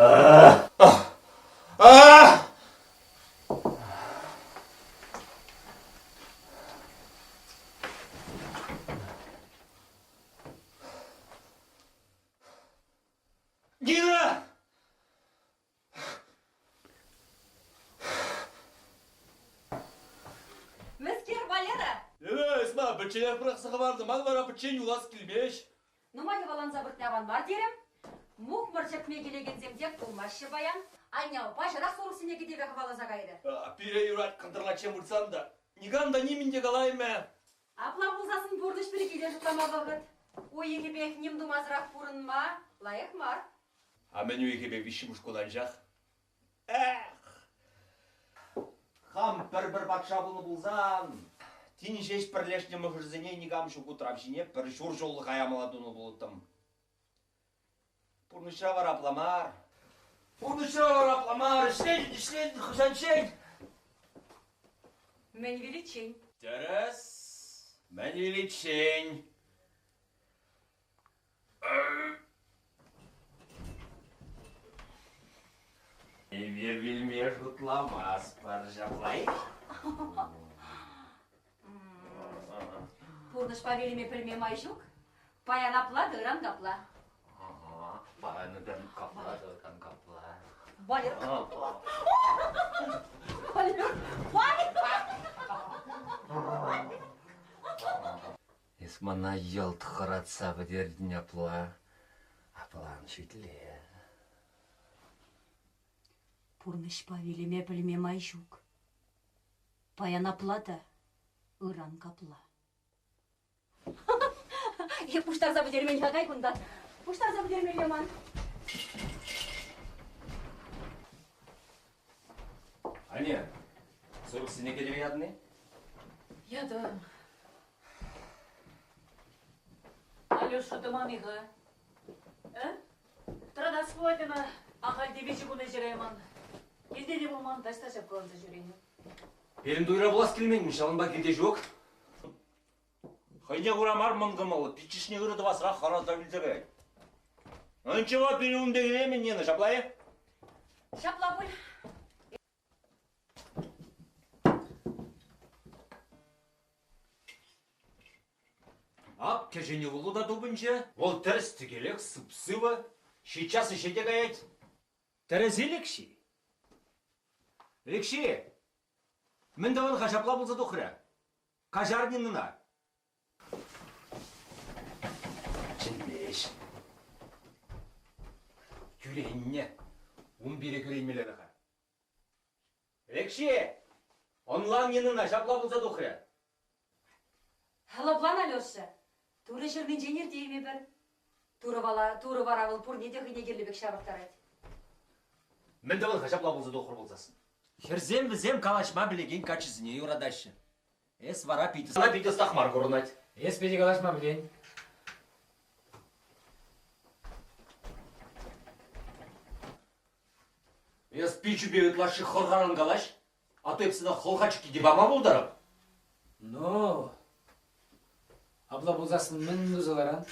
Нина! Мӗскер, Валера? Эс мана пӗчченех пӑрахса хӑварнӑ, ман вара пӗччен юлас килмест. Нумай йӑваланса выртни аван мар терӗм. Мухмӑр чӗртме килекенсем тек пулмаҫҫӗ паян. Анне паҫӑрах сурӑхсене кӗтӗве хӑваласа кайрӗ. Пире юрать кӑнтӑрлаччен выртсан та никам та нимӗн те калаймӗ. Апла пулсассӑн пурнӑҫ пирки те шутлама вӑхӑт. Уйӑхӗпех ним тумасӑрах пурӑнма лайӑх мар. А мӗн уйӑхӗпе виҫҫӗмӗш кун анчах? Эх! Хам пӗр-пӗр патша пулнӑ пулсан, тин ҫеҫ пӗрлешнӗ мӑшӑрсене никам ҫук утрав ҫине пӗр ҫур ҫуллӑха ямалла тунӑ пулӑттӑм. Пурнӑҫра вара апла мар. Пурнӑҫра вара апла мар. Ӗҫлетӗн, ӗҫлетӗн, хӑҫанччен? Мӗн виличчен. Тӗрӗс. Мӗн виличчен. Эпир вилме шутламастпӑр ҫапла-и? Пурнӑҫпа вилӗме пӗлме май ҫук. Паян апла та ыран капла. Паян ыран капла та ыран капла. Валер. Валер. Валер. Эс мана йӑлт хӑратса пӗтертӗн апла. Апла ан шӳтле. Пурнӑҫпа вилӗме пӗлме май ҫук. Паян апла та, ыран капла. Е пуҫтарса пӗтермен-ха кай кунта. Пуҫтарса пӗтермелле ман. Аня, сурӑхсене кӗтӗве ятӑн-и? Ятӑм. Алеша тӑман-и-ха? Э? Тӑратас пулать ӑна. Ахаль те виҫӗ кун ӗҫе кайман. Килте те пулман, таҫта ҫапкаланса ҫӳренӗ. Пирӗн туйра пулас килмен, ҫавӑнпа килте ҫук. Хӑйне кура мар мӑнкӑмӑллӑ, пиччӗшне ырӑ тӑвасрах хӑраса вилсе каять. Ну ничего, пирӗн ун пек илеймӗн, Нина, ҫапла-и? Ҫапла пуль. Ак кӗҫӗн ывӑлу та тупӑнчӗ. Вӑл тӗрӗс-тӗкелех сып-сывӑ. Ҫиччас ӗҫе те каять. Тӗрӗс-и, Лекҫи? Лекҫи, мӗн тӑвӑн-ха ҫапла пулса тухрӗ? Каҫар Нинӑна. Чӗнмест. Кӳреннӗ. Ун пире кӳренмелле-ха. Лекҫи, ӑнлан Нинӑна, ҫапла пулса тухрӗ. Лӑплан, Алеша. Турӑ ҫырнинчен иртеймӗпӗр. Турӑ вала, Турӑ вара вӑл пурне те хӑйне кирлӗ пек ҫавӑрттарать. Мӗн тӑвӑн-ха ҫапла пулса тухрӗ пулсассӑн? Хӗрсем вӗсем калаҫма пӗлекен каччӑсене юратаҫҫӗ. Эс вара питӗ сана питӗ ӑстах мар курӑнать. Эс питӗ калаҫма пӗлен. Эс пичӗпе ытлашши хӑлхаран калаҫ, а то эп сана хӑлха чикки те пама пултарап. Ну, апла пулсассӑн мӗн туса ларан?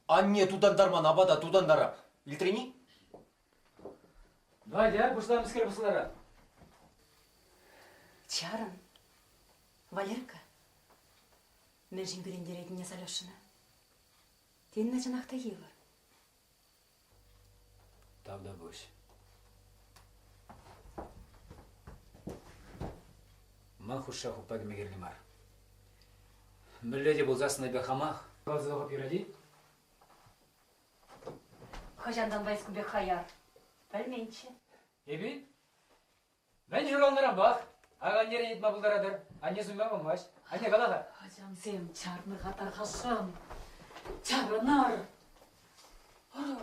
Анне тутантарман апата тутантарап. Илтрӗн-и? Ну, атя, пуҫла мӗскер пӑслара. Чарӑн, Валерка. Мӗншӗн кӳрентеретӗн эс Алешӑна? Тен, чӑнах та йывӑр. Тавтапуҫ. Ман хушша хуппа кӗме кирлӗ мар. Мӗнле те пулсассӑн эпӗ хамах. Каласа тухап юрать-и? Хӑҫантанпа эс кун пек хаяр? Пӗлменччӗ. Эпи? Мӗн ҫуралнӑранпах ак аннерен ыйтма пултаратӑр. Анне суйма памасть. Анне кала-ха. Ачамсем, чарнӑ-ха тархасшӑн. Чарӑнар. Ара,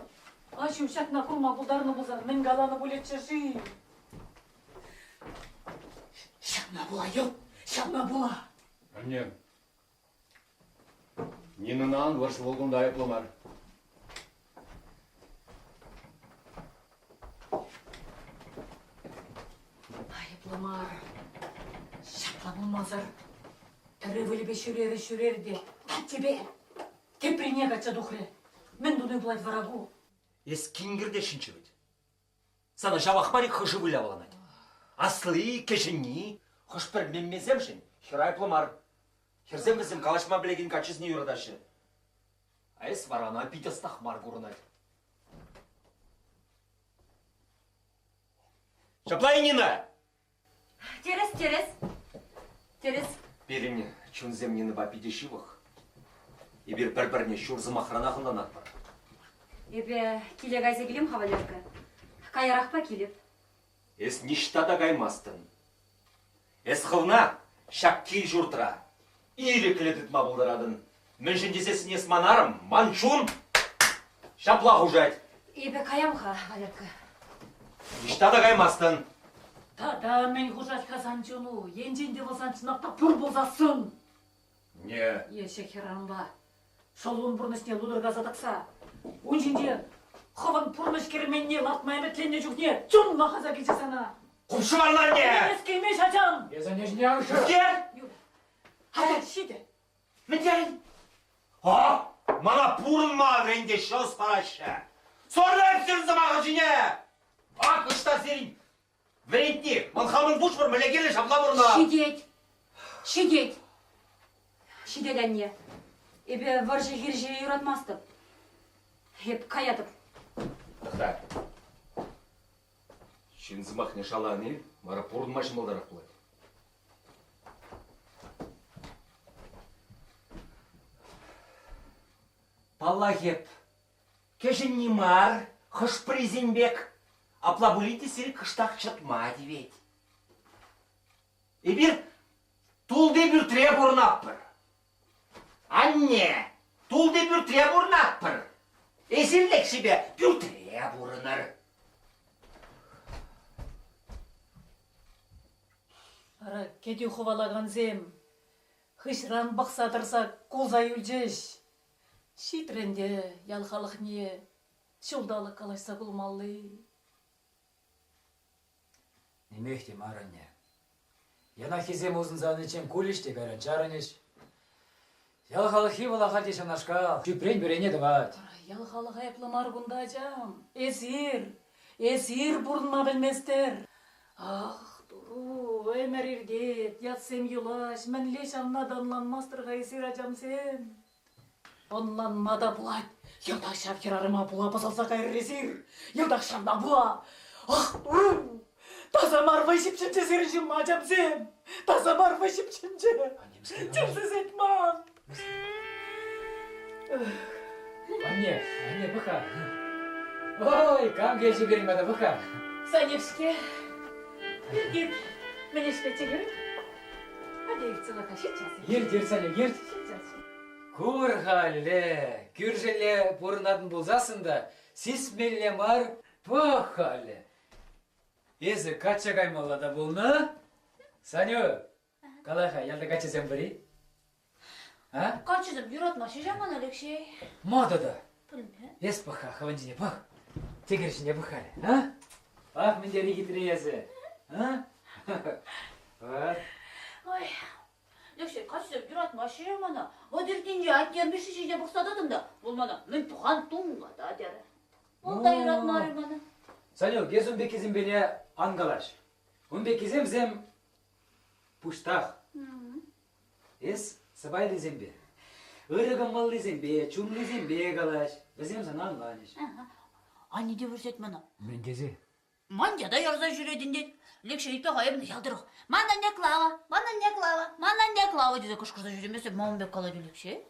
аҫу ҫакна курма пултарнӑ пулсан мӗн каланӑ пулӗччӗ-ши? Ҫавна пула, йӑлт, ҫавна пула. Анне, Нинӑна ан вӑрҫ, вӑл кунта айӑплӑ мар. Айӑплӑ мар. Ҫапла пулмасӑр. Пӗр ывӑлӗпе ҫӳрерӗ-ҫӳрерӗ те тепе теприне качча тухрӗ. Мӗн туни пулать вара ку? Эс кинкӗртесшӗнччӗ вӗт. Сана ҫавах мар-и хӑшӗ вылявланать? Асли, кӗҫӗнни, хӑш-пӗр меммесемшӗн хӗр айӑплӑ мар. Хӗрсем вӗсем калаҫма пӗлекен каччӑсене юратаҫҫӗ. А эс вара ӑна пит ӑстах мар курӑнать. Ҫапла-и, Нина? Тӗрӗс, тӗрӗс. Тӗрӗс. Пирӗн чунсем Нинӑпа питӗ ҫывӑх. Эпир пӗр-пӗрне ҫур сӑмахранах ӑнланатпӑр. Эпӗ киле кайса килем-ха, Валерка. Каярахпа килӗп. Эс ниҫта та каймастӑн. Эс хӑвна ҫак кил-ҫуртра ирӗклӗ тытма пултаратӑн. Мӗншӗн тесессӗн эс ман арӑм, ман чун ҫапла хушать. Эпӗ каям-ха, Валерка. Ниҫта та каймастӑн. Тата мӗн хушать-ха сан чуну? Енчен те вӑл сан чӑнах та пур пулсассӑн? Не. Эсӗ хӗрарӑмпа шӑллун пурнӑҫне лутӑркаса тӑкса ун ҫинче хӑвӑн пурнӑҫ керменне лартма ӗмӗтленнӗ чухне чун лахаса килчӗ сана. Хушман анне! Эс килмест, ачам! Эсӗ не амӑшӗ? Ӳске! Атя, ҫитӗ. Мӗн терӗн? А? Мана пурӑнма вӗрентеҫҫӗ, ӑс параҫҫӗ. Сорреп сирӗн сӑмахӑр ҫине! Ак ӑҫта сирӗн вӗрентни? Ман хамӑн пуҫ пур, мӗнле кирлӗ ҫапла пурӑна. Ҫитет. Ҫитет. Ҫитет, анне. Эпӗ вӑрҫӑ хирӗҫӗве юратмастӑп. Эп каятӑп. Тӑхта. Ҫын сӑмахне шалани вара пурӑнма ҫӑмӑлтарах пулать. Паллах эп, кӗҫӗнни мар, хӑш-пӗрисен пек. Апла пулин те сире кӑштах чӑтма тивет. Эпир тулти пӳртре пурӑнатпӑр. Анне, тулти пӳртре пурӑнатпӑр. Эсир лекҫипе пӳртре пурӑнӑр. Ара, кӗтӳ хӑвалакансем хыҫран пӑхса тӑрса кулса юлчӗҫ. Ҫитрӗ ӗнтӗ ял халӑхне ҫулталӑк калаҫса кулмалли. Нимех те мар, анне. Янаххисем усӑнса аниччен кулӗҫ те кайран чарӑнӗҫ. Ял халӑххи вӑл ахаль те ҫавнашкал, ҫӳпрен пӗрене тӑвать. Ара, ял халӑх айӑплӑ мар кунта, ачам. Эсир, эсир пурӑнма пӗлместӗр. Ах, туру, ӗмӗр иртет, ятсем юлаҫ, мӗнле ҫавна та ӑнланмастӑр-ха эсир, ачамсем? Ӑнланма та пулать. Йӑлтах ҫав хӗрарӑма пула пӑсӑлса кайрӑр эсир. Йӑлтах ҫавна пула. Ах, туру! Таса мар вӑй ҫыпҫӑнчӗ сирӗн ҫумма, ачамсем! Таса мар вӑй ҫыпҫӑнчӗ! Чӗрсесет ман! Анне, анне, пӑх-ха. Ой, кам килчӗ пирӗн пата, пӑх-ха. Санюк-ҫке. Ирт, мӗн ӗҫлетчӗ хӗрӗм? Атя иртсе лар-ха, ҫитчас. Ирт, ирт, Санюк, ирт. Ҫитчас. Кур-ха, ле, кӳршӗлле пурӑнатӑн пулсассӑн та сисмелле мар, пӑх-ха, ле. Эсӗ качча каймалла та пулнӑ. Саню, кала-ха, ялта каччӑсем пӗри? А? Каччӑсем юратмаҫҫӗ ҫав мана, Алексей. Ма тата? Пӗлме. Эс пӑх-ха, хӑвӑн ҫине пӑх. Тӗкӗр ҫине пӑх-ха, а? Ах, мӗн тери хитре эсӗ, а? Вот. Ой, Алексей, каччӑсем юратмаҫҫӗ мана. Вӑт иртнинче атте Мишши ҫине пӑхса тӑтӑм та, вӑл мана мӗн пӑхан тунката терӗ. Вӑл та юратмарӗ мана. Санюк, эс ун пеккисемпеле ан калаҫ. Ун пеккисемсем пуҫтах. Эс сӑпайлисемпе, ырӑ кӑмӑллисемпе, чунлисемпе калаҫ. Вӗсем сана ӑнланӗҫ. Анне те вӗрҫет мана. Мӗн тесе? Ман ята ярса ҫӳретӗн тет. Лекҫейпе эпӗ ял тӑрӑх. Ман анне Клава, ман анне Клава, ман анне Клава тесе кӑшкӑрса ҫӳремесен ман пек калать Лекҫей.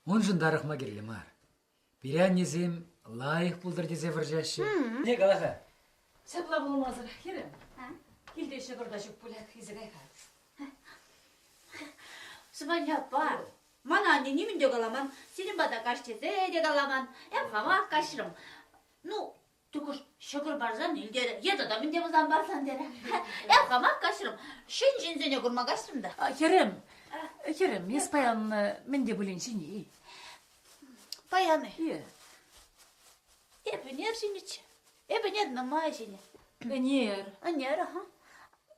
Уншӑн тарӑхма кирлӗ мар. Пире аннесем лайӑх пултӑр тесе вӑрҫаҫҫӗ. Не кала-ха. Ҫапла пулмасӑр, хӗрӗм. Килте ҫӑкӑр та ҫук пуль, илсе кай-ха. Сӑваня аппа, мана анне нимӗн те каламан, сирӗн пата каҫ тесе те каламан. Эп хамах каҫрӑм. Ну, Тукӑш ҫӑкӑр парсан илтерӗ. Е тата мӗн те пулсан парсан терӗ. Эп хамах каҫрӑм. Ҫӗн ҫынсене курма каҫрӑм та. Хӗрӗм, хӗрӗм, эс паян мӗн те пулин ҫини. Паян-и? Е. Эп ӗнер ҫинӗччӗ. Эп ӗнер нумай ҫинӗ. Ӗнер? Ӗнер, аха.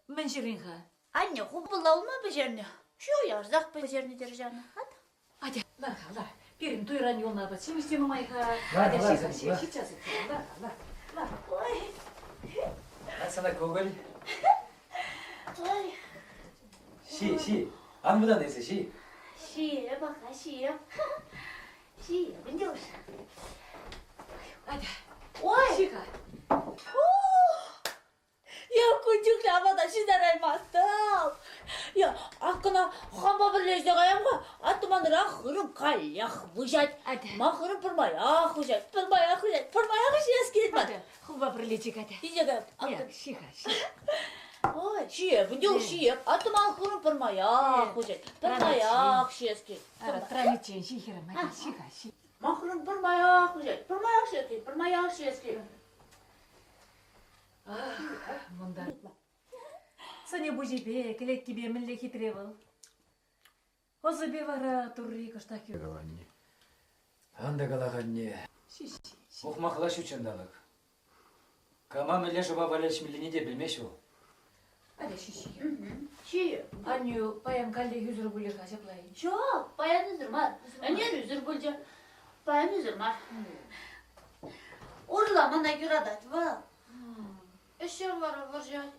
Мӗн ҫырин-ха? Анне хупӑлла улма пӗҫернӗ. Ҫу ярсах пӗҫернӗ терӗ ҫавна. Ат. Атя, лар-ха, лар. Пирӗн туйран юлнӑ апат-ҫимӗҫ те нумай-ха. Лар, Атя, лар, ҫи-ха, ҫи, лар. ҫиччас лар, лар, лар. Ой. Сана кукӑль. Ой. Ҫи, ҫи. Ан вӑтан эсӗ, ҫи. Ҫиеп, аха, ҫиеп. Ҫиеп, ӗнтӗ уж. Атя, Ой! ҫи-ха. Я кун чухлӗ апата ҫитараймастӑп. Я аккӑна хампа пӗрле ӗҫсе каям-ха, атту манран хырӑм каллех выҫать. Атя. Ман хырӑм пӗрмаях выҫать, пӗрмаях выҫать, пӗрмаях ӗҫес килет ман. Атя, хӑвпа пӗрле чик, атя. Ҫисе каяп. Эх, ҫи-ха, ҫи. Ой, ҫиеп, ӗнтӗ ҫиеп. Атту ман хырӑм пӗрмаях выҫать, пӗрмаях ҫиес килет. Ара, тӑраниччен ҫи, хӗрӗм, атя, ҫи-ха, ҫи. Ман хырӑм пӗрмаях выҫать, пӗрмаях ҫиес килет, пӗрмаях ҫиес килет. Ах, мӑнтар. Сӑнӗ-пуҫӗпе, кӗлеткипе мӗнле хитре вӑл. Ӑсӗпе вара турри кӑштах Каланне. Ан та кала анне. Ҫи, ҫи, ҫи. Ухмахла ҫут ҫанталӑк. Кама мӗнле шӑпа валеҫмеллине те пӗлмест вӑл. Атя, ҫи, ҫи. Ҫи. Аннӳ паян каллех ӳсӗр пулӗ-ха ҫапла-и? Ҫук, паян ӳсӗр мар. Ӗнер ӳсӗр пулчӗ. Паян ӳсӗр мар. Урла мана юратать вӑл. Ӗҫе вара вӑрҫать.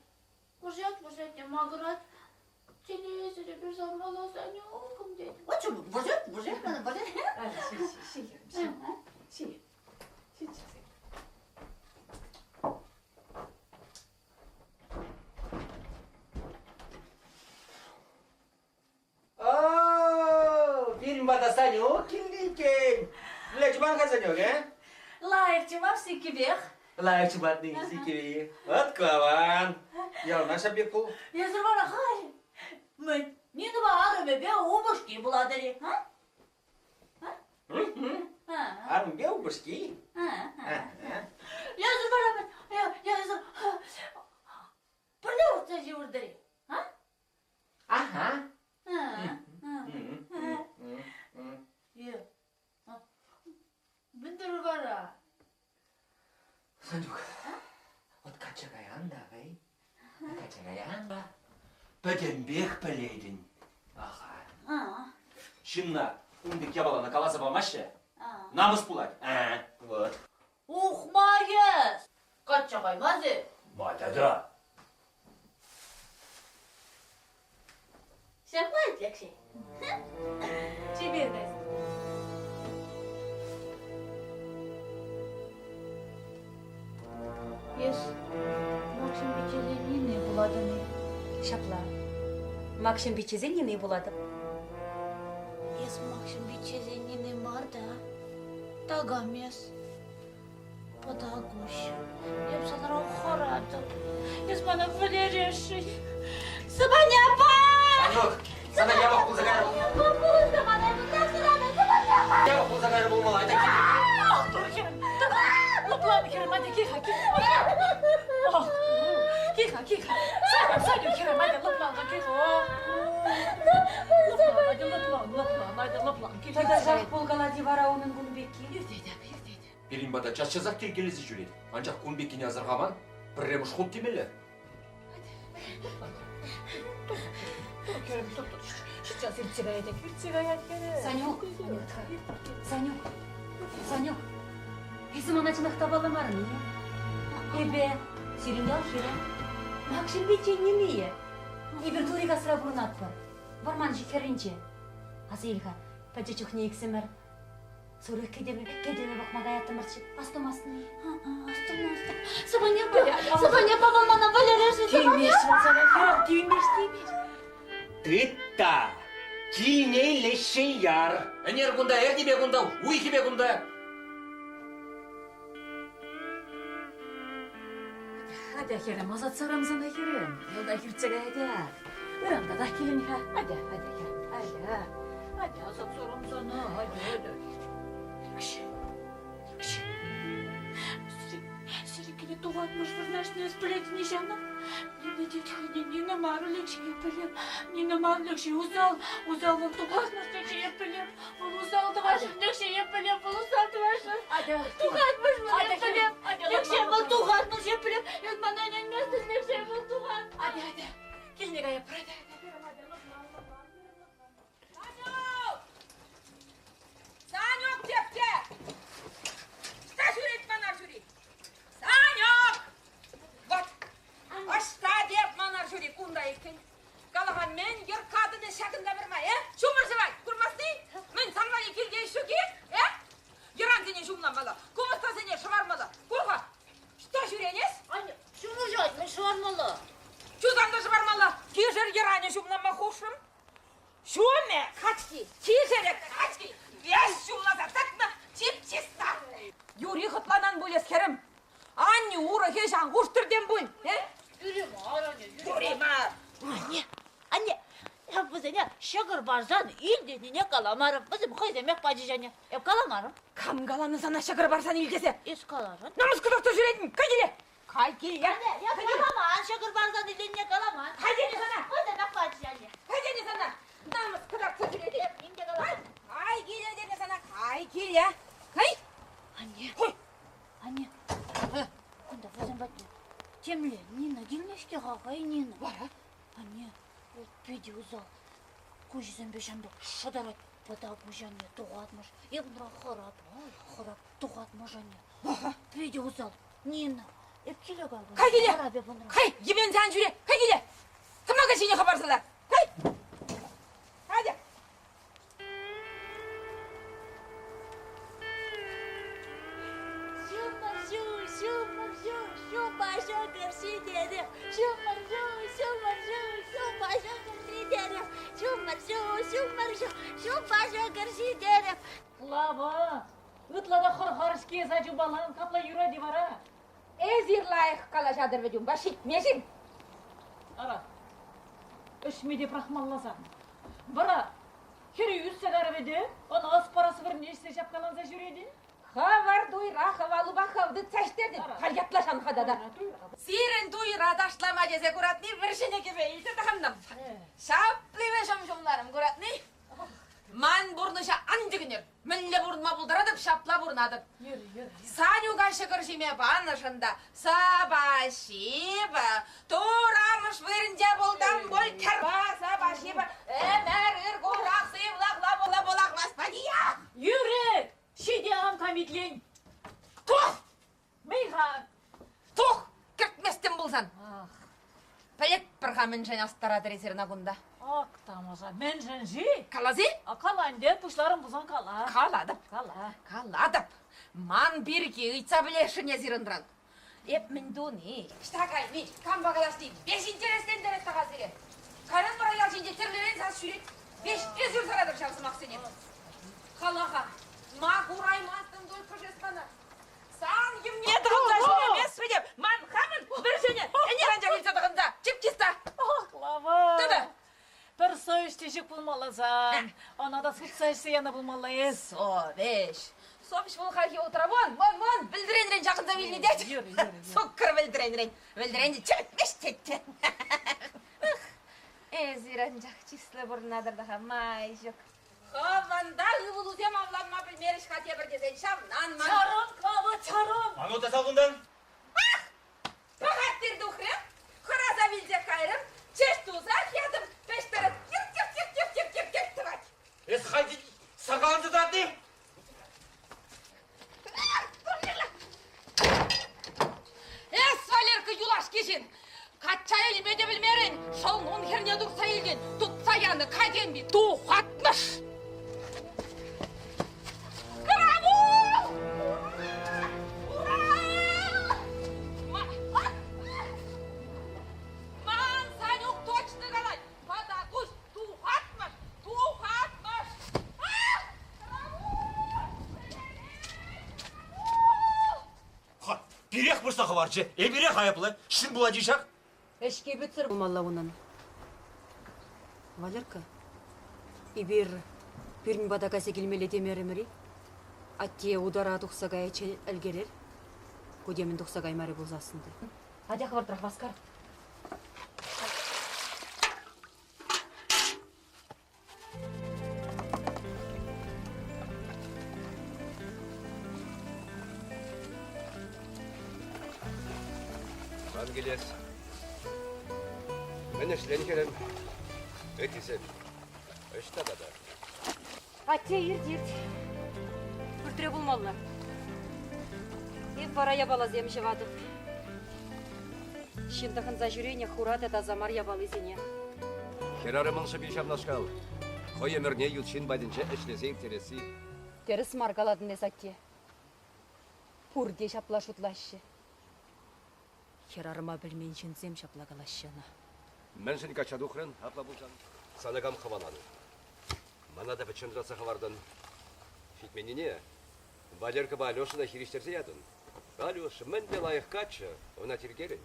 Вӑрҫать, вӑрҫать те макӑрать. Телейсӗр эпир санпала, Санюкӑм тет. Вот что, вӑрҫать, вӑрҫать мана, вӑрҫать. Атя, ҫи, ҫи, ҫи, хӗрӗм, ҫи. Ҫи. Ҫи, ҫи. О, пирӗн пата Санюк килнӗ иккен. Мӗнле чупан-ха Санюк, э? Лайӑх чупап сиккипех. Лайӑх чупатни сиккипе. Вот каван. Яланах ҫав пек пул. Эсир вара халь мӗн, Нинӑпа арӑмӗпе упӑшки пулатӑр-и, а? Арӑмпе упӑшки? Эсир вара мӗн, эсир пӗрле выртса ҫывӑртӑр-и, а? Ага. Мӗн тӑрӑр вара? Санюк, вот качча каян та, вей. Качча каян та. Пӗтӗмпех пӗлетӗн. Аха. Ҫынна ун пек япалана каласа памаҫҫӗ. Намӑс пулать. А, вот. Ухмах эс! Качча каймас-и? Ма тата? Ҫапла Алексей. Чипер кайса. Эс Максим пиччесен Нини пулатӑн-и? Ҫапла. Макҫӑм пиччесен Нини пулатӑп. Эс Макҫӑм пиччесен Нини мар та, такам эс. Пӑтакуҫ, эп санран хӑратӑп. Эс мана вӗлересшӗн. Сӑпани аппа! Санюк, сана япӑх пулса кайрӗ. Аппа пулӑшса мана, эпӗ хӑратӑп. Сӑпани аппа! Япӑх пулса кайрӗ пулмалла. Айта кил. Ах, тур хӗрӗм, лӑплан хӗрӗм, атя кил-ха, кил. Ах, кил-ха, кил-ха. Санюк, Санюк хӗрӗм, атя лӑплан-ха, кил-ха. Лӑплан, атя лӑплан, лӑплан, атя лӑплан. Кил-ха. Тӑтӑшах пулкалать-и вара унӑн кун пекки? Иртет, ак, иртет. Пирӗн пата час-часах килкелесе ҫӳрет. Анчах кун пеккине асӑрхаман. Пӗрремӗш хут темелле. Сейчас иртсе каять, иртсе каять хӗрӗ. Санюк, Санюк, Санюк, эсӗ мана чӑнах та палламарӑн-и? Эпӗ сирӗн ял хӗрӗ. Макҫӑм пиччен Нинийӗ. Эпир Тури касра пурӑнатпӑр. Вӑрман хӗрринче. Аса ил-ха, пӗчӗк чухне иксӗмӗр Сурӑх кӗтӗвӗ, кӗтӗвӗ пӑхма каяттӑмӑрччӗ. Астумастӑн-и? Астумастӑп. Сӑпаня аппа, Сӑпаня аппа вӑл мана вӗлересшӗн. Тивмест вӑл сана, хӗрӗм, тивмест, тивмест. Тыт та килне леҫсе яр. Ӗнер кунта, эрнипе кунта, уйӑхӗпе кунта. Атя, хӗрӗм, ӑсатсарам сана, хӗрӗм. Йӑлтах иртсе каять-ак. Ыран татах килӗн-ха. Атя, атя, хӗрӗм, атя. Атя, ӑсатсарам сана, атя, атя. Сирӗнкине тухатмӑш вырнаҫнӑ эс пӗлетӗн-и ҫавна? Нина тет хӑйне Нина мар Лекҫие пӗлеп. Нина мар Лекҫи усал, усал вӑл тухатмӑш Лекҫие пӗлеп. Вӑл усал тӑвасшӑн Лекҫие пӗлеп, вӑл усал тӑвасшӑн. Тухатмӑш вӑл пӗлеп. Лекҫе вӑл тухатмӑш пӗлеп. Эс мана ӗненместӗн, Лекҫе вӑл тухат. Атя, атя, килне каяппӑр, атя. Санюк! Ҫумӗ качки, кишӗрӗ качки, веҫ ҫумласа тӑкнӑ чип-чиста. Юри хӑтланан пуль эс, хӗрӗм. Аннӳ урӑх ӗҫ ан хуштӑр тем пуль, э? Юри мар, анне, юри мар. Анне, анне, эп вӗсене ҫӑкӑр парсан ил тенине каламарӑм. Вӗсем хӑйсемех пачӗҫ, анне. Эп каламарӑм. Кам каланӑ сана ҫӑкӑр парсан ил тесе? Эс каларӑн. Намӑс кӑтартса ҫӳретӗн, кай киле. Кай киле. Анне, эп каламан, ҫӑкӑр парсан илнине каламан. Кай тенӗ сана. Хӑйсемех пачӗҫ, анне. Кай тенӗ сана. Намӑс кӑтартса ҫӳретӗн. Эп ним те каламан. Кай киле тенӗ сана, кай киле. Кай. Анне. Хой. Анне, кунта вӗсем патне темле Нина килнӗ-ҫке-ха, хӑй Нина. Вара? Анне, вӑл питӗ усал. Куҫӗсемпе ҫампа шӑтарать пӑта куҫ анне, тухатмӑш. Эп унран хӑрап, хӑрап, тухатмӑш анне. Питӗ усал. Нина, эп киле кайрӑм. Кай киле! Хӑрап эп унран. Кай, йӗпенсе ан ҫӳре! Кай киле! Кӑмака ҫине хӑпарса лар! Кай! Атя! Ҫумӑр ҫу, ҫумӑр ҫу, ҫупа ҫӑкӑр ҫитерех. Ҫумӑр ҫу, ҫумӑр ҫу, ҫупа ҫӑкӑр ҫитерех. Ҫумӑр ҫу, ҫумӑр ҫу, ҫупа ҫӑкӑр ҫитерех. Клава, ытла та хӑр-хӑр-ҫке эс ачупалан, капла юрать-и вара? Эсир лайӑх калаҫатӑр вӗт унпа, ҫитме-шим? Ара, ӗҫме те пӑрахмалла сан. Вара хӗрӳ ӳссе карӗ вӗт, ӑна ӑс парас вырӑнне ӗҫсе ҫапкаланса ҫӳретӗн. Хӑвӑр туйра хӑвалупа хӑв тытса ӗҫтертӗн, халь ятлашан-ха тата. Сирӗн туйра ташлама тесе куратни вӗр ҫӗнӗ кӗвӗ илсе тӑхӑнтӑм. Ҫаплипе ҫӑм ҫумларӑм, куратни? Ман пурнӑҫа ан тӗкӗнӗр. Мӗнле пурӑнма пултаратӑп, ҫапла пурӑнатӑп. Санюка ҫӑкӑр ҫиме панӑшӑн та сапаҫипа, турамӑш вырӑнче пултам пуль кӗрпа сапаҫипа, ӗмӗр ыр курах сывлӑхла пула пулах васпания. Юрӗ, ҫитӗ ан камитлен. Тух! Мӗн-ха? Тух! Кӗртместӗм пулсан. Пӗлетпӗр-ха мӗншӗн астаратӑр эсир ӑна кунта. Ак тамаша, мӗншӗн-ши? Калас-и? А кала ӗнтӗ, пуҫларӑм пулсан кала. Калатӑп. Кала. Калатӑп. Ман пирки ыйтса пӗлесшӗн эсир унран. Эп мӗн туни, ӑҫта кайни, кампа калаҫни веҫ интереслентерет тага сире. Кайран вара ял ҫинче тӗрлӗрен сас ҫӳрет. Веҫ эсир саратӑр ҫав сӑмахсене. Кала-ха, ма кураймастӑн только эс мана? Сан йӗмне тӑхӑнса ҫӳремес вӗт Ман хамӑн вӗрҫӗнӗ ӗнер анчах илсе тӑхӑнса чип-чиста. Ох, Лава! Тытӑ! Пӗр совеҫ те ҫук пулмалла-сан. Ӑна та сутса ӗҫсе янӑ пулмалла эс. Совеҫ. Совеҫ вӑл хальхи утра вон, вон, вон, вӗлтӗренрен ҫакӑнса вилнӗ тет. Юрӗ, юрӗ, юрӗ. Суккӑр вӗлтӗренрен. Вӗлтӗрен те чӗртмест тет те. Эсир анчах чыслӑ пурӑнатӑр та-ха, май ҫук. Хӑвӑнта ывӑлусем авланма пӗлмерӗҫ-ха тепӗр тесен ҫавнан ман. Чарӑн, Клава, чарӑн! А ну таса кунтан! Ах! Пӑхаттир тухрӗ, хӑраса вилсех кайрӑм, чӗш тусах ятӑм, пӗҫ тӑрӑх кирк-кирк-кирк-кирк-кирк-кирк тӑвать. Эс халь сакалан тытатни? Эс, Валерка, юлашки ҫын! Качча илме те пӗлмерӗн, шӑлнун хӗрне туртса илтӗн, тупса янӑ катемпи тухатмӑш! Караул! Ура! Ман Санюк точно калать, патакуҫ тухатмӑш, тухатмӑш! Ха, пирех пырса хӑварчӗ. Эпирех айӑплӑ. Ҫын пулать-и ҫак? Ӗҫке пӳтсӗр пулмалла унӑн. Валерка, эпир пирӗн пата кайса килмелле темерӗмӗр-и? Атте утара тухса каяччен ӗлкӗрер. Ку темӗн тухса каймарӗ пулсассӑн та. Атя хӑвӑртрах васкар. Ман килес. Мӗн ӗҫлен хӗрӗм? Ыттисем ӑҫта тата? Атте ирт, ирт. Пӳртре пулмалла. Эп вара япаласем ҫӑватӑп. Ҫын тӑхӑнса ҫӳренӗ хура та таса мар япалисене. Хӗрарӑмӑн шӑпи ҫавнашкал. Хӑй ӗмӗрне ют ҫын патӗнче ӗҫлесе ирттересси. Тӗрӗс мар калатӑн эс, атте. Пурте ҫапла шутлаҫҫӗ. Хӗрарӑма пӗлмен ҫынсем ҫапла калаҫҫӗ ӑна. Мӗншӗн качча тухрӑн апла пулсан? Сана кам хӑваланӑ? Мана та пӗччен тӑратса хӑвартӑн. Ҫитменнине Валеркӑпа Алешӑна хирӗҫтерсе ятӑн. Алеша, мӗнле лайӑх каччӑ, ӑна тиркерӗн.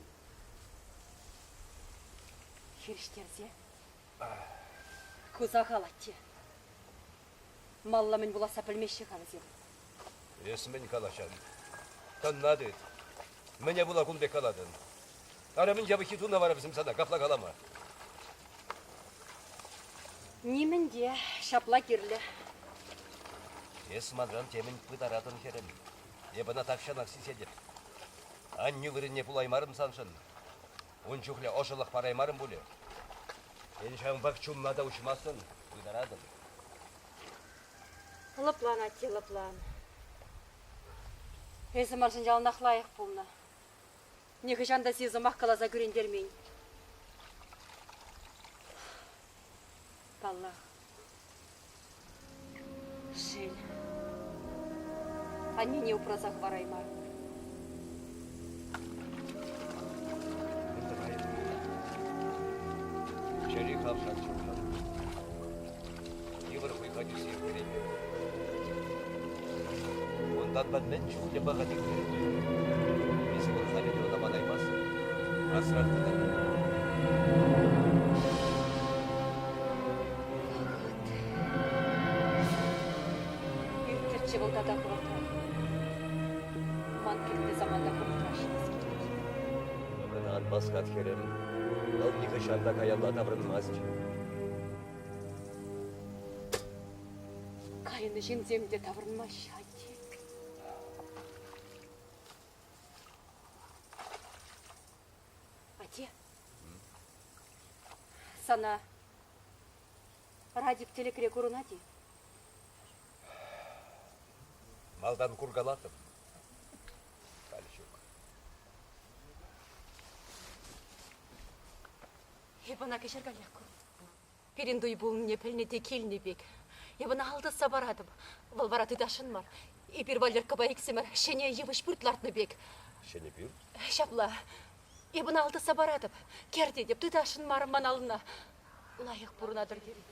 Хирӗҫтерсе? Ку сахал, атте. Малла мӗн пуласса пӗлмеҫҫӗ-ха вӗсем. Эс мӗн калаҫан? Тӑнна тыт. Мӗне пула кун пек калатӑн? Ара, мӗн япӑххи тунӑ вара вӗсем сана, капла калама? Нимӗн те ҫапла кирлӗ. Эс манран темӗн пытаратӑн, хӗрӗм. Эп ӑна тахҫанах сисетӗп. Аннӳ вырӑнне пулаймарӑм саншӑн. Ун чухлӗ ӑшӑлӑх параймарӑм пулӗ. Тен, ҫавӑнпах чунна та уҫмастӑн, пытаратӑн. Лӑплан, атте, лӑплан. Эсӗ маншӑн яланах лайӑх пулнӑ. Нихӑҫан та сив сӑмах каласа кӳрентермен. Паллах. Шел. Аннене упраса хӑвараймарӑмӑр. Чӗри хавшак чухлӑ. Йывӑр хуйха тӳссе ирттереймен. Унтанпа мӗн чухлӗ вӑхӑт иртрӗ. Эсӗ вӑл халӗ те ӑна манаймастӑн. Асрах тытатӑн. Вӑхӑт. Ирттӗрччӗ вӑл тата хӑвӑртрах. Ман килнӗ саманта хӑвӑртрах ҫитес килет. Вӑхӑта ан васкат, хӗрӗм. Вӑл нихӑҫан та каялла таврӑнмасть. Кайнӑ ҫынсем те таврӑнмаҫҫӗ, атте. Атте, сана Радик тӗлӗкре курӑнать-и? Малтан куркалатӑп. Халь ҫук. Эп ӑна кӗҫӗр каллех куртӑм. Пирӗн туй пулнине пӗлнӗ те килнӗ пек. Эп ӑна алтӑсса паратӑп. Вӑл вара тытасшӑн мар. Эпир Валеркӑпа иксӗмӗр ҫӗнӗ йывӑҫ пӳрт лартнӑ пек. Ҫӗнӗ пӳрт? Ҫапла. Эп ӑна алтӑсса паратӑп. Кӗр тетӗп, тытасшӑн мар ман алла. Лайӑх пурӑнатӑр терӗ.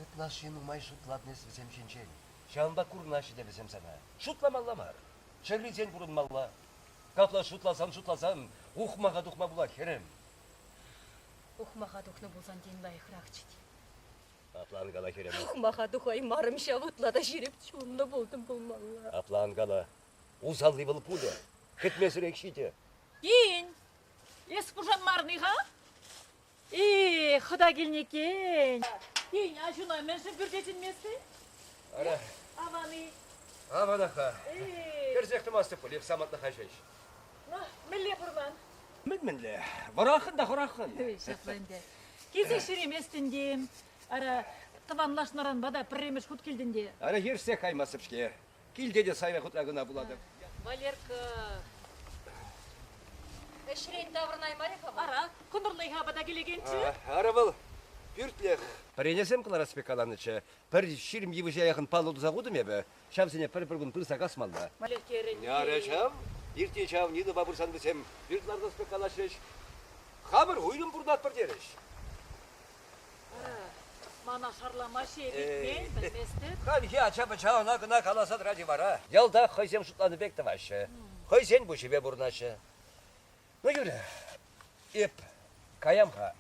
Ытлашши нумай шутлатӑн эс вӗсем ҫинчен. Ҫавӑнпа курӑнаҫҫӗ те вӗсем сана. Шутламалла мар. Чӗррисен пурӑнмалла. Капла шутласан-шутласан ухмаха тухма пулать, хӗрӗм. Ухмаха тухнӑ пулсан тен лайӑхрахчӗ те. Апла ан кала, хӗрӗм. Ухмаха тухаймарӑм ҫав, ытла та ҫирӗп чунлӑ пултӑм пулмалла. Апла ан кала. Усалли вӑл пулӗ. Кӗтмесӗрех ҫитӗ. Кин, эс пушанмарни-ха? И, хӑта килнӗ иккен. Кин, аҫуна мӗншӗн пӳрте чӗнместӗн? Ара. Аван-и? Аванах-ха. Кӗрсех тӑмастӑп пуль, эп самантлӑха ҫеҫ. Ну, мӗнле пурӑнан? Мӗн мӗнле? Вӑраххӑн та хӑраххӑн. Ҫапла ӗнтӗ. Килсе ҫӳреместӗн те. Ара, тӑванлашнӑранпа та пӗрремӗш хут килтӗн те. Ара, ерсех каймастӑп-ҫке. Килте те сайра хутра кӑна пулатӑп. Валерка. Ӗҫрен таврӑнаймарӗ-ха вӑл. Ара, кӑнтӑрлайха апата килекенччӗ. Ара вӑл пӳртлех. Пӗренесем кӑларас пек каланӑччӗ. Пӗр 20 йывӑҫа яхӑн паллӑ туса хутӑм эпӗ. Ҫавсене пӗр-пӗр кун пырса касмалла. Ара ҫав, иртнӗ ҫав Нинӑпа пырсан вӗсем пӳрт лартас пек калаҫрӗҫ. Хамӑр уйрӑм пурӑнатпӑр терӗҫ. Ара, мана шарламаҫҫӗ эпир, пӗлместӗп. Хальхи ача-пӑча ӑна-кӑна каласа тӑрать-и вара? Ялтах хӑйсем шутланӑ пек тӑваҫҫӗ. Хӑйсен пуҫӗпе пурӑнаҫҫӗ. Ну, юрӗ, эп каям-ха.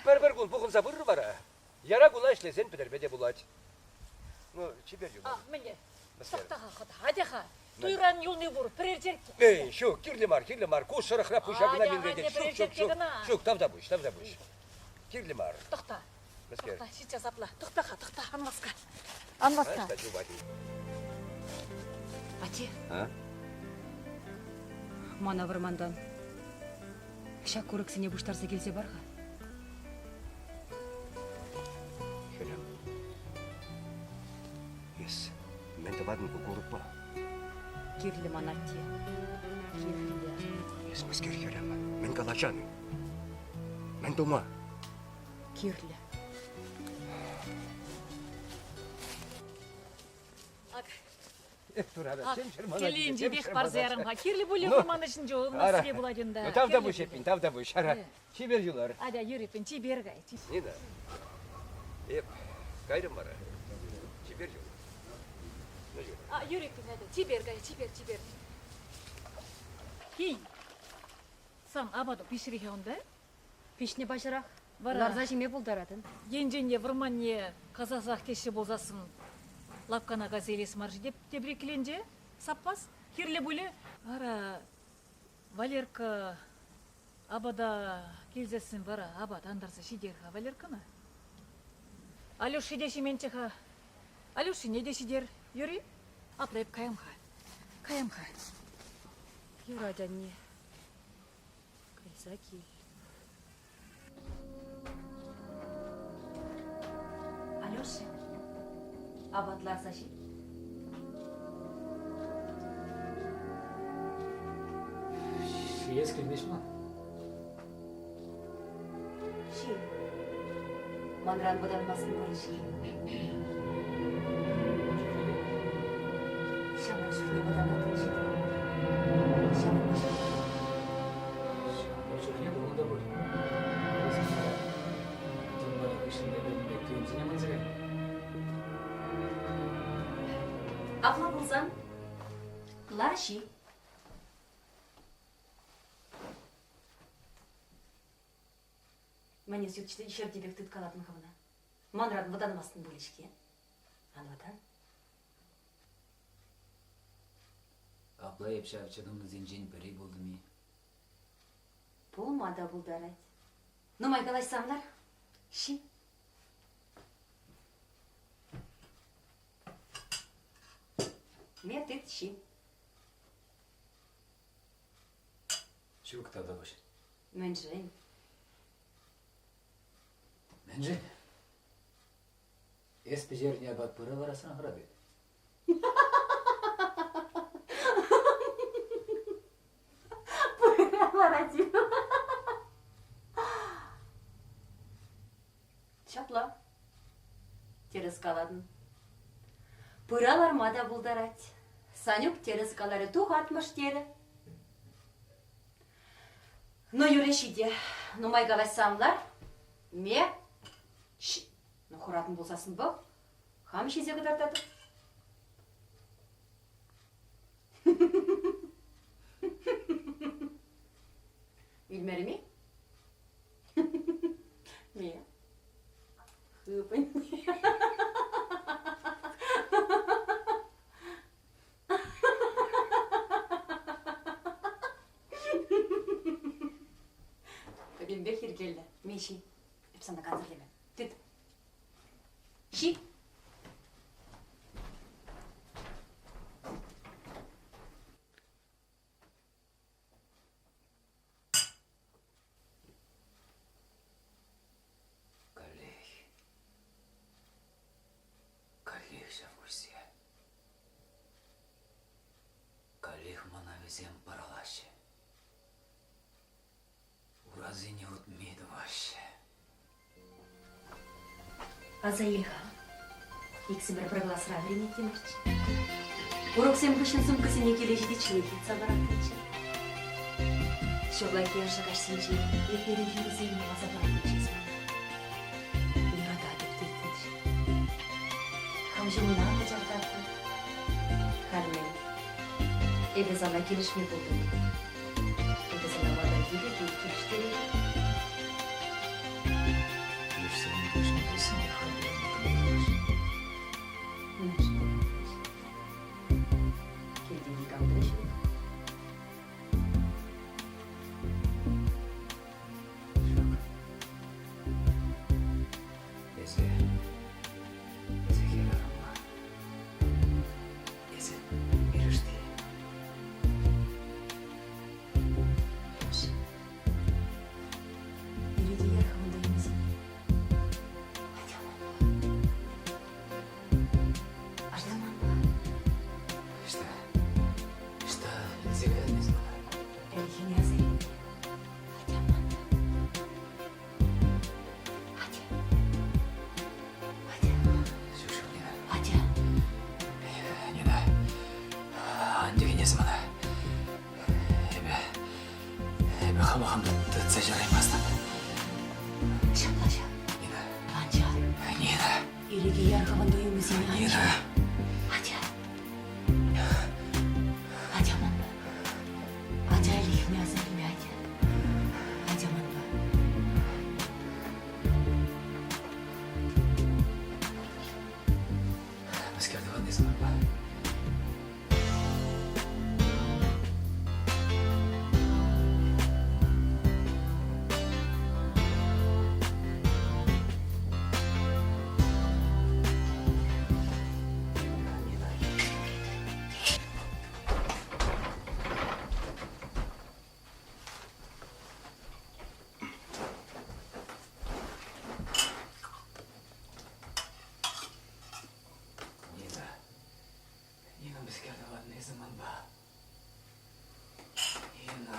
Пӗр-пӗр кун пухӑнса пырӑр вара. Яра куна ӗҫлесен пӗтерме те пулать. Ну, чипер юлар. Ах, мӗне? Тӑхта-ха, хӑта, атя-ха. Туйран юлни пур, пӗрер черкке. Эй, ҫук, кирлӗ мар, кирлӗ мар. Ку шӑрӑхра пуҫа кӑна минретет. Ҫук, ҫук, ҫук. Ҫук, тавтапуҫ, тавтапуҫ. Кирлӗ мар. Тӑхта. Мӗскер? Тӑхта, сейчас апла. Тӑхта-ха, тӑхта, ан васка. Ан васка. Ӑҫта чупать? Атте. А? Мана вӑрмантан ҫак курӑксене пуҫтарса килсе пар-ха. Хӗрӗм, эс мӗн тӑватӑн ку курӑкпа? Кирлӗ ман атте, кирлӗ. Эс мӗскер, хӗрӗм, мӗн калаҫан? Мӗн тума? Кирлӗ. Ак, Эх, тура, тем ҫырмана Телейӗнченех парса ярам-ха. Кирлӗ пулӗ вӑрман ӗҫӗнче, ӑна сире пулать унта. Ну, тавтапуҫ, эппин, тавтапуҫ. Ара, чипер юлар. Атя, юр эппин, чипер кай. Нина. Эп кайрӑм вара. Чипер юл. Ну, юр. А, Юрий Князь, чипер кай, чипер, чипер. Кин, сан апату пиҫрӗ-ха унта? Пиҫнӗ паҫӑрах. Вара Ларса ҫиме пултаратӑн. Енчен те вӑрманне касасах теҫҫӗ пулсассӑн лавккана кайса илес мар-ши теп тепри кӗленче саппас кирлӗ пулӗ. Вара Валерка апата килсессӗн вара апат антарса ҫитер-ха Валеркӑна. Алеши те ҫименччӗ-ха. Алешине те ҫитер. Юри, апла эп каям-ха. Каям-ха. Юрать, анне. Кайса кил. Алеша, апат ларса ҫит. Ҫиес килмест ман. Ҫи. Манран вӑтанмастӑн пулӗ-ҫке. Ҫамрӑк чухне вӑтанаттӑн-ҫке. Ҫавӑнпа Ҫамрӑк чухне пулнӑ та пуль. Тӑнланӑ хыҫҫӑн эпӗ пек туйӑмсене манса кайнӑ. Апла пулсан, лар ҫи. Мӗн эс ют ҫӗрти пек тыткалатӑн хӑвна? Манран вӑтанмастӑн пулӗ-ҫке. Ан вӑтан. Апла эп ҫав чӑтӑмлисенчен пӗри пултӑм-и? Пулма та пултарать. Нумай калаҫсан лар. Ҫи. Ме тыт ҫи. Ҫук, тавтапуҫ. Мӗншӗн? Мӗншӗн? Эс пӗҫернӗ апат пыра ларасран хӑратӑп. Пыра ларать. Ҫапла. Тӗрӗс калатӑн. Пыра ларма та пултарать. Санюк тӗрӗс каларӗ, тухатмӑш терӗ. Ну, юрӗ ҫитӗ. Нумай калаҫса ан лар. Ме. Ну, хӑратӑн пулсассӑн пӑх. Хам ҫисе кӑтартатӑп. Вилмерӗм-и? Ме. Хыпӑн. Пӗтӗмпех йӗркеллӗ. Ме ҫи. Эп сана кансӗрлемӗп. Тыт. Ҫи. Каллех. Каллех ҫав куҫсем. Каллех мана вӗсем пӑралаҫҫӗ. Урасене утми тӑваҫҫӗ. Аса ил-ха. Иксӗмӗр пӗр класра вӗренеттӗмӗрччӗ. Уроксем хыҫҫӑн сумкӑсене киле ҫитичченех йӑтса параттӑмччӗ. Ҫуллахи ӑшӑ каҫсенче иртнӗрен хӗрсем каласа параттӑмччӗ мана. Юрататӑп теттӗмччӗ. Хам ҫумна пӑчӑртаттӑм. Халь мӗн? Эпӗ сана килӗшме пултӑм. Эпӗ сана малтанхи пекех килӗштеретӗп. Килӗшсен килӗшмесен те халь тӑмалла. Мӗншӗн Килте никам та ҫук. Ҫук. Эсӗ, эсӗ хӗрарӑм мар. Эсӗ пирӗшти. Ире те яр хӑвӑнта йӗмсене. Атя манпа. Атя манпа. Ӑҫта? Ӑҫта илсе каятӑн эс мана? Ӗлӗкхине аса илме. Атя манпа. Атя. Атя. Ҫук, ҫук, Нина. Атя. Нина, ан тӗкӗн эс мана. Эпӗ, эпӗ хама хам тытса чараймастӑп. Ҫапла ҫав. Нина. Ан чар. Нина. Ирӗке яр хӑвӑн туйӑмусене. Ира. Атя. Атя манпа. Атя ӗлӗкхине аса илме атя. Атя манпа. Мӗскер тӑван эс манпа? Нина, Нина мӗскер тӑватӑн эсӗ манпа? Нина.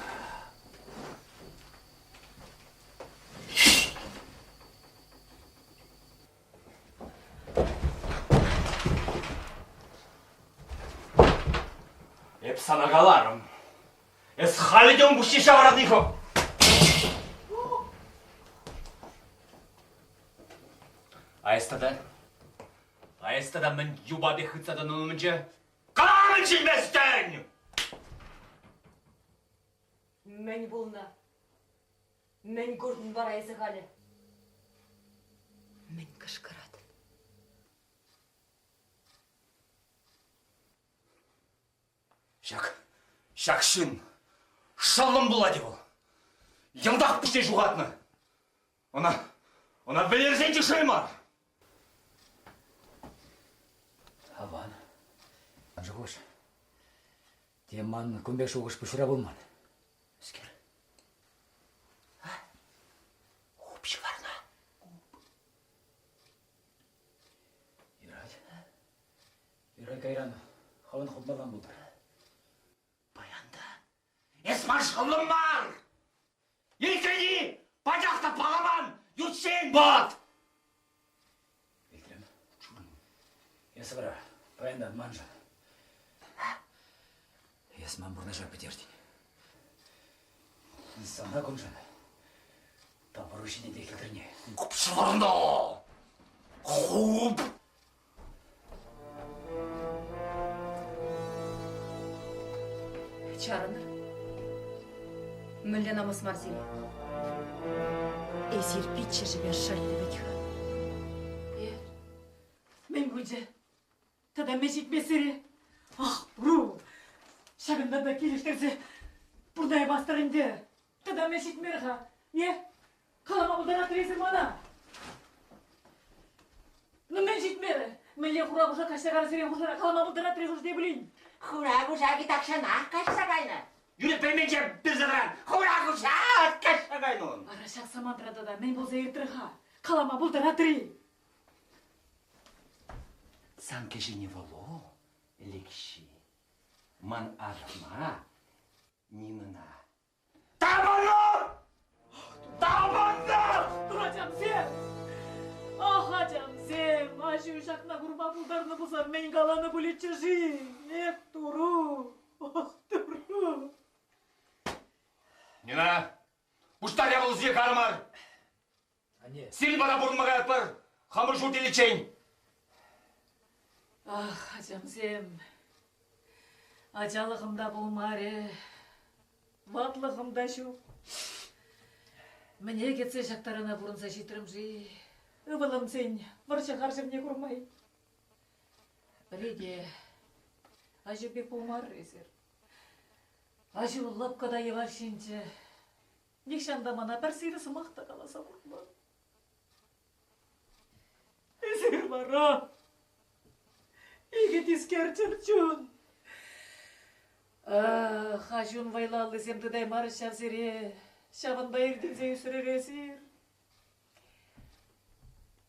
Эп сана каларӑм. Эс халӗ те ун пуҫне ҫавӑратни-ха. А эс тата? А эс тата мӗн юпа пек хытса тӑнӑ умӗнче? Кам ҫилместӗн? Мӗн пулнӑ? Мӗн куртӑн вара эсӗ халӗ? Мӗн кӑшкӑратӑн? Ҫак, ҫак ҫын шӑллӑм пулать-и вӑл? Йӑлтах пуҫне ҫухатнӑ. Ӑна, ӑна вӗлерсен те шел мар. Аван. Шухӑш. Тем ман кун пек шухӑш пуҫра пулман. Мӗскер? А? Хуп ҫӑварна. Хуп. Юрать. Юрать кайран хӑвӑн хупмаллан пултӑр. Паян та эс ман шӑллӑм мар! Илтрӗн-и? Пачах та паламан ютсен вӑт! Илтрӗм. Эс вара паянтан маншӑн. Эс ман пурнӑҫа пӗтертӗн. Сана куншӑн тавӑру ҫине те хӗтӗрне. Купшӑвӑрнӑ! Хуп! Чарӑнӑр. Мӗнле намӑс мар сире? Эсир пиччӗшӗпе шӑллӗ вӗт-ха. Э, мӗн пулчӗ? Тата мӗн ҫитмест сире? Ах, туру! Ҫакӑнта та килӗштерсе пурнаймастӑр ӗнтӗ. Тата мӗн ҫитмерӗ-ха? Е, калама пултаратӑр эсир мана? Ну, мӗн ҫитмерӗ? Мӗнле хура кушак каҫса кайнӑ сире хушӑра калама пултаратӑр-и хӑш те пулин? Хура кушакӗ тахҫанах каҫса кайнӑ. Юрӗ пӗлменче пырса тӑран. Хура кушак каҫса кайнӑ ун. Вара ҫак самантра тата мӗн пулса иртрӗ-ха? Калама пултаратӑр-и? Сан кӗҫӗнни вӑл-о, Лекҫи. Ман арӑма Нинӑна Тапӑнӑр! Тапӑнӑр! Ачамсем! Ах, ачамсем! Аҫу ҫакна курма пултарнӑ пулсан мӗн каланӑ пулӗччӗ-ши? Эх, туру! Ох, туру! Нина, пуҫтар япалусене кармар! Анне. Сирӗн пата пурӑнма каятпӑр! Хамӑр ҫурт иличчен! Ах, ачамсем, ачалӑхӑм та пулмарӗ, ватлӑхӑм та ҫук. Мӗне кӗтсе ҫак тарана пурӑнса ҫитрӗм-ши? Ывӑлӑмсен вӑрҫӑ харҫӑвне курмай. Пӗри те аҫу пек пулмарӑр эсир. Аҫу лӑпкӑ та йӑваш ҫынччӗ. Нихҫан та мана пӗр сивӗ сӑмах та каласа курман. Эсир вара икӗ тискер чӗрчун. Ах, аҫун вӑйлӑ аллисем тытаймарӗҫ ҫав сире. Ҫавӑнпа иртӗнсе ӳсрӗр эсир.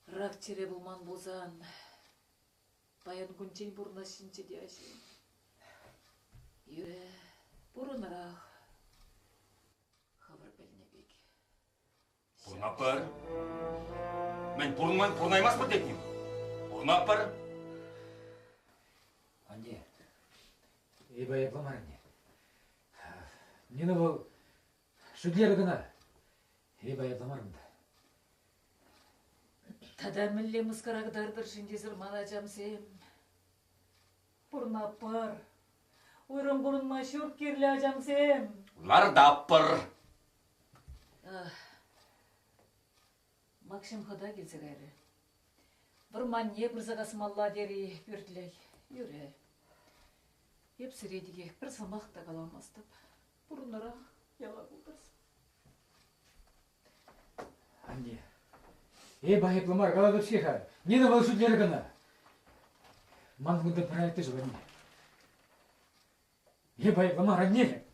Рак чире пулман пулсан, паян кунччен пурӑнас ҫынччӗ те аҫу. Юрӗ, пурӑнӑрах. Хӑвӑр пӗлнӗ пек. Пурӑнатпӑр. Мӗн, пурӑнман, пурӑнаймастпӑр тетним? Пурӑнатпӑр. Анне, эпӗ айӑплӑ мар, анне. Нина вӑл шӳтлерӗ кӑна. Эпӗ айӑплӑ мар унта. Тата мӗнле мыскара кӑтартӑр-ши тесӗр ман ачамсем? Пурӑнатпӑр. Уйрӑм пурӑнма ҫурт кирлӗ ачамсем. Лартаппӑр. Макҫӑм хӑта килсе кайрӗ. Вӑрманне пырса касмалла терӗ пӳртлӗх. Юрӗ. Эп сире текех пӗр сӑмах та каламастӑп. Пурӑнӑрах яла пултӑрс. Анне, эп айӑплӑ мар калатӑп-ҫке-ха. Нина вӑл шӳтлерӗ кӑна. Ман кунта пӗр айӑп та ҫук, анне. Эп айӑплӑ мар, анне.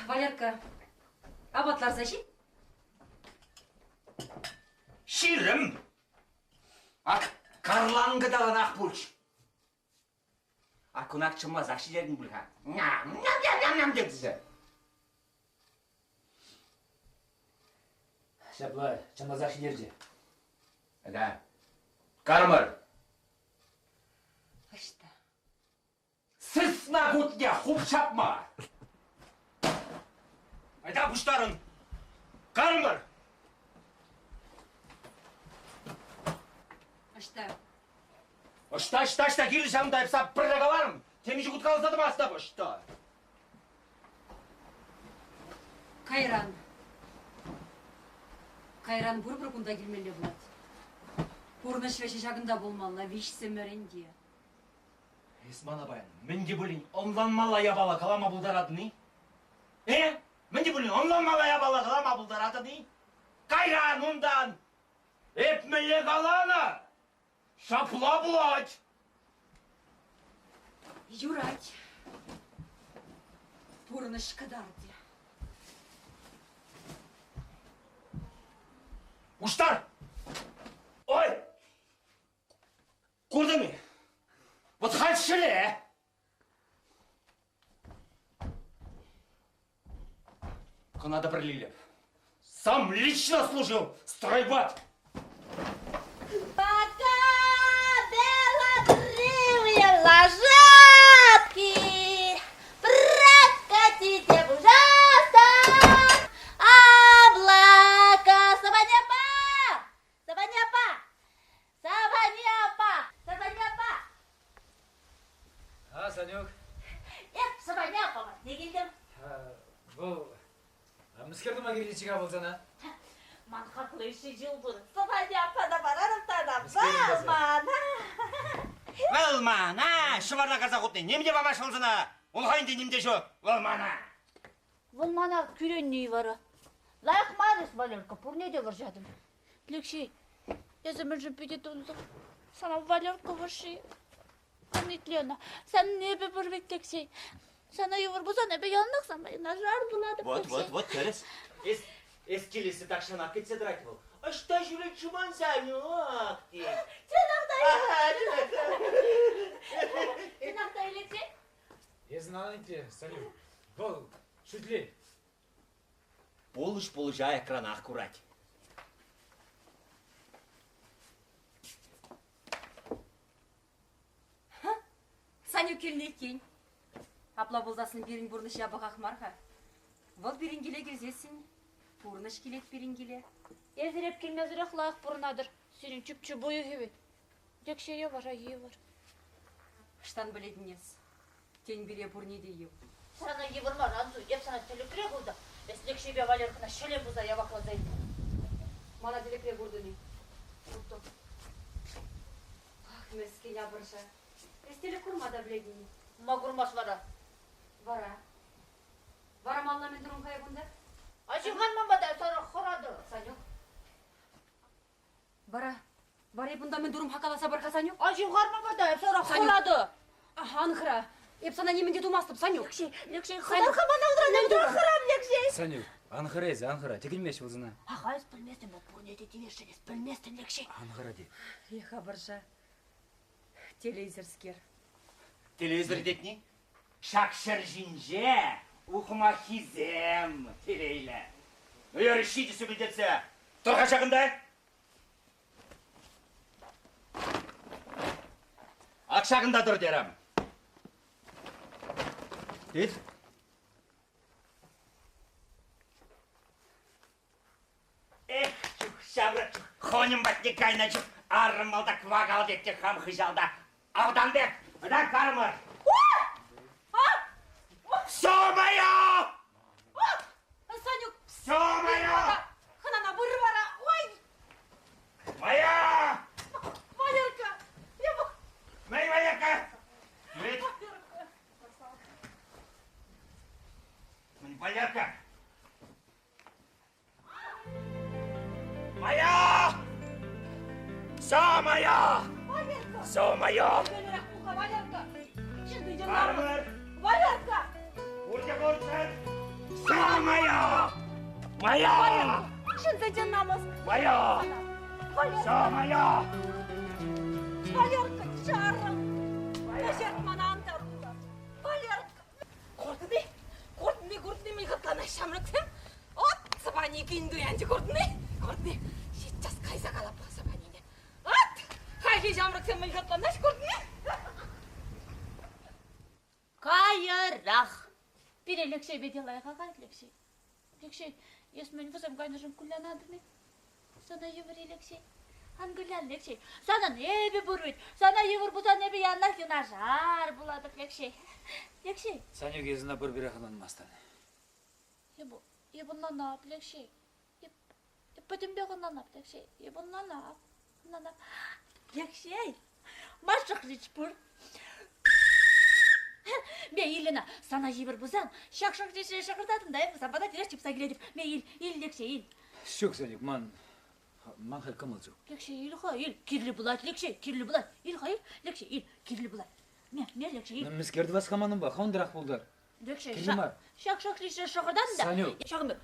Валерка, апат ларса ҫит. 20. Ак карланкӑ таланах пулч. Аккунах чӑмласах ҫитертӗн пуль-ха. Ням-ням-ням-ням тетсе. Ҫапла, чӑнласах ҫитерчӗ. Да. Кармӑр. Ӑҫта? Сысна кутне хуп ҫапма! Айта пуҫтарӑн! Кармӑр! Ӑҫта? Ӑҫта, ӑҫта, ӑҫта кирлӗ ҫавӑнта эп сан пӗрре каларӑм. Темиҫе хут каласа тӑмастӑп. Ӑҫта? Кайран. Кайран пурпӗр кунта килмелле пулать. Пурнӑҫ вӗҫӗ ҫакӑнта пулмалла, виҫсӗмӗрӗн те. Эс мана паян мӗн те пулин ӑнланмалла япала калама пултаратӑн-и? Э? Мӗн те пулин ӑнланмалла япала калама пултаратӑн-и? Кайран унтан! Эп мӗнле каланӑ? Ҫапла пулать! Юрать. Пурнӑҫ кӑтартӗ. Пуҫтар! Ой! Куртӑн-и? Вот халь ҫӗле! Кӑна та пӗрлилеп. Сам лично служил стройбат! Пока белобривые лошадки прокатите, пожалуйста, облака Саваньяпа! Саваньяпа! Саваньяпа! Саваньяпа! А, Санюк? Эп Саваньяпа патне килтӗм. Вӑл мӗскер тума кирлӗччӗ-ха вӑл сана? Ман хаклӑ ҫул пур. Саваньяпана парарӑм тата вӑл мана. Вӑл мана ҫӑварна карса хутни ним те памасть вӑл сана. Ун хӑйӗн те ним те ҫук. Вӑл мана. Вӑл мана кӳренни вара. Лайӑх мар эс, Валерка, пурне те вӑрҫатӑн. Лекҫей, эсӗ мӗншӗн питӗ тунсӑх? Сана Валерка вӑрҫи. Ан итле ӑна. Сан эпӗ пур вӗт, Лекҫей. Сана йывӑр пулсан эпӗ яланах санпа юнашар пулатӑп. Вот, вот, вот, тӗрӗс. Эс, эс килессе тахҫанах кӗтсе тӑрать вӑл. Ӑҫта ҫӳрет Чуман Санюк тет. Чӑнах та, чӑнах та, Алексей? Эс ан итле, Санюк. Вӑл шӳтлет. Пулӑш пулӑша экранах курать. Санюк килнӗ иккен. Апла пулсассӑн пирӗн пурнӑҫ япӑхах мар-ха. Вӑл пирӗн киле килсессӗн пурнӑҫ килет пирӗн киле. Эсир эп килмесӗрех лайӑх пурӑнатӑр. Сирӗн чӳк-чӳк уйӑхӗ вӗт. Текҫее вара йывӑр. Ӑҫтан пӗлетӗн эс? Тен, пире пурне те йывӑр. Сана йывӑр мар, ан суй. Эп сана тӗлӗкре куртӑм. Эс Лекҫейпе Валеркӑна ҫӗлен пулса явакласа илтӗм. Мана тӗлӗкре куртӑн-и? Куртӑм. Ах, мӗскӗн апӑрша. Эс тӗлӗк курма та пӗлетӗн-и? Ма курмас вара? Вара. Вара малла мӗн турӑм-ха эп унта? Ачи-хан ман пата сарӑх хӑратӑ. Санюк. Вара, вара эп унта мӗн турӑм-ха каласа пар-ха, Санюк? Ачи харма пата, сарӑх хӑратӑ. Ан хӑра. Эп сана нимӗн те тумастӑп, Санюк. Лекҫей, Лекҫей, хӑтар-ха мана унран, унран хӑрам, Лекҫей. Санюк, ан хӑра эсӗ, ан хӑра. Тӗкӗнмест вӑл сана. Аха, эс пӗлместӗн, вӑл пурне те тивесшӗн, эс пӗлместӗн, Лекҫей. Ан хӑра те. Эх, апӑрша. Телейсӗрскер. Телейсӗр тетни? Ҫак ҫӗр ҫинче ухмаххисем телейлӗ. Ырӑ ҫитӗ сӳпӗлтетсе. Тӑр-ха ҫакӑнта. Ак ҫакӑнта тӑр терӗм. Тет. Эх, чух. Ҫамрӑк хонӗм патне кайнӑ чух арӑм малта кӑвакал тет те хам хыҫалта автан пек. Ӑна кармӑр. Все мое! Санюк! Все мое! Хӑнана пыр вара! Ой! Моя! Валерка! Мэй, Валерка! Мэй! Валерка! Моя! Все мое! Все мое! Валерка! Валерка! Пурте курччӑр! Все мое! Мое! Ҫынсенчен намӑс! Мое! Все мое! Валерка, чарӑн! Каҫарт мана ан тар Валерка! Куртӑн-и? Куртӑн-и, куртӑн-и, мӗн хӑтланаҫ ҫамрӑксем? От, Сӑпани кин туянчӗ, куртӑн-и? Куртӑн-и? Ҫиччас кайса калап-ха Сӑпанине. От, хальхи ҫамрӑксем мӗн хӑтланаҫ, куртӑн-и? Кайӑрах! Пире Лекҫейпе те лайӑх ахаль, Лекҫей. Лекҫей, эс мӗн вӗсем кайнӑшӑн кулянатӑн-и? Сана йывӑр-и, Лекҫей? Ан кулян, Лекҫей. Санӑн эпӗ пур вӗт. Сана йывӑр пулсан эпӗ яланах юнашар пулатӑп, Лекҫей. Лекҫей. Санюк, эс ӑна пӗр-пӗрех ӑнланмастӑн. Эп, эп ӑнланап, Лекҫей. Эп, эп пӗтӗмпех ӑнланап, Лекҫей. Эп ӑнланап. Ӑнланап. Лекҫей, машӑхлич пур. Ме, ил ӑна, сана йывӑр пулсан, ҫак шӑрчӗ шӑкӑртатӑн та эп сан пата тӳрех чупса килетӗп. Ме, ил, ил, Лекҫей, ил. Ҫук, Санюк, ман, ман халь кӑмӑл ҫук. Лекҫей, ил-ха, ил, кирлӗ пулать, Лекҫей, кирлӗ пулать. Ил-ха, ил, Лекҫей, ил, кирлӗ пулать. Ме, ме, Лекҫей, ил. Ну, мӗскер тӑвас ха манӑнпа, хӑвӑнтарах пултӑр. Лекҫей, Кирлӗ мар. ҫак шӑхличне шӑхӑртатӑн та. Санюк. Ҫакӑн пек.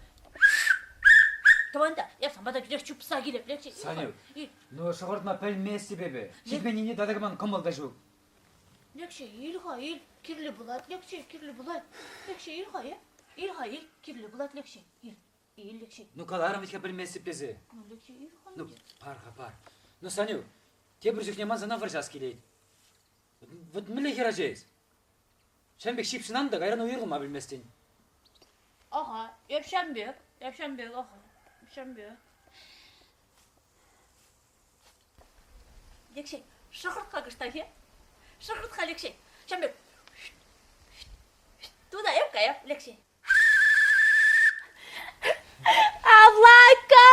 Тӑван та, эп сан пата тӳрех чупса килеп, Лекҫей. Санюк, ну шӑхӑртма пӗлместӗп эпӗ. Ҫитменнине тата ман кӑмӑл та ҫук. Лекҫей, ил-ха, ил, кирлӗ пулать, Лекҫей, кирлӗ пулать. Лекҫей, ил-ха, э? Ил-ха, ил, кирлӗ пулать, Лекҫей, ил. Ил, Лекҫей. Ну, каларӑм вӗт-ха пӗлместӗп тесе. Ну, Лекҫей, ил-ха. Ну, пар-ха, пар. Ну, Санюк, тепӗр чухне ман сана вӑрҫас килет. Вот мӗнле хӗрача эс? Ҫавӑн пек ҫыпҫӑнан та кайран уйрӑлма пӗлместӗн. Ага, эп ҫавӑн пек, эп ҫавӑн пек, ага, эп ҫавӑн пек. Лекҫей, шӑхӑрт-ха кӑштах, е? Шӑхӑрт-ха, Лекҫей. Ҫавӑн пек. Туда эп каяп, Лекҫей. Облака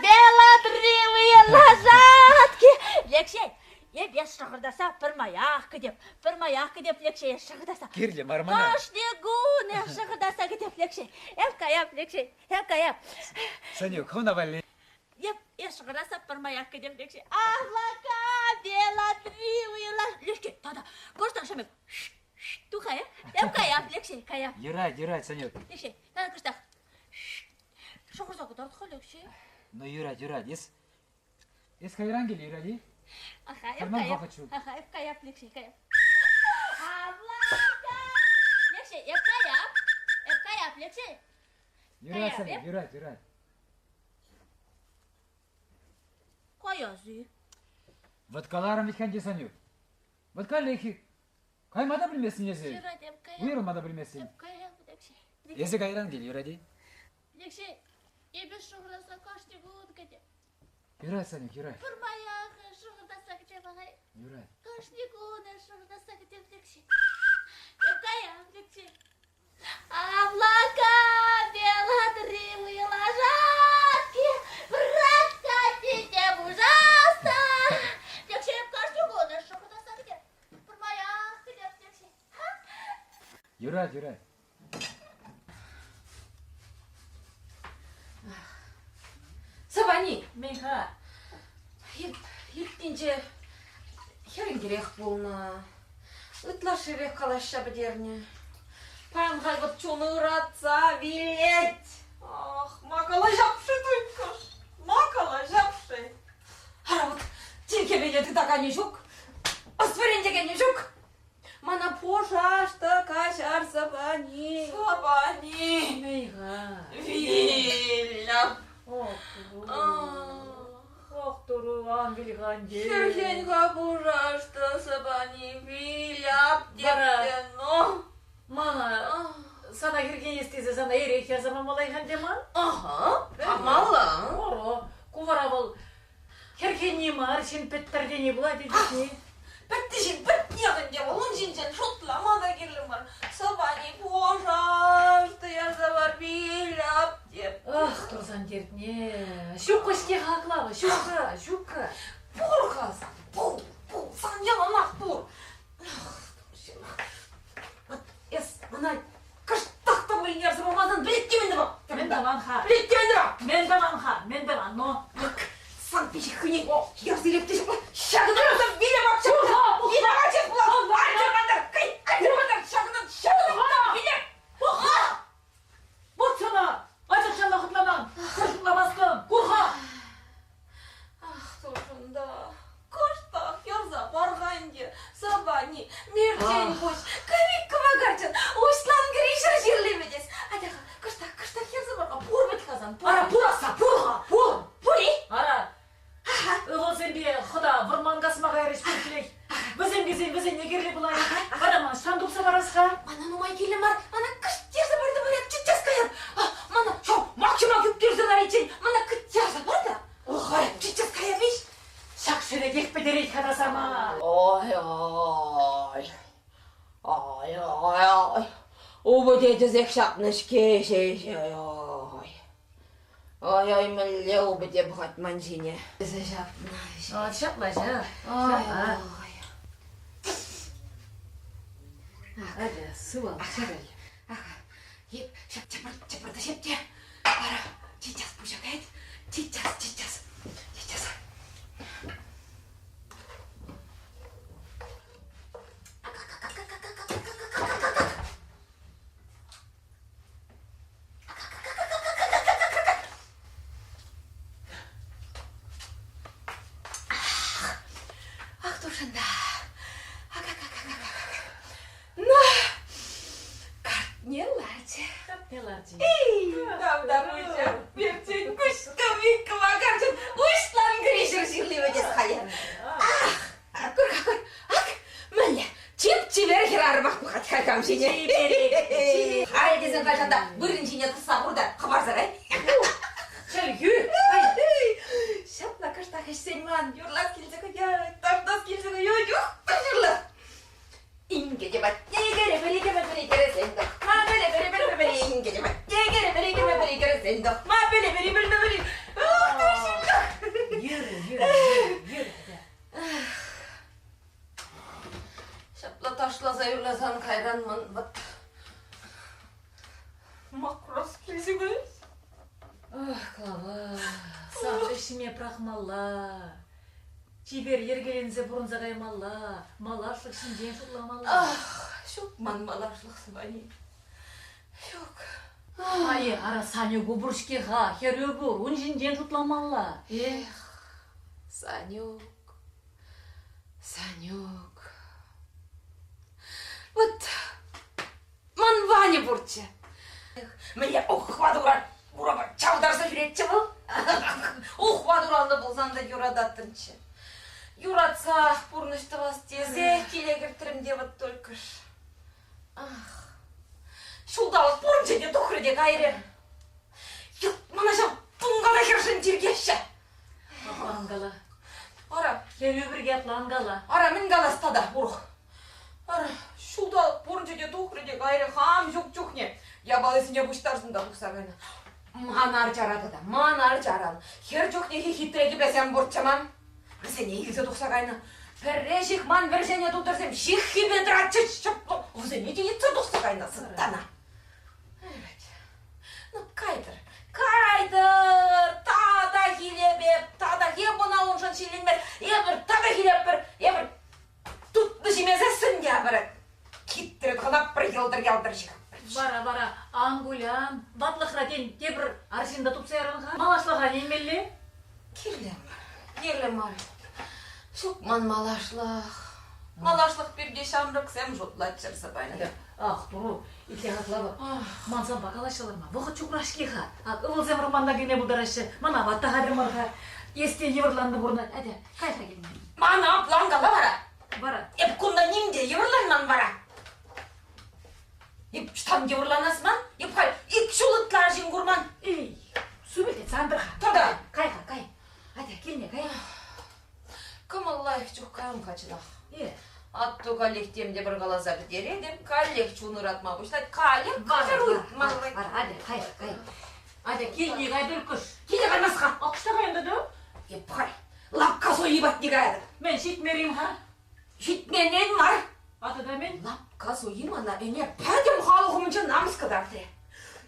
белотривые лошадки. Лекҫей, эп эс шӑхӑртаса пӗрмаях кӗтеп, пӗрмаях кӗтеп, Лекҫей, эс шӑхӑртаса. Кирлӗ мар мана. Кашни кун эс шӑхӑртаса кӗтеп, Лекҫей. Эп каяп, Лекҫей, эп каяп. Санюк, хӑвна валли. Эп эс шӑхӑртаса пӗрмаях кӗтеп, Лекҫей. Облака белотривые лошадки. Лекҫей, тата кӑштах шамек. Тухай, эп каяп, Лекҫей, каяп. Юрать, юрать, Санюк. Лекҫей, тата кӑштах. Шӑхӑрса кӑтарт-ха, Лекҫей. Ну, юрать, юрать. Эс, эс кайран кил, юрать-и? Аха, эп Карман каяп. вӑхӑт ҫук. Аха, эп каяп, Лекҫей, каяп. Облака! Лекҫей, эп каяп. Эп каяп, Лекҫей. Юрать, Каяп, Санюк, эп. юрать, юрать. Каяс-и? Вот каларӑм вӗт-ха ӗнтӗ, Санюк. Вот каллех Кайма та пӗлместӗн эсӗ. Юрать, эп каяп. Уйрӑлма та пӗлместӗн. Эп каяп, Лекҫей. Эсӗ кайран кил, юрать-и? Лекҫей, эпӗ шухӑшласа кашни кун кӗтеп. Юрать, Санюк, юрать. Пӗрмаях шухӑшласа кӗтеп, ахай. Юрать. Кашни кун шухӑшласа кӗтеп, Лекҫей. Эп каяп, Лекҫей. Облака белодрывые лошадки, прокатите, пожалуйста. Лекҫей, эп кашни кун шухӑшласа кӗтеп. Пӗрмаях кӗтеп, Лекҫей. Юрать, юрать. Сӑвани! Мӗн-ха? Иртнинче хӗрӗнкӗрех пулнӑ. Ытлашширех калаҫса пӗтернӗ. Паян халь вӑт чун ыратса вилет. Ах, ма калаҫап-ши тунькӑш? Ма калаҫап-ши? Ара вот тилхепене тытаканӗ ҫук, ӑс вӗрентекенӗ ҫук. Мана пушашта каҫар Сӑпани. Сӑпани! Мӗн-ха? Вилнӗ. Ох, Ох, туру, ан вил-ха, Хӗрхен-ха пушашта Сӑпани, виляп тепте, но. Мана сана хӗрхенес тесе сана эрех ярса памалла-и-ха ӗнтӗ ман? Ага, памалла. Ора, Ку вара вӑл хӗрхенни мар, ҫын пӗттӗр тени пулать илтни. Пӗтнӗ ҫын пӗтнех ӗнтӗ вӑл, ун ҫинчен шутлама та кирлӗ мар. Сӑпани пушашты ярса пар, вилеп теп. Ах, турсан тертне. Ҫуккӑ-ҫке хаклавӑ, ҫуккӑ, ҫуккӑ. Пур-ха сан, пур, пур, сан яланах пур. Вот эс мана кӑштах та пулин ярса памасан пӗлет те мӗн тӑвап. Мӗн тӑван-ха? Пӗлет те мӗн тӑвап. Мӗн тӑван-ха? Мӗн тӑван? Но. Сан пиҫиххине ярса илеп те ҫапла ҫакӑнта виле пап Виле пачах пулас. Ачӑрмантар, кай, ачӑрмантар, ҫакӑнтан ҫакӑнтан виле. Пӑх-ха! Вот сана! Ачӑрчанла хӑтланан, пӗр шутламастӑн, кур-ха! Ах, туршӑнта, кӑштах ярса пар-ха ӗнтӗ, Сӑпани, мерчен пуҫ, кӑвик кӑвакарчӑн, уҫланкӑри ҫӗр ҫырли вӗтес. Атя-ха, кӑштах, кӑштах ярса пар-ха, пур вӗт-ха сан, пур. Ара, пурасса, пур-ха, пур. Пур-и? Ара, ывӑлсемпе хӑта вӑрман касма кайрӗҫ пӳртлех. Вӗсем килсен вӗсене кирлӗ пулать. Вара ман сан тупса парас-ха. Мана нумай кирлӗ мар, мана кӑшт ярса пар та парать, чӗччес каяп. Мана ҫав макҫӑма кӳптерсе лариччен мана кӑт ярса пар та. Охай, чӗччес каяп-иҫ. Ҫак шӗвекех пӗтерет-ха тасама. Ой-ой, ай-ай-ай, упӑте тӗсех ҫапнӑ-ҫке ҫеҫ, ой-ой. Ой-ой, мӗнле упӑте пӑхать ман ҫине. Тесе ҫапнӑ. Ҫапла ҫав. Ҫапла. Атя, сывал, чӗрӗл. Ага. Еп, ҫап чӑпӑр, чӑпӑр та ҫеп те. Ара, сейчас пуҫа каять. Сейчас, сейчас, сейчас. Ах, туршӑнта. На! Картне ларчӗ. Картне ларчӗ. Эй, тавтапуҫа, пиртен куҫ кӑвик кӑвакарчӑн уҫланкӑри ҫӗр ҫырли вӗтес халӗ. Ах, кур-ха, кур, ак, мӗнле, чип-чипер хӗрарӑмах пӑхать халь хам ҫине. Халь тесен хаҫан та вырӑн ҫине тӑсса хур та хӑпарса кай. Чӗлхӳ! Ҫапла кӑштах ӗҫсен ман юрлас килсе каять, ташлас килсе каять, ух, юрлас. Инке те патне кӗре пӗри кӗме пӗри кӗресен тӑхма пӗле пӗри пӗлме пӗри инке те патне кӗре пӗри кӗме пӗри кӗресен тӑхма пӗле пӗри пӗлме пӗри. Ух, тушинка! Юрӗ, юрӗ, юрӗ, юрӗ. Ҫапла ташласа юрласан кайран ман вӑт макрос килсе каять. Ах, Клава, сан ӗҫме пӑрахмалла. Чипер йӗркеленсе пурӑнса каймалла, малашлӑх ҫинчен шутламалла. Ах, ҫук ман малашлӑх Сӑпани. Ҫук. Ай, ара, Санюку пур-ҫке-ха, хӗрӳ пур, ун ҫинчен шутламалла. Эх, Санюк, Санюк. Вот ман Ваня пурччӗ. Мӗнле ухва турат, урапа чавтарса ҫӳретчӗ вӑл. Ухва туралнӑ пулсан та юрататтӑмччӗ. Юратсах пурнӑҫ тӑвас тесе киле кӗртрӗм те вот только ж. Ах, ҫулталӑк пурӑнчӗ те тухрӗ те кайрӗ. Мана ҫав тунката хӗршӗн тиркеҫҫӗ. Ан кала. Ара. Хӗрӳ пирки апла ан кала. Ара, мӗн калас тата урӑх? Ара, ҫулталӑк пурӑнчӗ те тухрӗ те кайрӗ хам ҫук чухне. Япалисене пуҫтарсан та тухса кайнӑ. Ман арчара тата, ман арчаран. Хӗр чухнехи хитре кӗпесем пурччӗ ман. Вӗсене илсе тухса кайнӑ. Пӗрре ҫыхман вӗрҫене тутӑрсем ҫыххипе тӑратчӗҫ. Вӗсене те йӑтса тухса кайнӑ сӑттана. Ну, кайтӑр, кайтӑр, тата хилепеп, тата эп ӑна уншӑн ҫилленмер, эпӗр тата хилеппӗр, эпӗр тутнӑ ҫимесессӗн те пӗр хитре тӑхӑнатпӑр йӑлтӑр-ялтӑр ҫыхатпӑр. Вара, вара, ан кулян, ватлӑхра тен тепӗр арҫын та тупса ярӑн-ха. Малашлӑха ӗненмелле. Кирлӗ мар, кирлӗ мар. Ҫук ман малашлӑх. Малашлӑх пирки ҫамрӑксем шутлаччӑр Сӑпани. Ах, туру, итле хаклавӑ. Ман санпа калаҫалар-ма, вӑхӑт ҫукрах-ҫке-ха. Ак, ывӑлсем романна килме пултараҫҫӗ. Мана ватта хатӗр мар-ха. Эс те йывӑрланнӑ пурӑнать. Атя, кай-ха килме. Мана план кала вара. Вара. Эп кунта ним те йывӑрланман вара. Эп ӑҫтан йывӑрланас ман? Эп халь ик ҫул ытла арҫын курман. Эй, сӳпӗлтет Сантӑр-ха. Тата. Кай-ха, кай. Килне кай. Кӑмӑл лайӑх чух каям-ха чӑнах. Э. Атту каллех тем те пӗр каласа пӗтеретӗп, каллех чун ыратма пуҫлать, каллех каҫару ыйтмалла. Вара, атя, кай, кай. Атя, килне кай тӗркӗш. Киле каймас-ха. Ӑҫта кайӑн тата? Эп хай, лапка суйи патне каятӑп. Мӗн, ҫитмерим-ха? Ҫитменен мар. А тата мӗн? Лапка суйи мана ӗне пӗтӗм халӑх умӗнче намӑс кӑтартрӗ.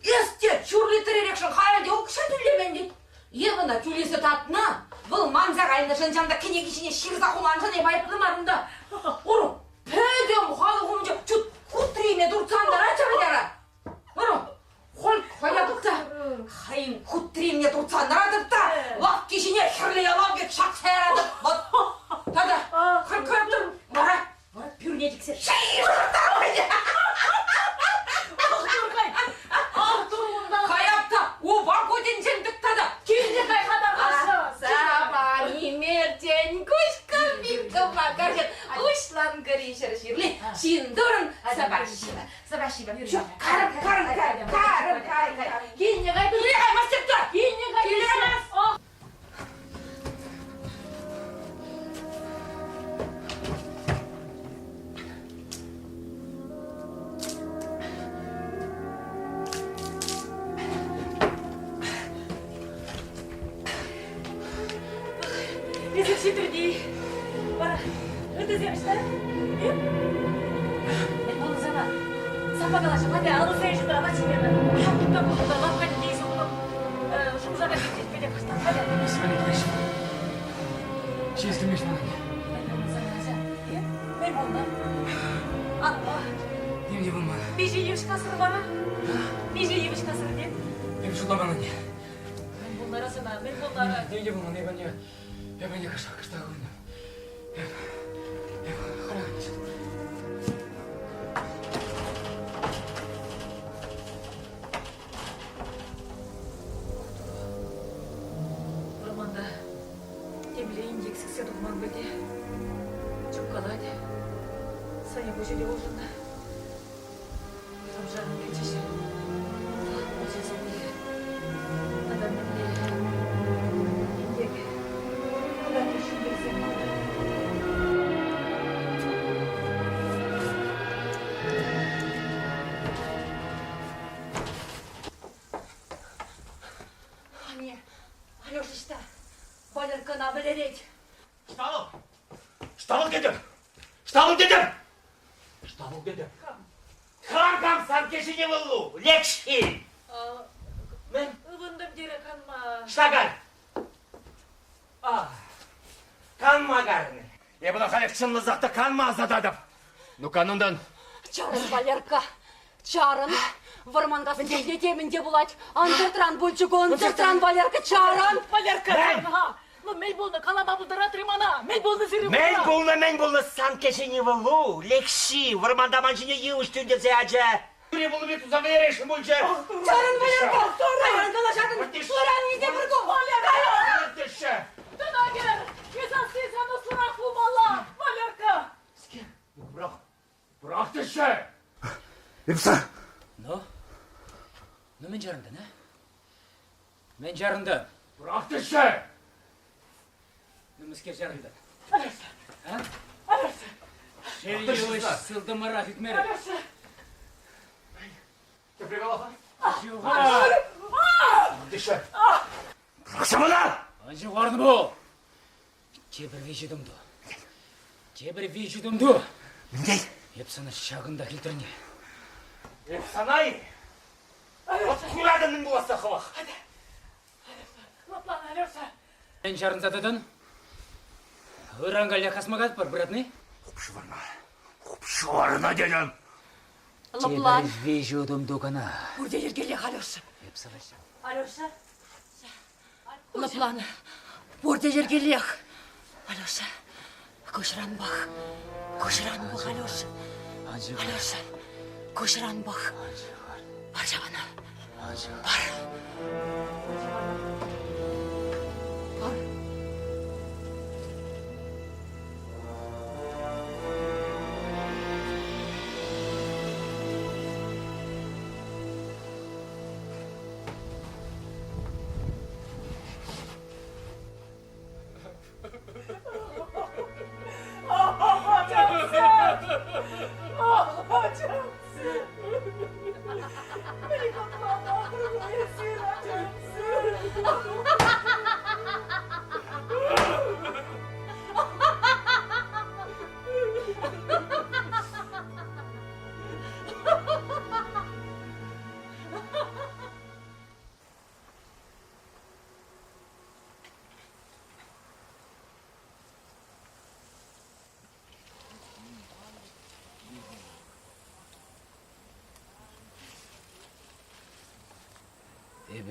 Эс те ҫур литр эрехшӗн халӗ те укҫа тӳлемен тет. Евӑна тӳлесе татнӑ, вӑл манса кайнӑшӑн ҫавӑнта кӗнеки ҫине ҫырса хуманшӑн эп айӑплӑ мар унта. Уру, пӗтӗм халӑх умӗнче чут кутрине туртса антарать ҫавӑн Уру, холь хӑя тытса, хӑйӗн кутрине туртса антаратӑп та лавкки ҫине хӗрлӗ ялав пек ҫакса яратӑп. Вот. Тата хӑй кӑртӑм, вара, вара пӳрне чиксе Каяп та упа кутӗнчен тык тата Килне кай-ха тархасшӑн. Сапани мертен куҫ кӑмпи кӑвакарчӑн уҫланкӑри ҫӗр ҫырли ҫын турӑн сапаҫҫипе сапаҫҫипе карӑм карӑм карӑм карӑм карӑм килне кай килне каймастӑп та Килне кай. Килне каймас. Эсир ҫитрӗн-и? Вара ыттисем ӑҫта? Мӗн пулнӑ сана? Санпа калаҫам, атя, алӑсем ҫутӑ, апат ҫиме пар. Кунта пулнӑ, лавкка тейсе улӑп шумса кайса пӗтӗм кӑштах. Атя. Свали килеҫ. Ҫиес килмест мана. Мӗн пулнӑ сана, ача? Мӗн пулнӑ? Аппа. Ним те пулман. Миҫе йывӑҫ касрӑр вара? Миҫе йывӑҫ касрӑр тет? Эп шутламан ӗнтӗ. Мӗн пулнӑ ара сана? Мӗн пулнӑ ара? Ним те пулман, эп ӗнтӗ, эп ӗнтӗ кӑштах кӑштах ывӑнтӑм. Эп, эп хӑрах ӗнтӗ. Вӑрманта темле инкек сиксе тухман пуль те. Чупкалать. Саня пуҫӗ те улшӑннӑ. Шӑм-шарӑм кӗчӗҫ. Ачасем те тата мӗнле инкек кӑтартрӗҫ ҫӗнтерсем мана. Анне, Алеша ӑҫта? Валеркӑна вӗлерет. Ӑҫта вӑл? Ӑҫта вӑл тетӗп? Ӑҫта вӑл тетӗп? Ӑҫта вӑл тетӗп? Кам кам сан кӗҫӗне вӑллу? Лекҫи! Мӗн? Ывӑнтӑм терӗ канма. Ӑҫта кай? А, Канма карнӑ. Эп ӑна халех чӑнласах та канма ӑсататӑп. Ну-ка, нунтан. Чарӑн, Валерка, чарӑн. Вӑрманкасси чухне темӗн те пулать. Ӑнсӑртран пулчӗ ку, ӑнсӑртран, Валерка, чарӑн. Валерка, Мӗн? чарӑн-ха. Ну, мӗн пулнӑ? Калама пултаратри мана? Мӗн пулнӑ сирӗн Мӗн пулнӑ, мӗн пулнӑ сан кӗҫӗн ывӑлу? Лекҫи, вӑрманта ман ҫине йывӑҫ тӳнтерсе ячӗ. Пире пулнӑ пек туса вӗлересшӗн пулчӗ. Чарӑн, Валерка, кайран калаҫатӑн. Ыран илсе пыр ку. Теҫҫӗ. Тӑна кӗр! Юсасси сан ӑслӑрах пулмалла, Валерка! Пӑрах, пӑрах теҫҫӗ. Эпса. Ну? Ну, мӗн чарӑнтӑн, а? Мӗн чарӑнтӑн? Пӑрах теҫҫӗ. Ну, мӗскер чарӑнтӑн? А? Шел йывӑҫ сылтӑмӑрах ӳкмерӗ. Тепре кала-ха. Ҫывхар! Теҫҫӗ. Пӑрахса мана! Ан ҫывхарнӑ пул! Тепӗр виҫ утӑм ту. Тепӗр виҫ утӑм ту. Мӗн Эп сана ҫакӑнтах илтрӗне. Эп сана-и? Вот куратӑн мӗн пуласса хӑвах. Лӑплан, Алеша. Мӗн чарӑнса тӑтӑн? Ыран каллех касма катпӑр, братны? Хуп ҫӑварна. Хуп ҫӑварна тетӗм. Лӑплан. Тепӗр виҫ утӑм ту кӑна. Пурте йӗркеллех, Алеша. Эп сана ҫав. Алеша. Лӑплан. Пурте йӗркеллех. Алеша, куҫран пӑх. Куҫран пӑх, Алеша. Алеша, куҫран пӑх. Пар ҫавана. Пар. Пар.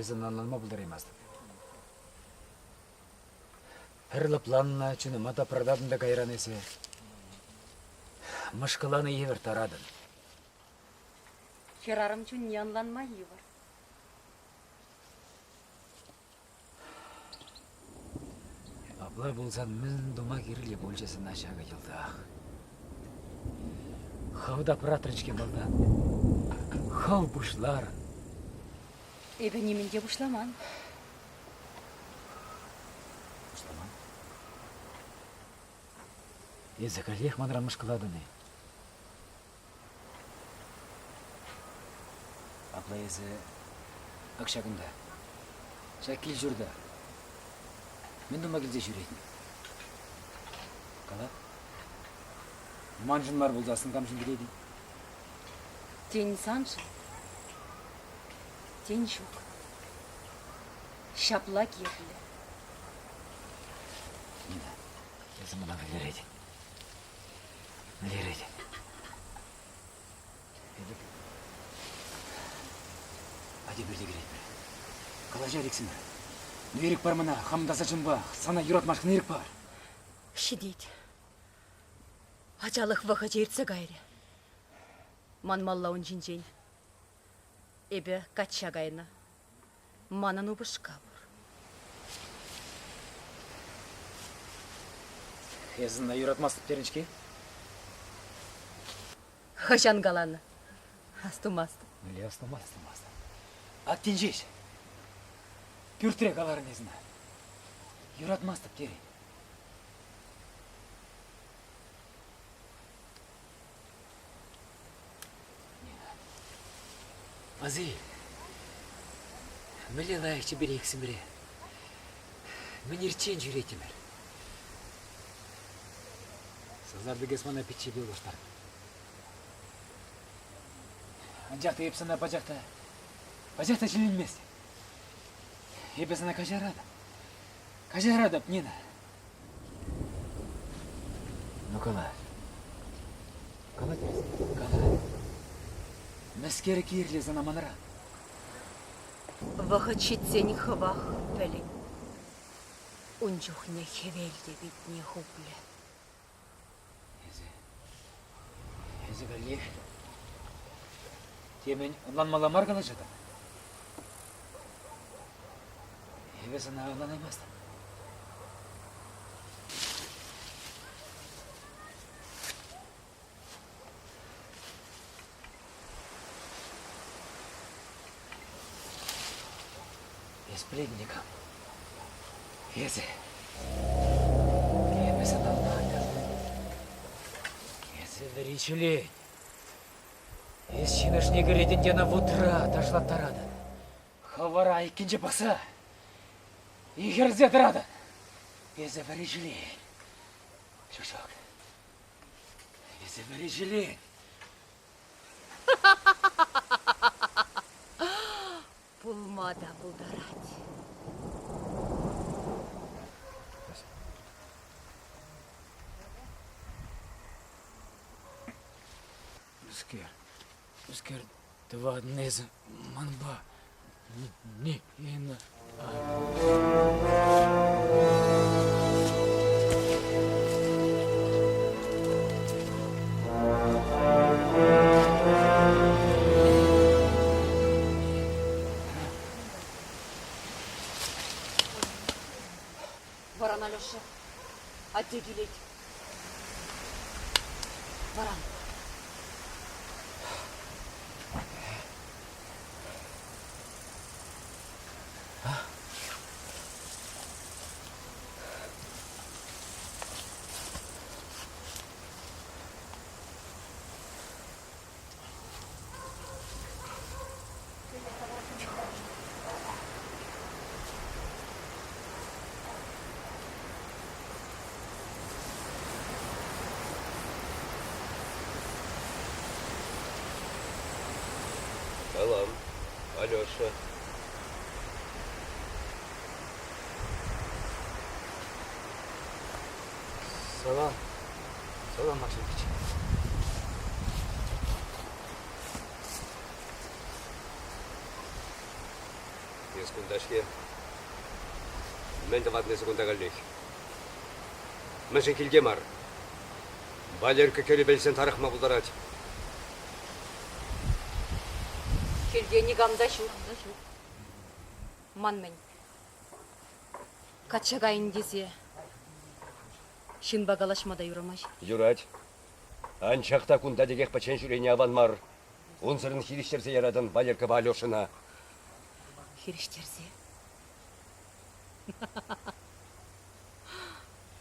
Эпӗ сана ӑнланма пултараймастӑп. Пӗр лӑпланнӑ чунӑма тапрататӑн та кайран эсӗ. Мӑшкӑланӑ евӗр таратӑн. Хӗрарӑм чунне ӑнланма йывӑр. Апла пулсан мӗн тума кирлӗ пулчӗ сана ҫакӑ йӑлтах? Хӑв тапратрӑн-ҫке малтан. Хӑв пуҫларӑн. Эпӗ нимӗн те пуҫламан. Пуҫламан? Эсӗ каллех манран мӑшкӑлатӑн-и? Апла эсӗ ак ҫакӑнта, ҫак кил-ҫурта мӗн тума килсе ҫӳретӗн? Кала. Маншӑн мар пулсассӑн камшӑн килетӗн? Тен, саншӑн, тен, ҫук. Ҫапла кирлӗ. Нина, эсӗ мана вӗлеретӗн. Вӗлеретӗн. Атя пӳрте кӗретпӗр. Калаҫар иксӗмӗр. Ну, ирӗк пар мана, хам таса чунпа, сана юратмашкӑн ирӗк пар. Ҫитет. Ачалӑх вӑхӑчӗ иртсе кайрӗ. Манмалла ун ҫинчен. Эпӗ качча кайнӑ. Манӑн упӑшка пур. Эсӗ ӑна юратмастӑп терӗн-ҫке? Хӑҫан каланӑ? Астумастӑп. Мӗнле астумастӑн, астумастӑн? Аттен ҫеҫ. Пӳртре каларӑн эс ӑна. Юратмастӑп терӗн. Василь, мӗнле лайӑх чипере иксӗмӗре. Мӗн ирччен ҫӳреттӗмӗр. Сасартӑк эс мана пиччепе улӑштартӑн. Анчах та эп сана пачах та, пачах та ҫилленместӗп. Эпӗ сана каҫаратӑп. Каҫаратӑп, Нина. Ну, кала. Кала тӗрӗс, кала. Мӗскер кирлӗ сана манран? Вӑхӑт ҫитсен хӑвах пӗлӗн. Ун чухне хӗвел те питне хуплӗ. Эсӗ, эсӗ каллех темӗн ӑнланмалла мар калаҫатӑн. Эпӗ сана ӑнланаймастӑп. Эс пӗлетӗн-и кам? Эсӗ. Эпӗ сана ӑнлантӑм. Эсӗ вӗри ҫӗлен. Эс ҫын ӑшне кӗретӗн те ӑна вутра ташлаттаратӑн. Хӑвӑра айккинче пӑхса ихӗрсе тӑратӑн. Эсӗ вӗри ҫӗлен. Чушок. Эсӗ вӗри ҫӗлен. Пулма та пултарать. Мӗскер, мӗскер тӑватӑн эсӗ манпа, Нина? Вӑран, Алеша. Атте килет. Вӑран. Салам, Алеша. Салам. Салам, Максимович. Эс кунта-ҫке. Мӗн тӑватӑн эсӗ кунта каллех? Мӗншӗн килте мар? Валерка кӗрӗп илсен тарӑхма пултарать. Килте никам та ҫук. Ман мӗн? Качча кайӑн тесе ҫынпа калаҫма та юрамасть. Юрать. Анчах та кунта текех пӗччен ҫӳрени аван мар. Унсӑрӑн хирӗҫтерсе яратӑн Валеркӑпа Алешӑна. Хирӗҫтерсе?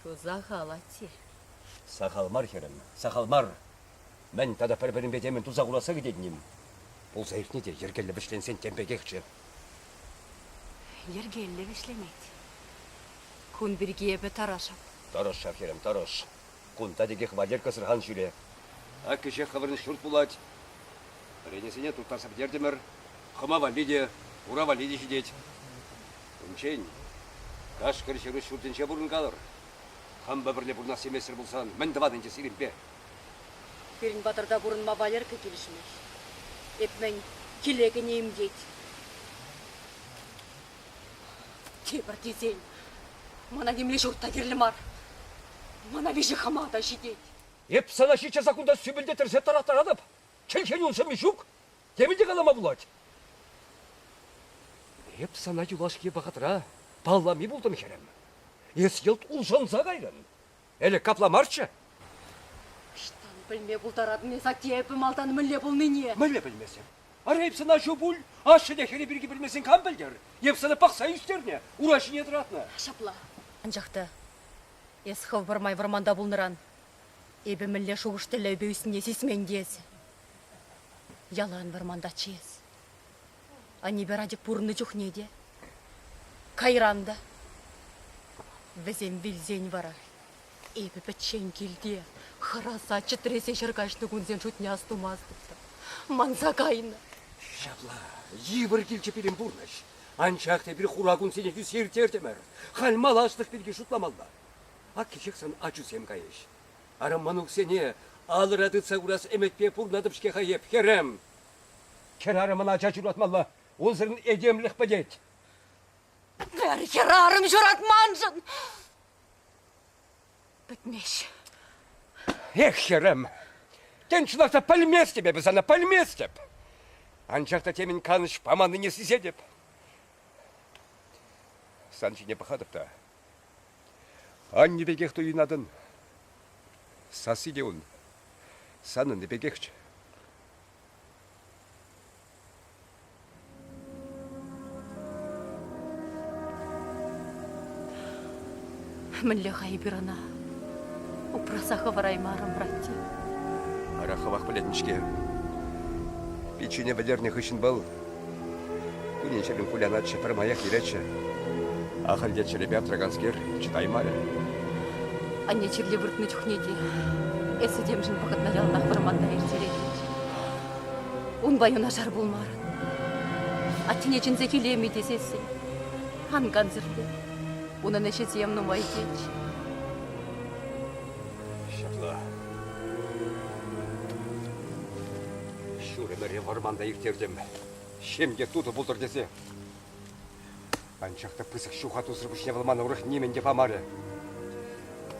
Ку сахал, атте. Сахал мар, хӗрӗм, сахал мар. Мӗн тата пӗр-пӗринпе темӗн туса хурасса кӗтетӗн-им? Пулса иртни те йӗркеллӗ вӗҫленсен тем пекехчӗ. Йӗркеллӗ вӗҫленет. Кун пирки эпӗ тӑрӑшӑп. Тӑрӑш ҫав, хӗрӗм, тӑрӑш. Кунта текех Валеркӑсӑр ан ҫӳре. Ак кӗҫех хӑвӑрӑн ҫурт пулать. Пӗренесене турттарса пӗтертӗмӗр. Хӑма валли те, ура валли те ҫитет. Унччен Кашкӑр ҫыру ҫуртӗнче пурӑнкалӑр. Хампа пӗрле пурӑнас теместӗр пулсан мӗн тӑватӑн ӗнтӗ сирӗнпе? Пирӗн патӑрта пурӑнма Валерка килӗшмест. Эп мӗн, киле кӗнӗ-им тет. Тепӗр тесен, мана нимле ҫурт та кирлӗ мар. Мана виҫӗ хӑма та ҫитет. Эп сана ҫиччас кунта сӳпӗлтеттерсе тараттаратӑп. Чӗлхен ун шӑмми ҫук. Темӗн те калама пулать. Эп сана юлашки вӑхӑтра паллами пултӑм, хӗрӗм. Эс йӑлт улшӑнса кайрӑн. Ӗлӗк капла марччӗ. Ӑҫтан пӗлме пултаратӑн эс, атте, эпӗ малтан мӗнле пулнине? Мӗнле пӗлмесен? Ара, эп сана аҫу пуль. Ашшӗ те хӗрӗ пирки пӗлмесен кам пӗлтӗр? Эп сана пӑхса ӳстернӗ, ура ҫине тӑратнӑ. Ҫапла. Анчах та эс хӑв пӗрмай вӑрманта пулнӑран эпӗ мӗнле шухӑш-тӗллевпе ӳснине сисмен те эсӗ. Ялан вӑрмантаччӗ эс. Аннепе Радик пурӑннӑ чухне те, кайран та. Вӗсем вилсен вара эпӗ пӗччен килте хӑраса чӗтресе ҫӗр каҫнӑ кунсен шутне астумастӑп та. Манса кайнӑ. Ҫапла, йывӑр килчӗ пирӗн пурнӑҫ. Анчах та эпир хура кунсене тӳссе ирттертӗмӗр. Халь малашлӑх пирки шутламалла. Ак кӗҫех сан ачусем кайӗҫ. Ара мӑнуксене алӑра тытса курас ӗмӗтпе пурӑнатӑп-ҫке-ха эп, хӗрӗм. Хӗрарӑмӑн ача ҫуратмалла, унсӑрӑн этемлӗх пӗтет. Пӗр хӗрарӑм ҫуратманшӑн пӗтмест. Эх, хӗрӗм, тен, чӑнах та пӗлместӗп эпӗ сана, пӗлместӗп. Анчах та темӗн канӑҫ паманнине сисетӗп. Сан ҫине пӑхатӑп та, анне пекех туйӑнатӑн. Сасси те ун санӑнни пекехчӗ. Мӗнле-ха эпир ӑна упраса хӑвараймарӑмӑр, атте? Ара, хӑвах пӗлетӗн-ҫке. Пиччене вӗлернӗ хыҫҫӑн вӑл кунӗн-ҫӗрӗн кулянатчӗ, пӗрмаях йӗретчӗ. Ахаль те чӗрепе аптраканскер чӑтаймарӗ. Анне чирлӗ выртнӑ чухне те эсӗ темшӗн вӑхӑтна яланах вӑрманта ирттеретӗнччӗ. Унпа юнашар пулмарӑн. Аттене чӗнсе килем-и тесессӗн ан кансӗрле. Унӑн ӗҫӗсем нумай тетчӗ. Ҫапла. Ҫур ӗмӗре вӑрманта ирттертӗм. Ҫемье тутӑ пултӑр тесе. Анчах та пысӑк ҫухатусӑр пуҫне вӑл мана урӑх нимӗн те памарӗ.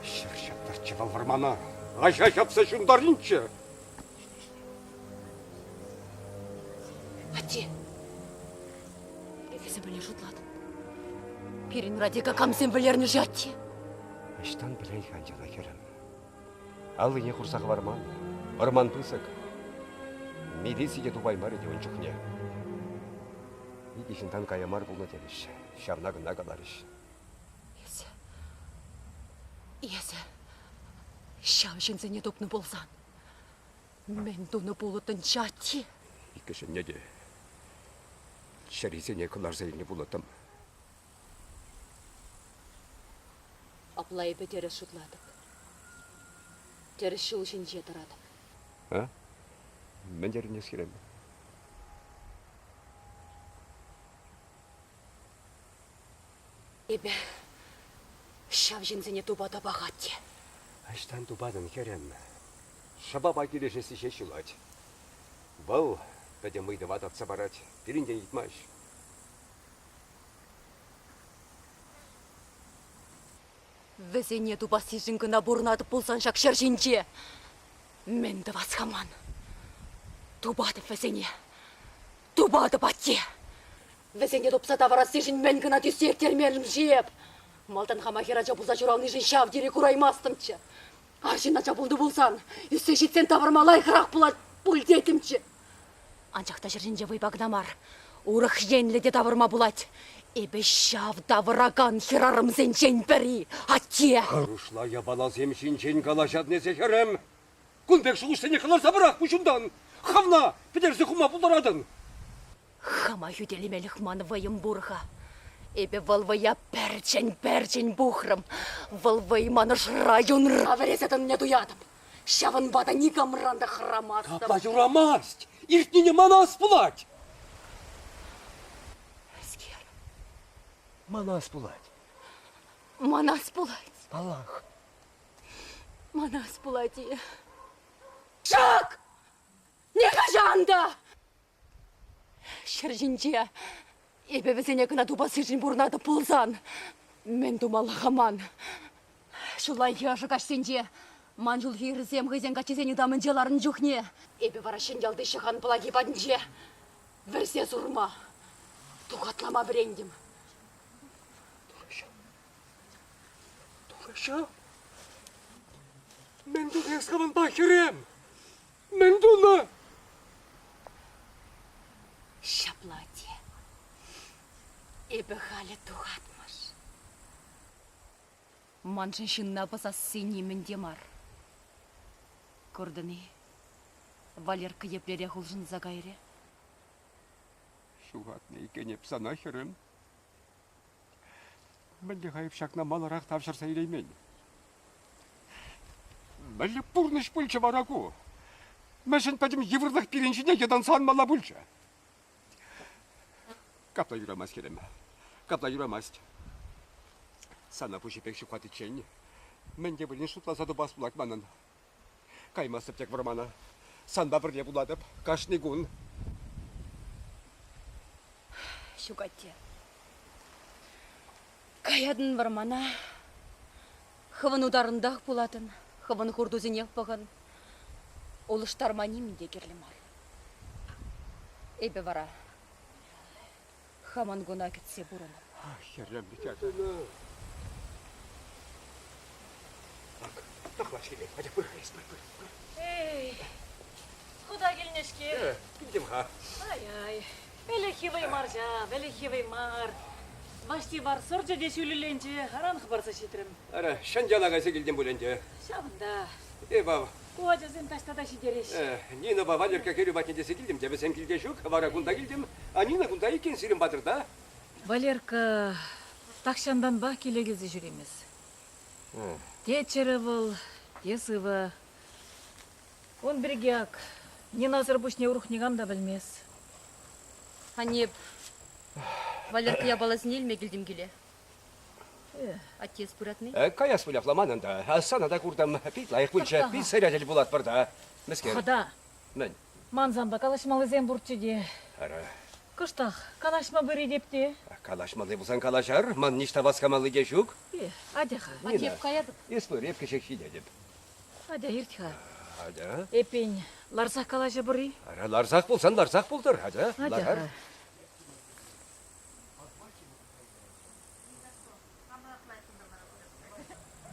Ҫӗр ҫаптӑрччӗ вӑл вӑрмана. Аҫа ҫапса ҫунтаринччӗ. Атте, эсӗ мӗнле шутлатӑн? Пирӗн Радика камсем вӗлернӗ-ши, атте? Ӑҫтан пӗлен-ха Анжела хӗрӗм? Аллине хурса хӑварман. Вӑрман пысӑк. Милици те тупаймарӗ те ун чухне. Икӗ ҫынтан кая мар пулнӑ терӗҫ. Ҫавна кӑна каларӗҫ. Эсӗ... Эсӗ ҫав ҫынсене тупнӑ пулсан мӗн тунӑ пулӑттӑнччӗ, атте? Иккӗшӗнне те чӗрисене кӑларса илнӗ пулӑттӑм. Апла эпӗ тӗрӗс шутлатӑп. Тӗрӗс ҫул ҫинче тӑратӑп. А? Мӗн терӗн эс, хӗрӗм? Эпӗ ҫав ҫынсене тупатӑпах, атте. Ӑҫтан тупатӑн, хӗрӗм? Шӑпапа килӗшесси ҫеҫ юлать. Вӑл пӗтӗм ыйтӑва татса парать, пирӗнтен ыйтмасть. Вӗсене тупассишӗн кӑна пурӑнатӑп пулсан ҫак ҫӗр ҫинче. Мӗн тӑвас-ха ман? Тупатӑп вӗсене. Тупатӑп, атте. Вӗсене тупса тавӑрассишӗн мӗн кӑна тӳссе ирттермерӗм-ши эп? Малтан хама хӗрача пулса ҫуралнишӗн ҫав тери кураймастӑмччӗ. Арҫын ача пулнӑ пулсан, ӳссе ҫитсен тавӑрма лайӑхрах пулать пуль теттӗмччӗ. Анчах та ҫӗр ҫинче вӑйпа кӑна мар, урӑх енлӗ те тавӑрма пулать. Эпӗ ҫав тавӑракан хӗрарӑмсенчен пӗри, атте! Хӑрушла япаласем ҫинчен калаҫатӑн эсӗ, хӗрӗм. Кун пек шухӑшсене кӑларса пӑрах пуҫунтан. Хӑвна пӗтерсе хума пултаратӑн. Хама хӳтӗлемелӗх ман вӑйӑм пур-ха. Эпӗ вӑл вӑя пӗрчӗн-пӗрчӗн пухрӑм. Вӑл вӑй ман ӑшра юнра вӗресе тӑнине туятӑп. Ҫавӑнпа та никамран та хӑрамастӑп. Капла юрамасть! Иртнине манас пулать! Мӗскер? Манас пулать. Манас пулать. Паллах. Манас пулать-и? Ҫук! Нихӑҫан та! Ҫӗр ҫинче эпӗ вӗсене кӑна тупассишӗн пурӑнатӑп пулсан, мӗн тумалла-ха ман? Ҫуллахи ӑшӑ каҫсенче ман ҫулхи хӗрсем хӑйсен каччисен ытамӗнче ларнӑ чухне эпӗ вара Ҫӗньялти Ҫӑхан Пӑлаки патӗнче вӗрсе сурма, тухатлама вӗрентӗм. Турӑҫӑм, Турӑҫӑм, мӗн тунӑ эс хӑвӑнпа, хӗрӗм? Мӗн тунӑ? Ҫапла, атте. Эпӗ халӗ тухатмӑш. Маншӑн ҫынна пӑсасси нимӗн те мар. Куртӑн-и, Валерка еплерех улшӑнса кайрӗ? Ҫухатнӑ иккен эп сана, хӗрӗм. Мӗнле-ха эп ҫакна маларах тавҫӑрса илеймен? Мӗнле пурнӑҫ пулчӗ вара ку? Мӗншӗн пӗтӗм йывӑрлӑх пирӗн ҫине йӑтӑнса анмалла пулчӗ? Капла юрамасть, хӗрӗм. Капла юрамасть. Сана пуҫӗпех ҫухатиччен мӗн те пулин шутласа тупас пулать манӑн. Каймастӑп тек вӑрмана. Санпа пӗрле пулатӑп кашни кун. Ҫук, атте. Каятӑн вӑрмана, хӑвӑн утарӑнтах пулатӑн, хӑвӑн хуртусенех пӑхӑн. Улӑштарма нимӗн те кирлӗ мар. Эпӗ вара хамӑн куна кӗтсе пурӑнӑп. Хӗрӗм, Ак, тӑхлач килет. Атя, пыр, эс, пыр, пыр, пыр. Эй, хута килнӗ-ҫке. Килтӗм-ха. Ай-ай, ӗлӗкхи вӑй мар ҫав, ӗлӗкхи вӑй мар. Ваҫли вар сӑрчӗ те ҫӳллӗленчӗ, аран хӑпарса ҫитрӗм. Ара, Ҫӗньяла кайса килтӗм пуль ӗнтӗ. Ҫавӑнта. Эп ав. Ку ачасем таҫта та ҫитереҫҫӗ. Нинӑпа Валерка кӗрӳ патне тесе килтӗм те, вӗсем килте ҫук, вара кунта килтӗм. А Нина кунта иккен сирӗн патӑрта. Валерка тахҫантанпах киле килсе ҫӳремест. Те чӗрӗ вӑл, те сывӑ. Ун пирки ак Нинасӑр пуҫне урӑх никам та пӗлмест. Анне, Валерка япаласене илме килтӗм киле. Отец пыратни? Каяс пуль апла манӑн та. Сана та куртӑм. Пит лайӑх пулчӗ. Пит сӑрятель пулатпӑр та. Мӗскер? Хӑта. Мӗн? Ман санпа калаҫмаллисем пурччӗ те. Ара. Кӑштах калаҫма пыритеп те. Калаҫмалли пулсан калаҫар. Ман ниҫта васкамалли те ҫук. Атя-ха. Нина, Атя, каятӑп. Эс пыр, эп кӗҫех ҫитетӗп. Атя, ирт-ха. Атя. Эппин, ларсах калаҫӑпӑр-и? Ара, ларсах пулсан ларсах пултӑр. Атя, ларар.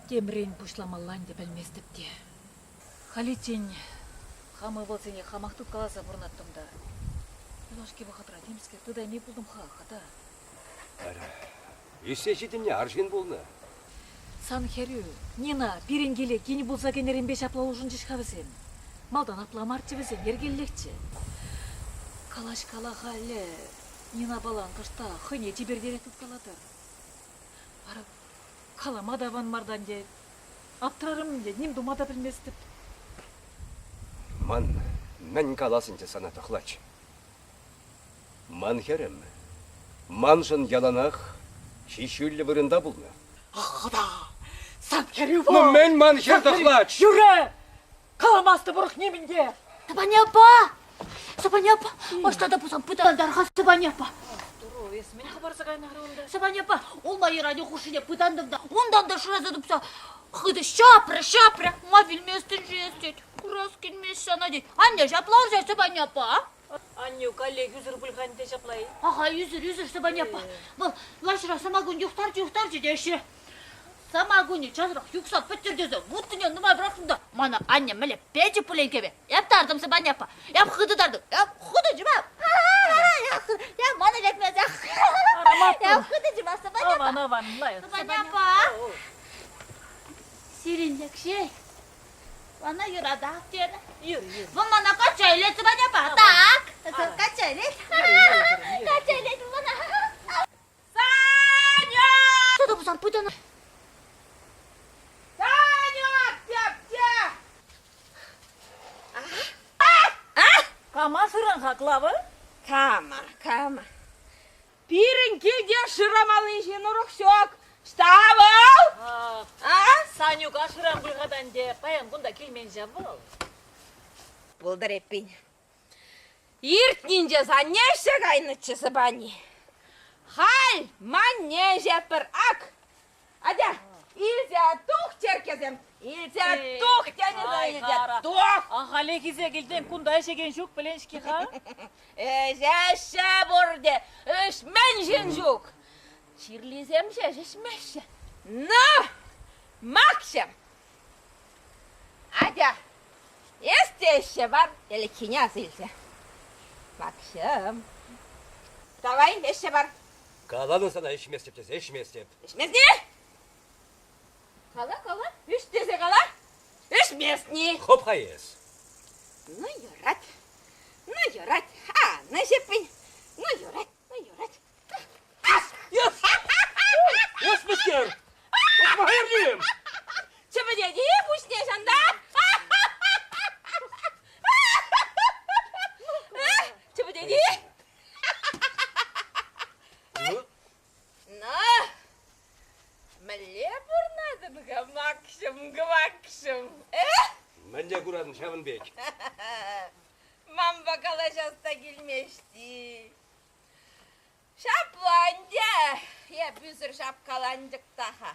Темрен пуҫламалла ӗнтӗ пӗлместӗп те. Халиччен хам ывӑлсене хамах тыткаласа пурӑнаттӑм та. Юлашки вӑхӑтра темскер тытайми пултӑм-ха, хӑта. Ара, ӳссе ҫитӗннӗ арҫын пулнӑ. Сан хӗрӳ, Нина, пирӗн киле кин пулса кӗнӗренпе ҫапла улшӑнчӗҫ-ха вӗсем. Малтан апла марччӗ вӗсем, йӗркеллехчӗ. Калаҫкала халӗ, Нина палан кӑштах хӑйне чипертерех тыткалатӑр. Ара, калама та аван мартан те. Аптрарӑм ӗнтӗ, ним тума та пӗлместӗп. Ман мӗн калас ӗнтӗ сана, тӑхлач? Ман хӗрӗм маншӑн яланах чи ҫӳллӗ вырӑнта пулнӑ. Ах, хӑта! Сан хӗрӳ вӑл! Ну мӗн ман хӗр тӑхлач? Юрӗ! Каламастӑп урӑх нимӗн те! Сапаняпа! Сапаняпа! Ӑҫта та пулсан пытантар-ха Сапаняпа! Турӑ. Эс мӗн хӑпарса кайнӑ-ха унта? Сӑпани аппа, улма йӑранӗ хушшине пытантӑм та унтан та шыраса тупса хытӑ ҫапрӗ, ҫапрӗ. Ма вилместӗн-ши эс тет. Курас килмест сана тет. Анне ҫапла ӑрҫать Сӑпани аппа. Аннӳ каллех ӳсӗр пуль-ха ӗнтӗ ҫапла-и? Аха, ӳсӗр, ӳсӗр Сӑпани аппа. Вӑл лаҫра сӑмакун юхтарчӗ, юхтарчӗ те ӗҫрӗ. Сӑмакунӗ часрах юхса пӗттӗр тесе вуттине нумай пӑрахрӑм та мана анне мӗнле печӗ пуленкепе. Эп тартӑм Сӑпани аппа. Эп хытӑ тартӑм. Эп хытӑ чума. Я мана лекмесӗр. Эп хытӑ чума Сӑпани аппа. Аван, аван, лайӑх. Сӑпани аппа. Сирӗн лекҫей. Мана юратать терӗ. Юр, юр. Вӑл мана качча илет Сӑпани аппа. Так. Качча илет. Качча илет мана. Саня! Тата пулсан пытана. Саня, тяп-тя! Кама шыран-ха, Клава? Кама, кама? Пирӗн килте шырамалли ҫын урӑх ҫук. Ӑҫта вӑл? А? Санюка шыран пуль-ха та ӗнтӗ. Паян кунта килмен ҫав вӑл. Пултӑр эппин. Иртнинче санне ӗҫсе кайнӑччӗ Сӑпани. Халь манне ӗҫетпӗр ак. Атя, илсе тух черккесем, илсе тух тенӗ илсе тух. Ахалех илсе килтӗн, кунта ӗҫекен ҫук, пӗлен-ҫке-ха. Ӗҫеҫҫӗ пурте, ӗҫмен ҫын ҫук. Чирлисем ҫеҫ ӗҫмеҫҫӗ. Ну, Макҫӑм, Атя, эс те ӗҫсе пар, ӗлӗкхине аса илсе. Макҫӑм, давай ӗҫсе пар. Каланӑ сана ӗҫместӗп тесе, ӗҫместӗп. Ӗҫместни? Кала, кала, ӗҫ тесе кала. Ӗҫместни. Хоп-ха эс. Ну, юрать. Ну, юрать. А, ну, ҫеппин. Ну, юрать, ну, юрать. Эс мӗскер? Ухмаха ерним! Чӗпӗтет-и пуҫне ҫанта? Чӗпӗтет-и? Ну, мӗнле пурӑнатӑн-ха, Макҫӑм, кӑвакҫӑм, э? Мӗнле куратӑн ҫавӑн пек? Манпа калаҫас та килмест-и? Ҫапла ӗнтӗ, эп ӳсӗр ҫапкаланчӑк та-ха.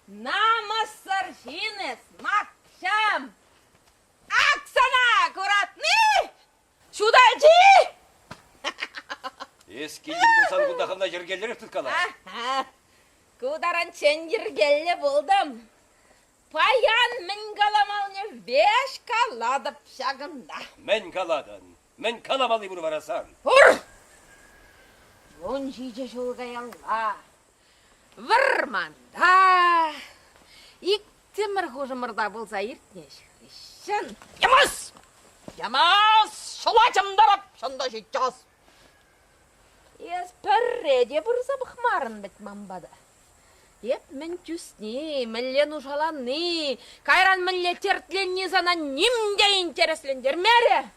Намӑссӑр ҫын эс, Макҫӑм! Ак сана куратни! Ҫуталчи! Эс килтӗн пулсан кунта хӑвна йӗркеллӗрех тыткала. Ку таранччен йӗркеллӗ пултӑм. Паян мӗн каламаллине веҫ калатӑп ҫакӑнта. Мӗн калатӑн? Мӗн каламалли пур вара сан? Пур! 17 ҫул каялла вӑрманта иксӗмӗр хушӑмӑрта пулса иртнӗ ӗҫ хыҫҫӑн Ямас! Ямас! Шӑла чӑмтарап, шӑнта ҫитчас! Эс пӗрре те пырса пӑхмарӑн вӗт ман пата. Эп мӗн тӳсни, мӗнле нушаланни, кайран мӗнле тертленни сана ним те интереслентермерӗ.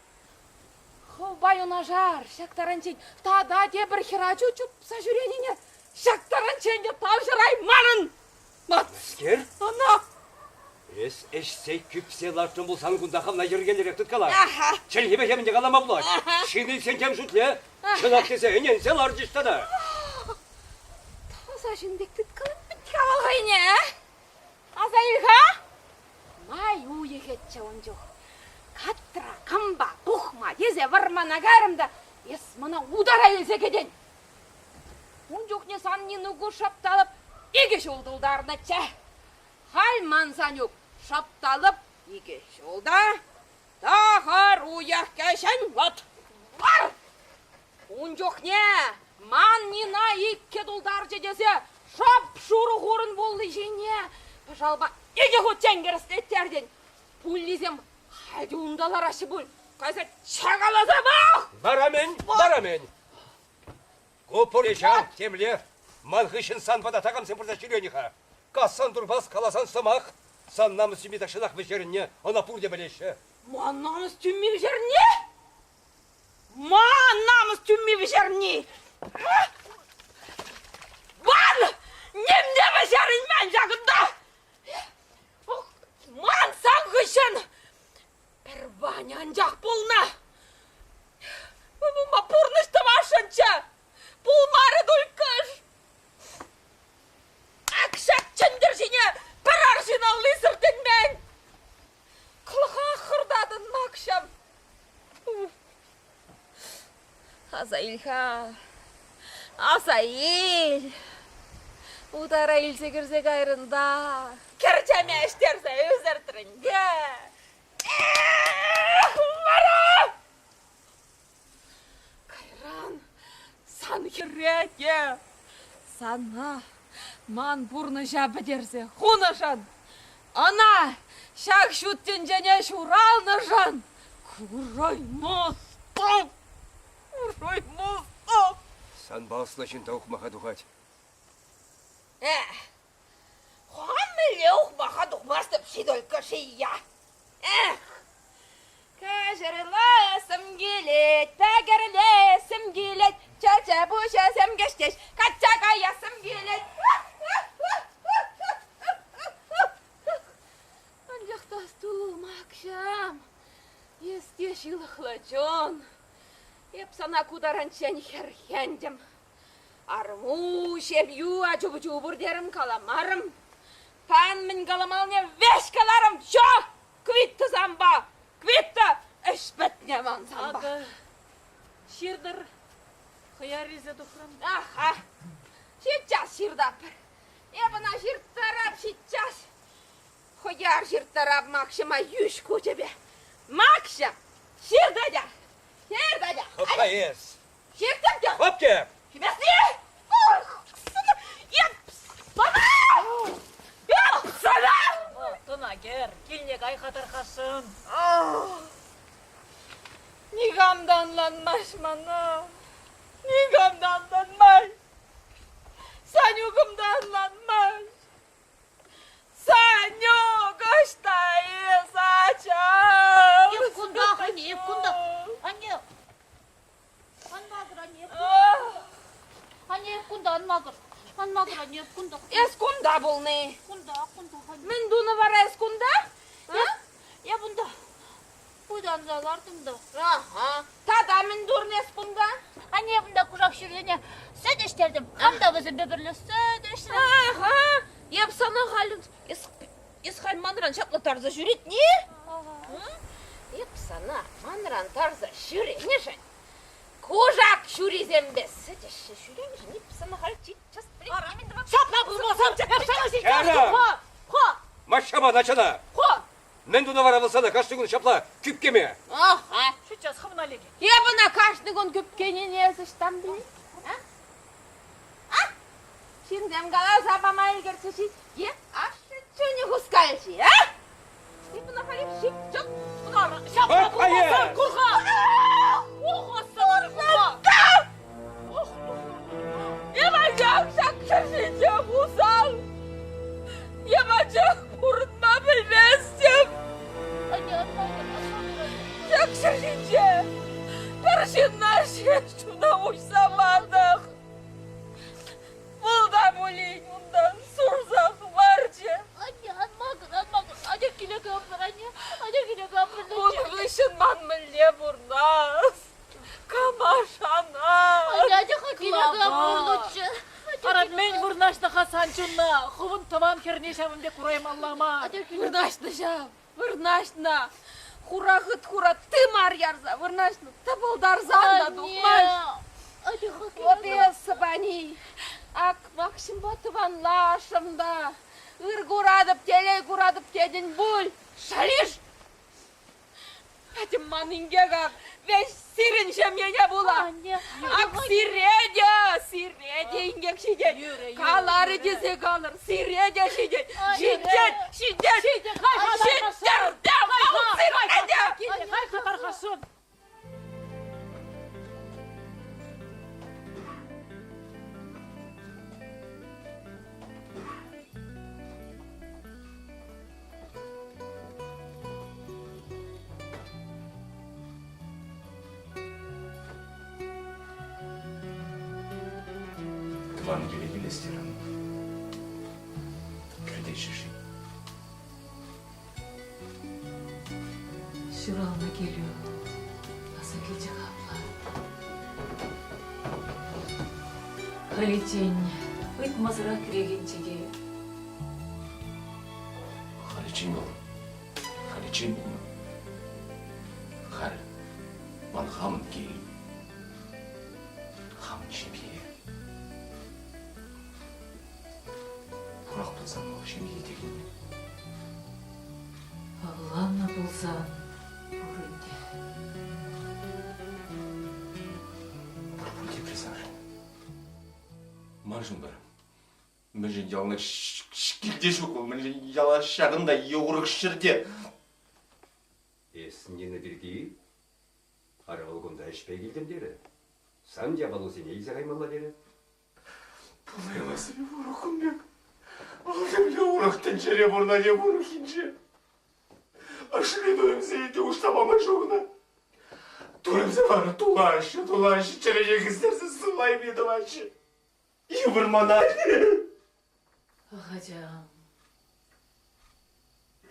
Хӑвпа юнашар ҫак таранччен тата тепӗр хӗрачу чупса ҫӳренине ҫак таранччен те тавҫӑраймарӑн. Мӗскер? Ӑна. Эс ӗҫсе кӳпсе лартнӑ пулсан кунта хӑвна йӗркеллӗрех тыткала. Чӗлхепе темӗн те калама пулать. Ҫын илсен тем шутле. Чӑнах тесе ӗненсе ларчӗҫ тата. Таса ҫын пек тыткалать вӗт-ха вӑл хӑйне, а? Аса ил-ха. Май уйӑхӗччӗ ун чух. Катра, кӑмпа, пухма тесе вӑрмана кайрӑм та эс мана утара илсе кӗтӗн. Ун чухне сан Нинуку шӑпталӑп икӗ ҫул тултарнӑччӗ. Халь ман Санюк шӑпталӑп икӗ ҫулта тӑхӑр уйӑх кӗҫӗн вӑт. Вар! Ун чухне ман Нина иккӗ тултарчӗ тесе шап-шурӑ хурӑн пулли ҫине пӑшалпа икӗ хутчен кӗрӗслеттертӗн. Пуллисем халь те унта лараҫҫӗ пуль. Кайса чакаласа пӑх! Вара мӗн? Вара мӗн? Ку пурнӑҫа темле ман хыҫҫӑн сан пата такамсем пырса ҫӳренӗ-ха. Кассан турпас, каласан сӑмах. Сан намӑс тӳми тахҫанах вӗҫерӗннӗ, ӑна пурте пӗлеҫҫӗ. Ман намӑс тӳми вӗҫерни? Ман намӑс тӳми вӗҫерни! Ман нимне вӗҫерӗнмен ҫакӑнта! Ман сан хыҫҫӑн Пӗр Ваня анчах пулнӑ. Ма пурнӑҫ тӑвасшӑнччӗ. Пулмарӗ тульккӑш. Ак ҫак чӗнтӗр ҫине пӗр арҫын алли сӗртӗнмен. Кӑлӑхах хӑртатӑн, Макҫӑм. Аса ил-ха, аса ил. Утара илсе кӗрсе кайрӑн та кӗрчеме ӗҫтерсе ӳсӗртрӗн те. Эх, вара! Кайран сан хӗре те сана ман пурнӑҫа пӗтерсе хунӑшӑн, ӑна ҫак ҫут тӗнчене ҫуралнӑшӑн кураймастӑп, кураймастӑп. Санпа ӑслӑ ҫын та ухмаха тухать. Эх, хам мӗнле ухмаха тухмастӑп-ши только-ши я? Эх, кӗҫӗрлесӗм килет, пӗкӗрлесӗм килет, чӗчӗ пуҫӗсем кӗҫтеҫ, качча каяссӑм килет. Анчах та асту, Макҫӑм, эс те ҫылӑхлӑ чун. Эп сана ку таранччен хӗрхентӗм. Арӑму, ҫемйӳ, ачу-пӑчу пур терӗм, каламарӑм. Пан мӗн каламалне веҫ каларӑм, чё? Квитта санпа! Квитта! Ӗҫ пӗтнӗ ман санпа. Акӑ, ҫыртӑр, хӑяр илсе тухрӑм. Аха, ҫиччас ҫыртапӑр. Эп ӑна ҫырттарап ҫиччас. Хӑяр ҫырттарап Макҫӑма йӳҫ кучӗпе. Макҫӑм, ҫыртатя! Ҫыртатя! Хӑпка эс! Ҫыртӑм те! Хӑпке! Хӗвесне! Еп! Сана! Еп! Сана! Тӑна кӗр, килне кай-ха тархасшӑн. Никам та ӑнланмасть мана. Никам та ӑнланмасть. Санюкӑм та ӑнланмасть. Санюк, ӑҫта эс, ачам? Эп кунтах, анне, эп кунтах. Анне, Ан макӑр, анне, эп кунта. Анне, эп кунта, ан макӑр. Ан макӑр, анне, эп кунта. Эс кунта пулни. Кунта, кунта, анне. Мӗн тунӑ вара эс кунта? Эп унта пытанса лартӑм та. Аха. Тата мӗн турнӑ эс кунта? Анне, эп унта кушак ҫуррине сӗт ӗҫтертӗм. Хам та вӗсемпе пӗрле сӗт ӗҫрӗм. Аха. Эп сана халь эс, эс халь манран ҫапла тарса ҫӳретни? Эп сана манран тарса ҫӳренӗшӗн кушак ҫурисемпе сӗтӗҫҫӗ ҫӳренӗшӗн эп сана халь сейчас Ҫапла пулмасан эп сана сейчас Хӗрӗм! Маччапа начана! Мӗн тунӑ вара вӑл сана кашни кун ҫапла кӳпкеме? Аха. Сейчас хӑвна лекет. Эп ӑна кашни кун кӳпкенине эс ӑҫтан пӗлет? А? А? Ҫынсем каласа пама ӗлкӗрчӗҫ-и? Е ашшӗ чунӗ хускалчӗ, а? Эп ӑна халех ҫип-чӑп Ҫапла пулмасан кур-ха! Эп ҫак ҫӗр усал! Эп анчах пурӑнма пӗлместӗп! Ҫак ҫӗр ҫинче пӗр ҫынна ҫеҫ чуна уҫса патӑм. Вӑл та пулин унтан сурса хӑварчӗ. Анне, ан макӑр, ан макӑр. Атя киле капӑр, анне. Атя киле капӑр. Ун хыҫҫӑн ман мӗнле пурнас? Кама шанас? Анне, атя-ха киле капӑр лучше. Ара, мӗн вырнаҫнӑ-ха сан чунна? Хӑвӑн тӑван хӗрне ҫавӑн пек кураймалла мар. Вырнаҫнӑ ҫав, вырнаҫнӑ. Хура хыт хура тымар ярса вырнаҫнӑ, тӑпӑлтарсан та тухмасть. Вот эс, Сӑпани, ак Макҫӑмпа тӑванлашрӑм та, ыр куратӑп, телей куратӑп тетӗн пуль. Шалиш! Пӗтӗм ман инкек ак, веҫ сирӗн ҫемьене пула. Ак сире те, сире те инкек ҫитет. Каларӗ тесе калӑр, сире те ҫитет. Ҫитет, ҫитет, ҫитет, сире те! Кай-ха тархасшӑн. Тӑван киле килес терӗм. Кӗртеҫҫӗ-ши? Ҫуралнӑ килӳ аса килчӗ-ха апла. Халиччен ыйтмасӑрах кӗрекенччӗ те. Халиччен вӑл, халиччен пулнӑ. Халь ман хамӑн кил, хамӑн ҫемье. Пурах пулсан вӑл ҫемье текенни. Авланнӑ пулсан пур ӗнтӗ. Пур пуль тепре Саша. Маншӑн вара мӗншӗн яланах килте ҫук вӑл, мӗншӗн яла ҫакӑнта е урӑх ҫӗрте? Эс Нина пирки ара вӑл кунта ӗҫпе килтӗм терӗ. Сан япалусене илсе каймалла терӗ. Пулаймасть урӑх ун пек. Вӑл темле урӑх тӗнчере пурӑнать е урӑххинче. Ӑшри туйӑмсене те уҫса пама ҫук ӑна. Туйӑмсем вара тулаҫҫӗ, тулаҫҫӗ, чӗрене хӗстерсе сывлайми тӑваҫҫӗ. Йывӑр мана. Ах, ачам,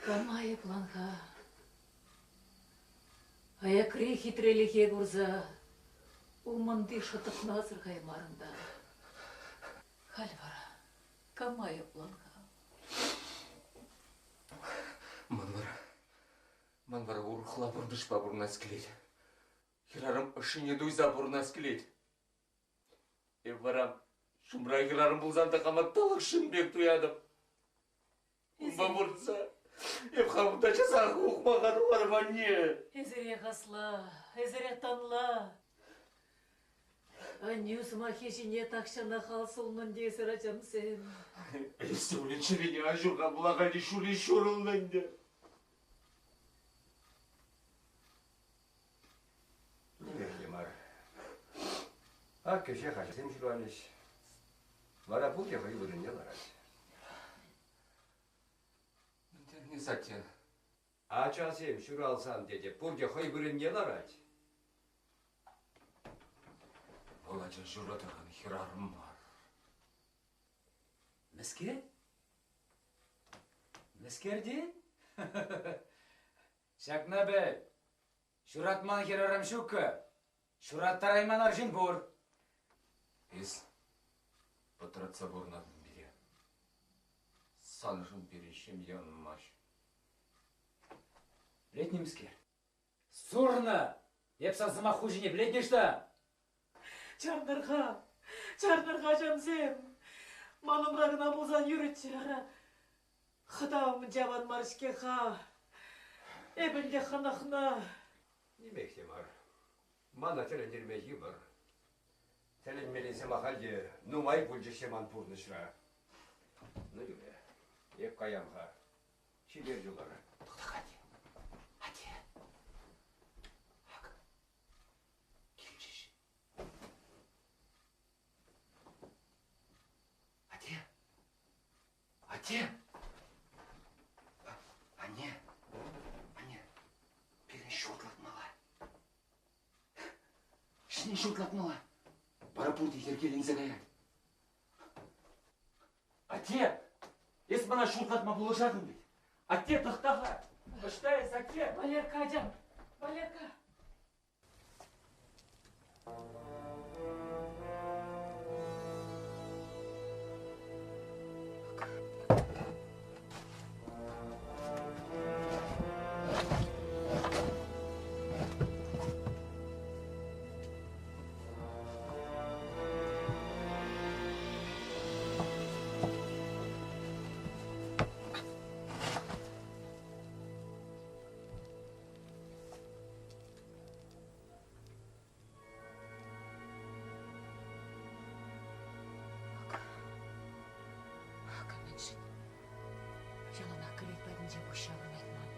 кам айӑплан-ха? Аякри хитрелӗхе курса умӑнти шӑтӑкна асӑрхаймарӑн та. Халь вара кам айӑплан-ха? Ман вара, ман вара урӑхла пурнӑҫпа пурӑнас килет. Хӗрарӑм ӑшшине туйса пурӑнас килет. Эп вара ҫумра хӗрарӑм пулсан та хама тӑлӑх ҫын пек туятӑп. Унпа выртса эп хам та часах ухмаха тухарӑм анне. Эсирех асла, эсирех танла. Аннӳ сӑмаххи ҫине тахҫанах ал сулнӑн тесӗр ачамсем. Эс те пулин чӗрене аҫуха пулаканӗ ҫури ҫурӑлнӑ ӗнтӗ. Нимех те мар. Ак кӗҫех ачасем ҫуралӗҫ. Вара пурте хӑй вырӑнне ларать. Мӗнтернӗ сатя? Ачасем ҫуралсан, тете, пурте хӑй вырӑнне ларать. Вӑл ача ҫуратакан хӗрарӑм мар. Мӗскер? Мӗскерте? Ҫакна пӗл. Ҫуратман хӗрарӑм ҫуккӑ. Ҫураттарайман арҫын пур. Эс пӑтратса пурӑнатӑн пире. Саншӑн пирӗн ҫемье ӑнмасть. Пӗлетнимскер? Сурнӑ! Эп сан сӑмах хуҫине пӗлетне ӑҫта? Чарнӑр-ха, чарнӑр-ха, ачамсем. Ман умра кӑна пулсан юрӗччӗ, ара. Хӑтам аван мар-ҫке-ха. Эп ӗнтӗ хӑнӑхнӑ. Нимех те мар. Мана тӗлӗнтерме йывӑр. Тӗлӗнмеллисем ахаль те нумай пулчӗҫ те ман пурнӑҫра. Ну, юрӗ, эп каям-ха. Чипер юлӑр. Тӑхта, атте. Атте. Ак, килчӗҫ. Атте. Атте. Анне. Анне. Пирӗн ҫурт лартмалла. Ҫӗнӗ ҫурт лартмалла. Вара пурте йӗркеленсе каять. Атте, эс мана ҫурт лартма пулӑшатӑн вӗт. Атте, тӑхта-ха. Ӑҫта эс, атте? Валерка, ачам, Валерка. Акӑ мӗншӗн яланах кӗлет патӗнче пуҫ ҫаврӑнать ман.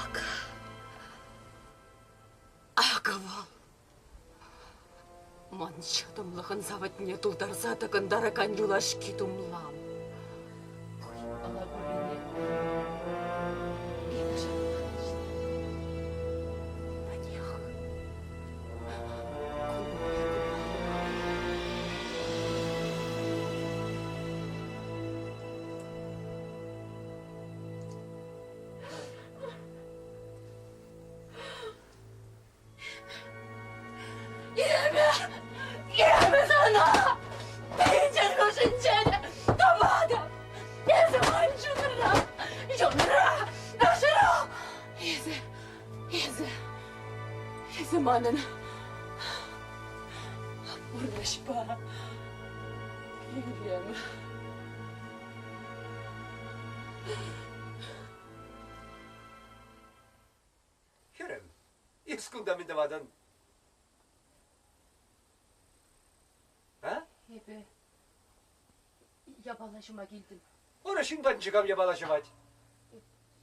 Акӑ. Акӑ вӑл. Ман чӑтӑмлӑхӑн савӑтне тултарса тӑкӑнтаракан юлашки тумлам. Хӑй алакулине эпӗ шанман. Патях. Манӑн пурнӑҫпа илем. Хӗрӗм, эс кунта мӗн тӑватӑн? А? Эпӗ япала ҫума килтӗм. Ырӑ ҫын патӗнче кам япала ҫӑвать?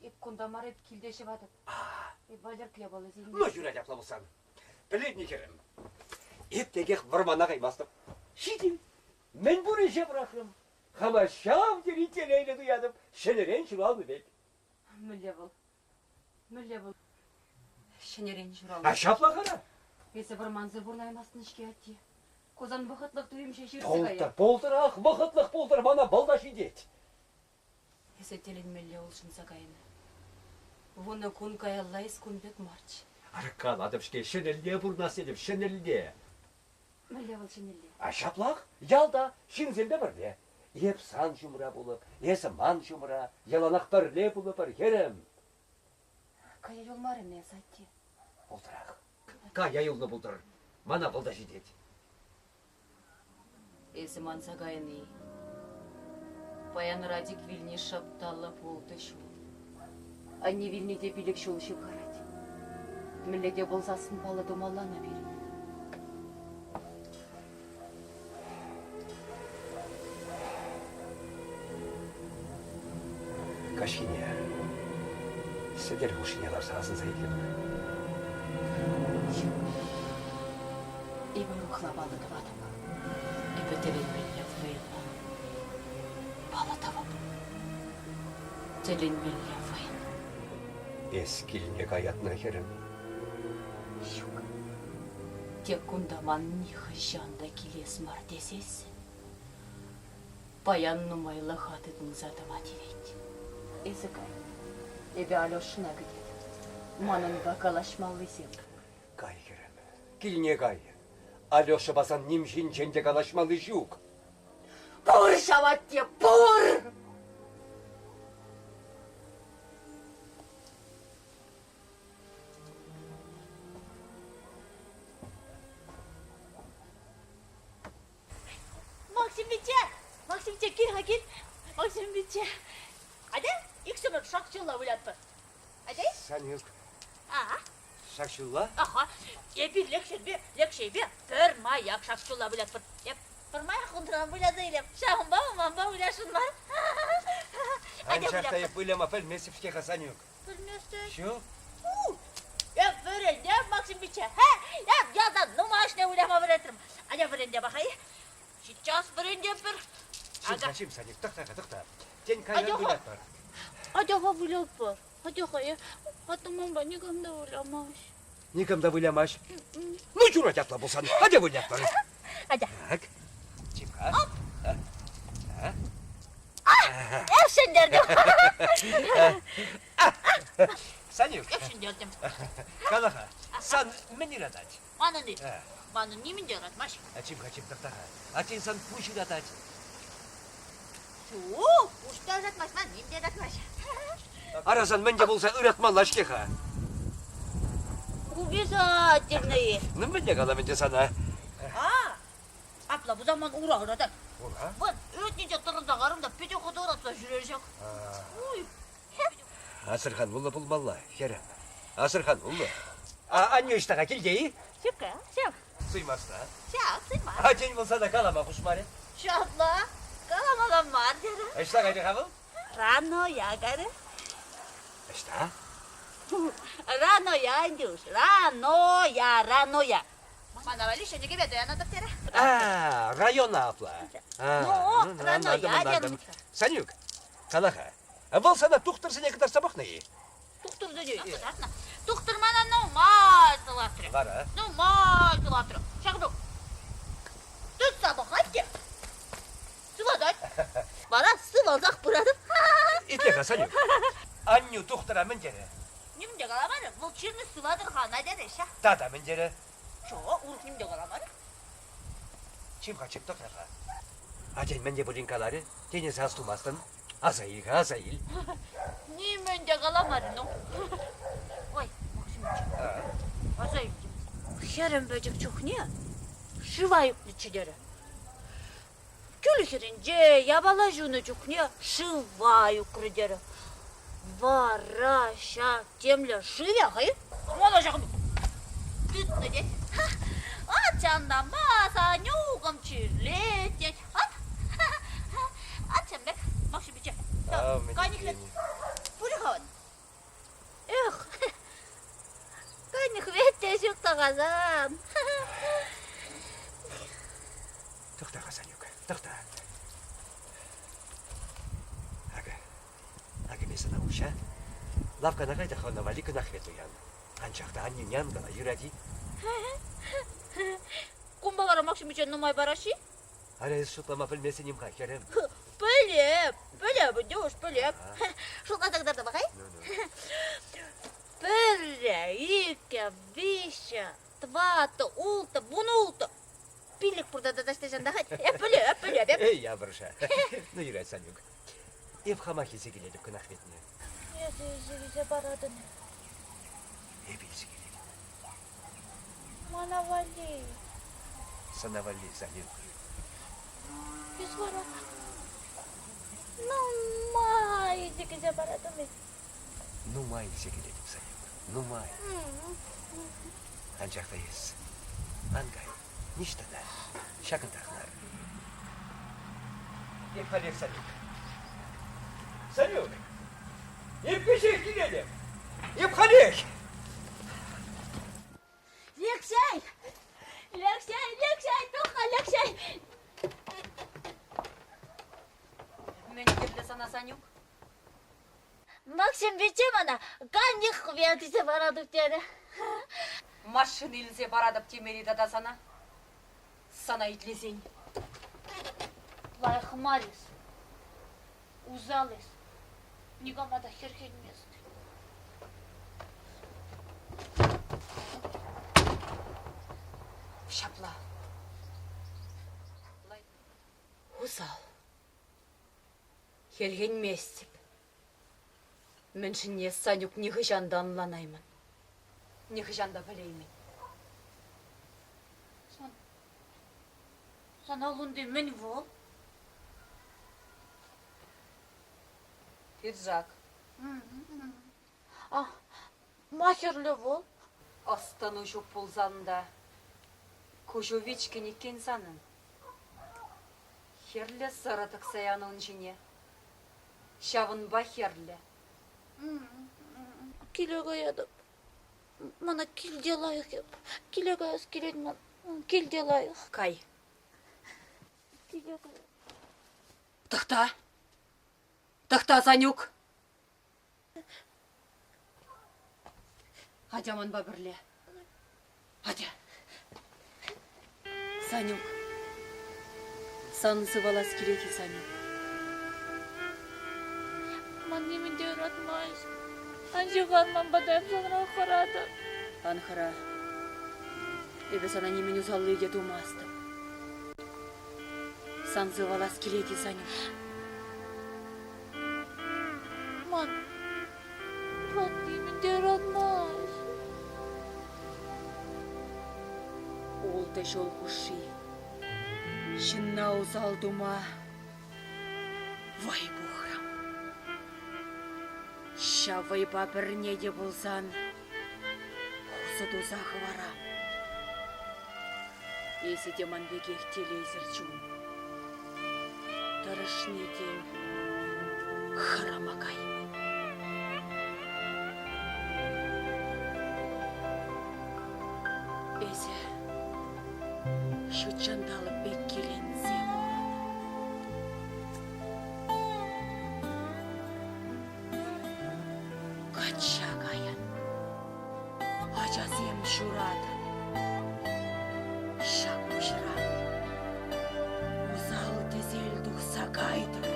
Эп кунта мар, эп килте ҫӑватӑп. Эп Валерка япаласем. Ну, юрать апла пулсан. Пӗлетни, хӗрӗм, эп текех вӑрмана каймастӑп. Ҫитӗн. Мӗн пур ӗҫе пӑрахрӑм. Хама ҫав тери телейлӗ туятӑп, ҫӗнӗрен ҫуралнӑ пек. Мӗнле вӑл? Мӗнле вӑл? Ҫӗнӗрен ҫуралнӑ. А ҫапла кара. Эсӗ вӑрмансӑр пурӑнаймастӑн-ҫке, атте. Кусан вӑхӑтлӑх туйӑм ҫеҫ иртсе Пултӑр, каять. пултӑрах, вӑхӑтлӑх пултӑр, мана вӑл та ҫитет. Эсӗ тӗлӗнмелле улшӑнса кайнӑ. Вунӑ кун каялла эс кун пек марччӗ. Ара, калатӑп-ҫке, ҫӗнӗлле пурӑнас тетӗп, ҫӗнӗлле. Мӗнле вӑл ҫӗнӗлле? А ҫаплах, ялта, ҫынсемпе пӗрле. Эп сан ҫумра пулӑп, эсӗ ман ҫумра, яланах пӗрле пулӑпӑр, хӗрӗм. Кая юлмарӑн эс, атте. Пултӑрах. Кая юлнӑ пултӑр. Мана вӑл та ҫитет. Эсӗ манса кайнӑ-и? Паян Радик вилни шӑп та лӑп ултӑ ҫул. Анне вилни те пилӗк ҫул ҫывхарать. Мӗнле те пулсассӑн паллӑ тумалла ӑна пирӗн. Каҫхине сӗтел хушшине ларса асӑнса итлӗпӗр. Ҫук. Эпӗ урӑхла паллӑ тӑватӑп. Эпӗ тӗлӗнмелле вӑйлӑ паллӑ тӑвӑп. Тӗлӗнмелле вӑйлӑ. Эс килне каятна, хӗрӗм? Ҫук. Тек кунта ман нихӑҫан та килес мар тесессӗн паян нумайлӑха тытӑнса тӑма тивет. Эсӗ кай. Эпӗ Алешӑна кӗтетӗп. Манӑнпа калаҫмаллисем пур. Кай, хӗрӗм, килне кай. Алешӑпа сан ним ҫинчен те калаҫмалли ҫук. Пур ҫав атте, пур! Максим пичче! Максим пичче, кил-ха, кил! Максим пичче! Атя, иксӗмӗр шак ҫулла вылятпӑр. Атя? Санюк. А? Шак ҫулла? Аха. Эпир Лекҫейпе, Лекҫейпе пӗрмаях шак ҫулла вылятпӑр. Эп пӗрмаях унран выляса илем. Ҫавӑнпа манпа вылясшӑн мар. Анчах та эп выляма пӗлместӗп-ҫке-ха, Санюк. Пӗлместӗн? Ҫук. Эп вӗрентем, Максим пичче. Хе, эп ялта нумайӑшне выляма вӗрентрӗм. Атя вӗренте пахай. Сейчас вӗрентетпӗр. Чим-ха, чим, Санюк, тӑхта-ха, тӑхта. Тен, кайран вылятпӑр. Атя-ха вылятпӑр. Атя-ха, атаманпа никам та вылямасть. Никам та вылямасть. Ну, юрать апла пулсан. Атя вылятпӑр. Атя. Так. Чим-ха. Оп. Эп ҫӗнтертӗм. Санюк. Эп ҫӗнтертӗм. Кала-ха, сан мӗн ыратать? Манӑн-и? Манӑн нимӗн те ыратмасть. А чим-ха, чим, тӑхта-ха. А тен, сан пуҫ ыратать? Ҫук, пуҫ та ыратмасть, ман ним те ыратмасть. Ара, сан мӗн те пулса ыратмалла-ҫке-ха. Обязательно-и? Ну, мӗнле калам ӗнтӗ сана? А, апла пулсан ман ура ыратать. Ура? Вӑт, ӳтнинче тӑрӑнса карӑм та питӗ хытӑ ыратса ҫӳрер ҫак. Уй. Асӑрхануллӑ пулмалла, хӗрӗм. Асӑрхануллӑ. А аннӳ ӑҫта-ха, килте-и? Ҫук-ка, ҫук. Суймаста. Ҫак, суймасть. А тен, вӑл сана калама хушмарӗ? Ҫапла, каламалла мар терӗ. Ӑҫта кайрӗ-ха вӑл? Рано-я кайрӗ. Ӑҫта? Рано-я, Индюш, рано-я, рано-я. Мана валли ҫӗнӗ кӗпе туянатӑп терӗ. А, района апла. Ну, рано-я терӗм. Санюк, кала-ха, вӑл сана тухтӑрсене кӑтартса пӑхнӑ-и? Тухтӑрсене кӑтартнӑ. Тухтӑр мана нумай сыватрӗ. Вара? Нумай сыватрӗ. Ҫакӑн пек тытса пӑхать те сыватать. Вара сывалсах пыратӑп. Итле-ха, Санюк. Аннӳ тухтӑра мӗн терӗ? Ним те каламарӗ. Вӑл чирне сыватӑр-ха, ӑна терӗ ҫав. Тата мӗн терӗ? Ҫо, урӑх ним те каламарӗ. Чим-ха, чим, тӑхта-ха. Атен мӗн те пулин каларӗ, тен эсӗ астумастӑн. Аса ил-ха, аса ил. Нимӗн те каламарӗ, ну. Ой, Максимыч, аса илтӗм. Хӗрӗм пӗчӗк чухне шыва ӳкнӗччӗ терӗ. Кӳлӗ хӗрринче япала ҫунӑ чухне шыва ӳкрӗ терӗ. Вара ҫак темле шывӗ хӑй мана ҫакӑн тытнӑ тет. Ат ҫантама Санюкӑм чирлет тет. Ат, ат ҫам пек, Макҫӑм пичче. Канихвет пулӗ-ха вӑт. Эх, канихвет те ҫук тӑхасан. Тӑхта-ха, Санюк, тӑхта. Акӑ, акӑ ме сана уҫа. Лавккана кай та хӑвна валли кӑнахвет туян. Анчах та аннӳне ан кала, юрать-и? Кунпа вара Макҫӑм пичче нумай параҫ-и? Ара, эс шутлама пӗлмесен-им-ха, хӗрӗм? Пӗлеп, пӗлеп ӗнтӗ уж, пӗлеп. Шутласа кӑтартӑп-ха. Пӗрре, иккӗ, виҫҫӗ, тӑваттӑ, улттӑ, вунулттӑ. Пилӗк пурта та таҫта ҫантахать. Эп пӗлеп, пӗлеп эп. Эй, явӑрша. Ну, юрать, Санюк. Эп хамах илсе килетӗп кӑнахветне. Эсӗ илсе килсе паратӑн. Эп илсе килетӗп. Мана валли. Сана валли, Санюк. Эс вара нумай илсе килсе паратӑн-и? Нумай илсе килетӗп, Санюк, нумай. Анчах та эс ан кай, ниҫта та, ҫакӑнтах лар. Эп халех, Санюк. Санюк! Эп кӗҫех килетӗп! Эп халех! Лекҫей! Лекҫей, Лекҫей, тух-ха, Лекҫей! Мӗн кирлӗ сана, Санюк? Максим пичче мана канихвет илсе паратӑп терӗ. Машина илсе паратӑп темери тата сана. Сана итлесен. Лайӑх мар эс. Усал эс. Никама та хӗрхенмест. Ҫапла. Усал. Хӗрхенместӗп. Мӗншӗнне Санюк нихӑҫан та ӑнланаймӑн. Нихӑҫан та пӗлеймӗн. Сан, сан аллунти мӗн вӑл? Пиджак. А, ма хӗрлӗ вӑл? Ӑс-тӑну ҫук пулсан та куҫу вичкӗн иккен санӑн. Хӗрлӗ сӑрӑ тӑкса янӑ ун ҫине. Ҫавӑнпа хӗрлӗ. Киле каятӑп. Мана килте лайӑх эп. Киле каяс килет ман. Килте лайӑх. Кай. Киле каяс. Тӑхта. Тӑхта, Санюк. Атя манпа пӗрле. Атя. Санюк. Сан сывалас килет-и, Санюк? Ман нимӗн те юратмасть. Анчах ан ман пата эп санран хӑратӑп. Ан хӑра. Эпӗ сана нимӗн усалли те тумастӑп. Сан сывалас килет-и, Санюк? Ман, ман нимӗн те юратмасть. Ултӑ ҫул хушши ҫынна усал тума вӑй пухрӑм. Ҫав вӑйпа пӗрне те пулсан усӑ туса хӑварам. Эсӗ те ман пекех телейсӗр чун. Тӑрӑшни, тен, хӑрама каймӗ. Эсӗ ҫутҫанталӑк пек киленсе пурӑн. Качча кайӑн. Ачасем ҫуратӑн. Ҫак пуҫран усал-тӗсел тухса кайтӑр.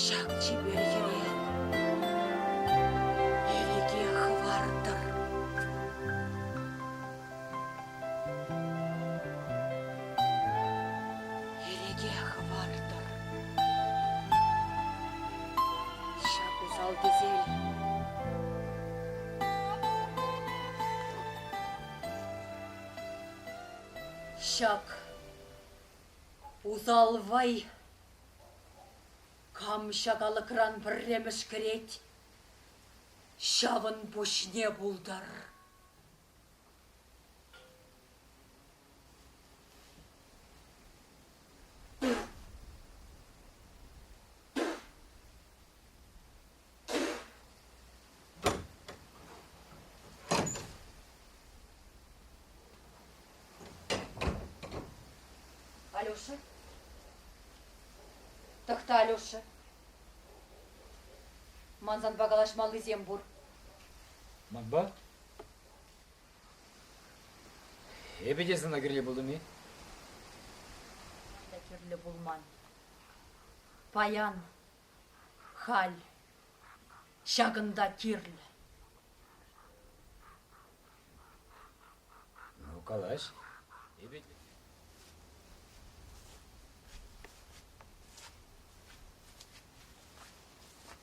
Ҫак чипер хӗре ирӗке хӑвартӑр. Ирӗке хӑвартӑр. Ҫак усал-тӗсел. Ҫак усал вӑй кам ҫак алӑкран пӗрремӗш кӗрет, ҫавӑн пуҫне пултӑр. Алеша? Тӑхта, Алеша. Ман санпа калаҫмаллисем пур. Манпа? Эпӗ те сана кирлӗ пултӑм-и? Та кирлӗ пулман. Паян, халь, ҫакӑнта кирлӗ. Ну, калаҫ. Эпӗ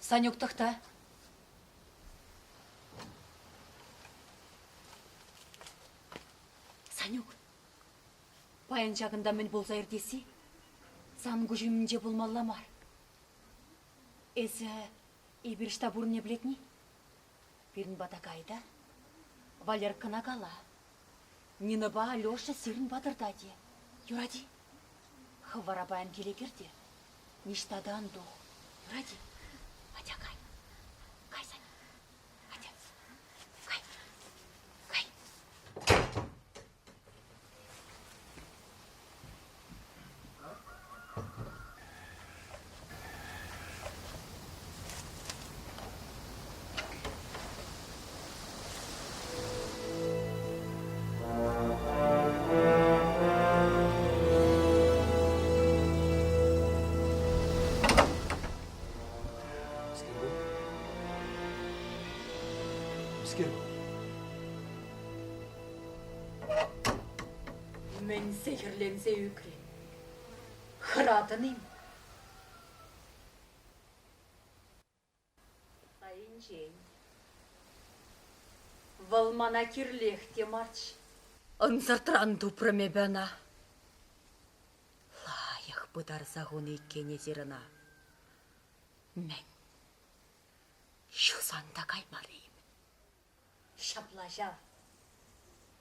Санюк, тӑхта. Санюк, паян ҫакӑнта мӗн пулса иртесси сан куҫ умӗнче пулмалла мар. Эсӗ эпир ӑҫта пурне пӗлетни? Пирӗн пата кай та Валеркӑна кала. Нинӑпа Алеша сирӗн патӑрта те. Юрать-и? Хӑв вара паян киле кӗр те ниҫта та ан тух. Юрать-и? Атя кай. Кай, Саня. Атя. Кай. Кай. Мӗскер ку? Мӗн сехӗрленсе ӳкрӗн? Хӑратӑн-им? Айӗнчен. Вӑл мана кирлех те марччӗ. Ӑнсӑртран тупрӑм эпӗ ӑна. Лайӑх пытарса хунӑ иккен эсир ӑна. Мӗн, ҫусан та каймарӗ-им? Ҫапла ҫав.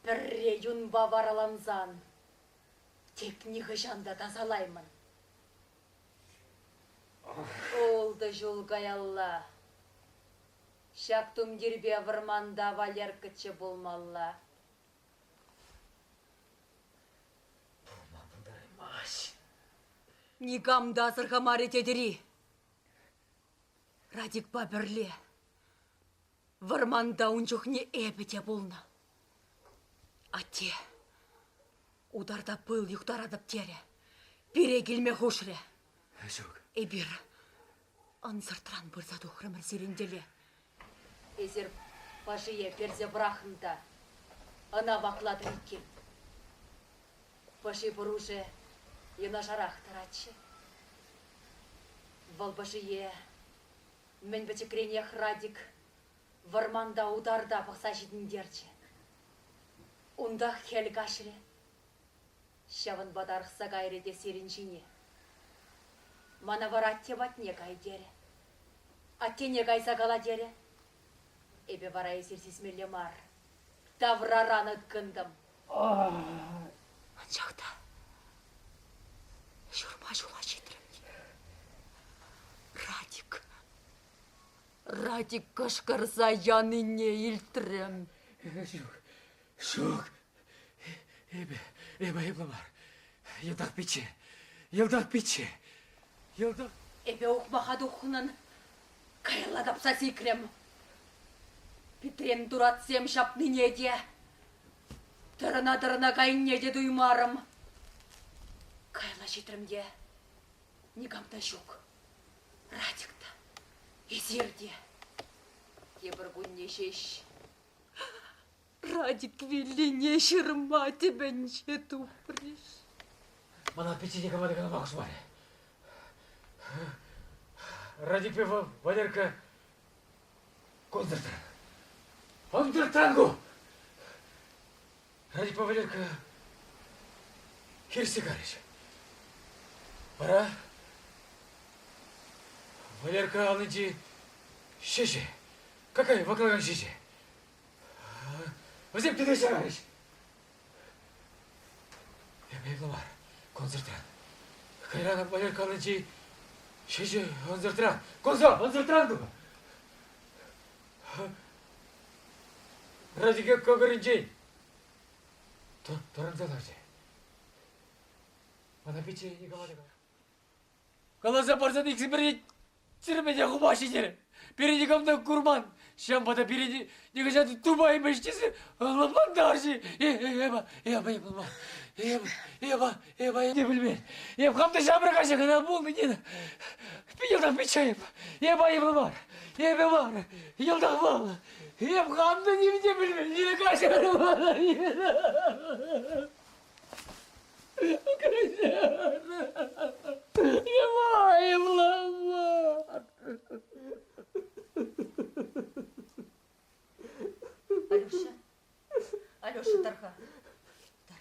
Пӗрре юнпа варалансан тек нихӑҫан та тасалаймӑн. Ултӑ ҫул каялла ҫак тумтирпе вӑрманта Валеркӑччӗ пулмалла. Пулма пултараймасть. Никам та асӑрхамарӗ тетӗр-и? Радикпа пӗрле вӑрманта ун чухне эпӗ те пулнӑ. Атте утарта пыл юхтаратӑп терӗ. Пире килме хушрӗ. Ҫук. Эпир ӑнсӑртран пырса тухрӑмӑр сирӗн тӗле. Эсир пашие персе пӑрахнӑ та ӑна ваклатӑр иккен. Пӑши пӑрушӗ юнашарах тӑратчӗ. Вӑл пӑшие мӗн пӗчӗкренех Радик вӑрманта утарта пӑхса ҫитӗнтерчӗ. Унтах хӗл каҫрӗ. Ҫавӑнпа тарӑхса кайрӗ те сирӗн ҫине. Мана вара атте патне кай терӗ. Аттене кайса кала терӗ. Эпӗ вара эсир сисмелле мар. Тавраран ыткӑнтӑм. Анчах та ҫурма ҫула ҫитрӗм. Радик, Радик кӑшкӑрса янине илтрӗм. Ҫук, ҫук. Эпӗ, эпӗ айӑплӑ мар. Йӑлтах пичче, йӑлтах пичче, йӑлтах... Эпӗ ухмаха тухнӑн каялла тапса сикрӗм. Питрен туратсем ҫапнине те, тӑрӑна-тӑрӑна кайнине те туймарӑм. Каялла ҫитрӗм те, никам та ҫук. Радик та, эсир те. Тепӗр кунне ҫеҫ Радик виллине ҫырма тӗпӗнче тупрӗҫ. Мана пичче никама та калама хушмарӗ. Радикпе Валерка концертран. Концертран ку! Радикпа Валерка... Хирсе карӗҫ. Вара Валерка аллинчи ҫӗҫӗ, какай ваклакан ҫӗҫӗ. Вӗсем тытӑҫса карӗҫ. Эпӗ мар, концертран. Кайран Валерка аллинчи ҫӗҫӗ ӑнсӑртран, консол ӑнсӑртран тупӑ. Радике кӑкӑрӗнчен тӑрӑнса ларчӗ. Мана пичче никама та Каласа парсан иксӗмӗре тӗрмене хупаҫҫӗ терӗ. Пире никам та курман. Ҫавӑнпа та пире нихӑҫан та тупаймӗҫ тесе лӑплантарчӗ. Эпӗ, эпӗ, эпӗ, эпӗ, эпӗ, не пӗлмен. Эп хам та ҫамрӑк ача кӑна пулнӑ, Нина. Йӑлтах пичче эп. Эп айӑплӑ мар. Эпӗ мар. Йӑлтах вӑл. Эп хам та ним те пӗлмен. Нина каҫар мана, Нина. Каҫар. Эп айӑплӑ мар. Алеша, Алеша, тӑр-ха. Тӑр.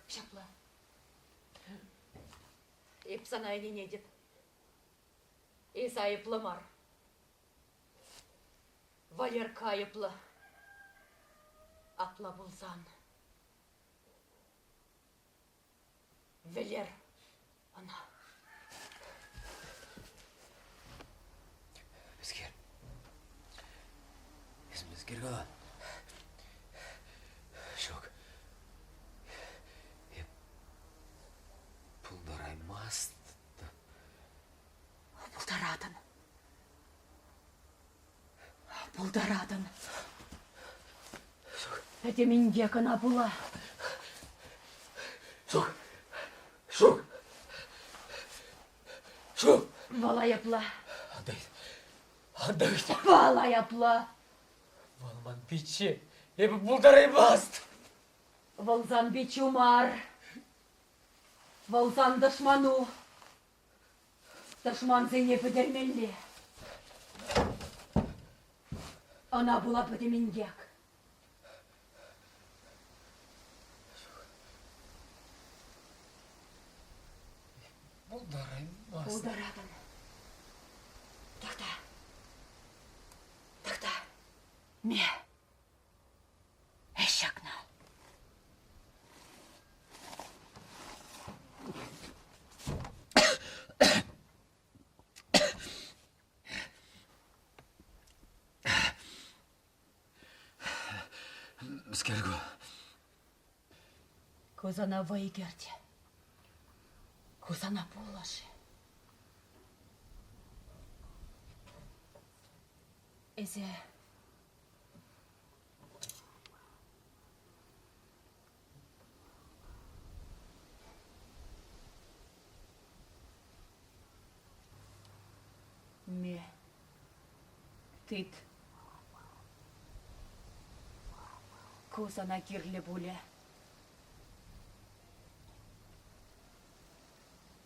Ҫапла. Эп сана ӗненетӗп. Эс айӑплӑ мар. Валерка айӑплӑ. Апла пулсан вӗлер ӑна. Мӗскер? Эс мӗскер калан? Ҫук. Эп пултараймастӑп. Пултаратӑн. Пултаратӑн. Пӗтӗм инкек ӑна пула. Ҫук. Ҫук. Ҫук. Вӑл айӑплӑ. Ан Ан та ыйт. Вӑл айӑплӑ. Вӑл ман пичче. Эпӗ пултараймастӑп. Вӑл сан пиччӳ мар. Вӑл сан тӑшману. Тӑшмансене пӗтермелле. Ӑна пула пӗтӗм инкек. Пултараймастӑп. Пултаратӑн. Тӑхта. Тӑхта. Ме. Ӗҫ ҫакна. Мӗскер ку? Ку сана вӑй кӗртӗ. Ку сана пулӑшӗ. Эсӗ Ме. Тыт. Ку сана кирлӗ пулӗ.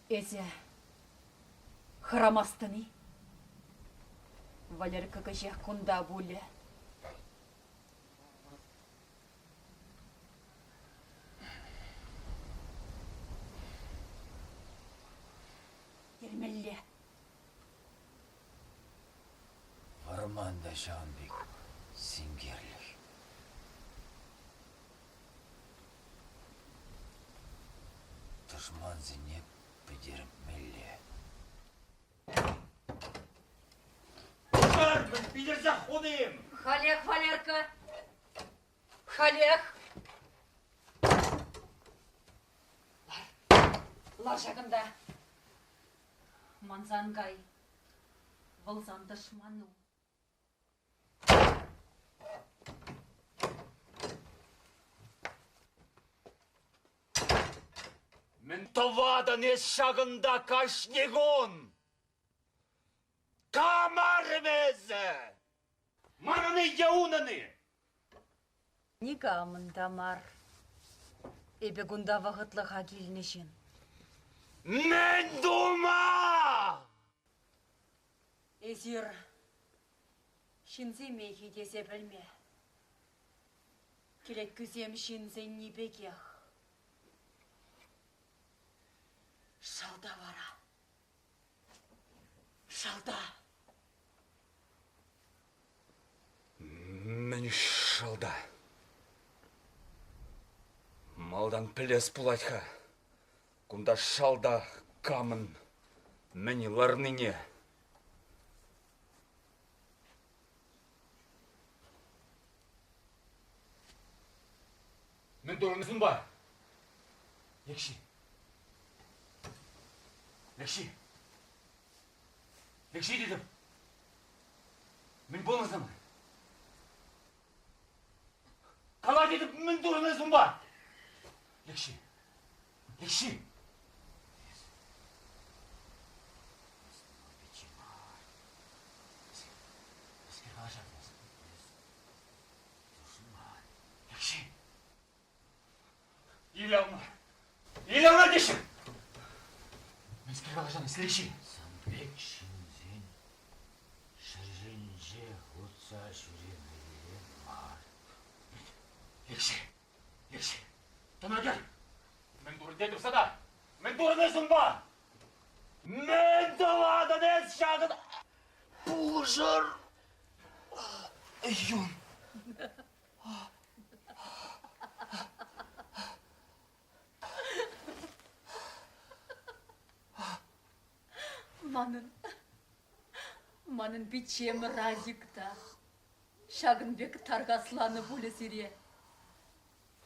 Эсӗ хӑрамастӑн-и? Валерка кӗҫех кунта пулӗ. Йӗрмелле. Вӑрман та ҫавӑн пек синкерлӗх. Тӑшмансене пӗтермелле. Пушар питӗрсех хунӑ-им? Халех, Валерка, халех. Лар, лар ҫакӑнта. Манса ан кай. Вӑл сан тӑшману. Мӗн тӑватӑн эс ҫакӑнта кашни кун? Кам арӑмӗ эсӗ? Манӑн-и е унӑн-и? Никамӑн та мар. Эпӗ кунта вӑхӑтлӑха килнӗ ҫын. Мӗн тума? Эсир ҫынсемех-и тесе пӗлме. Кӗлеткӳсем ҫынсенни пекех. Шалта вара. Шалта. Мӗн шалта? Малтан пӗлес пулать-ха. Кунта шалта камӑн мӗн ларнине. Мӗн турӑн унпа? Лекҫи. Лекҫи. Лекҫи тетӗп. Мӗн пулнӑ сана? Кала тетӗп, мӗн турӑн эс унпа? Лекҫи. Лекҫи. Мӗскер калаҫатӑн эс? Лекҫи. Ил ална. Ил ална теҫҫӗ. Мӗскер калаҫан эс, Лекҫи? Сан пек ҫынсен ҫӗр ҫинче утса ҫӳремелле мар. Лекҫи, Лекҫи, тӑна кӗр. Мӗн турӑн тетӗп сана? Мӗн турӑн эс унпа? Мӗн тӑватӑн эс ҫакӑн? Пулӑшӑр! Юн. Манӑн, манӑн пиччем Радик та ҫакӑн пек тархасланӑ пулӗ сире.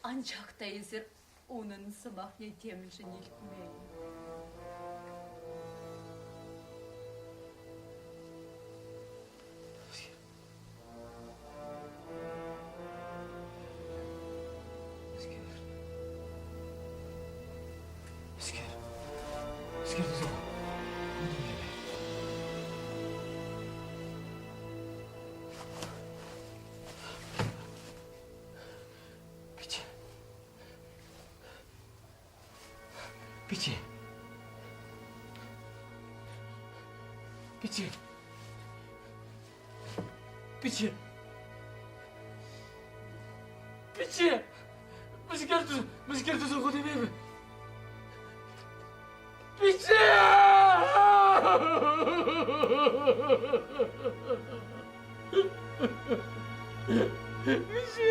Анчах та эсир унӑн сӑмахне темшӗн илтмен. Мӗскер? Мӗскер? Мӗскер туса хутӑм эпӗ? Пичче. Пичче. Пичче. Пичче. Пичче. Мӗскер туса, мӗскер туса хутӑм эпӗ? Пичче! Пичче!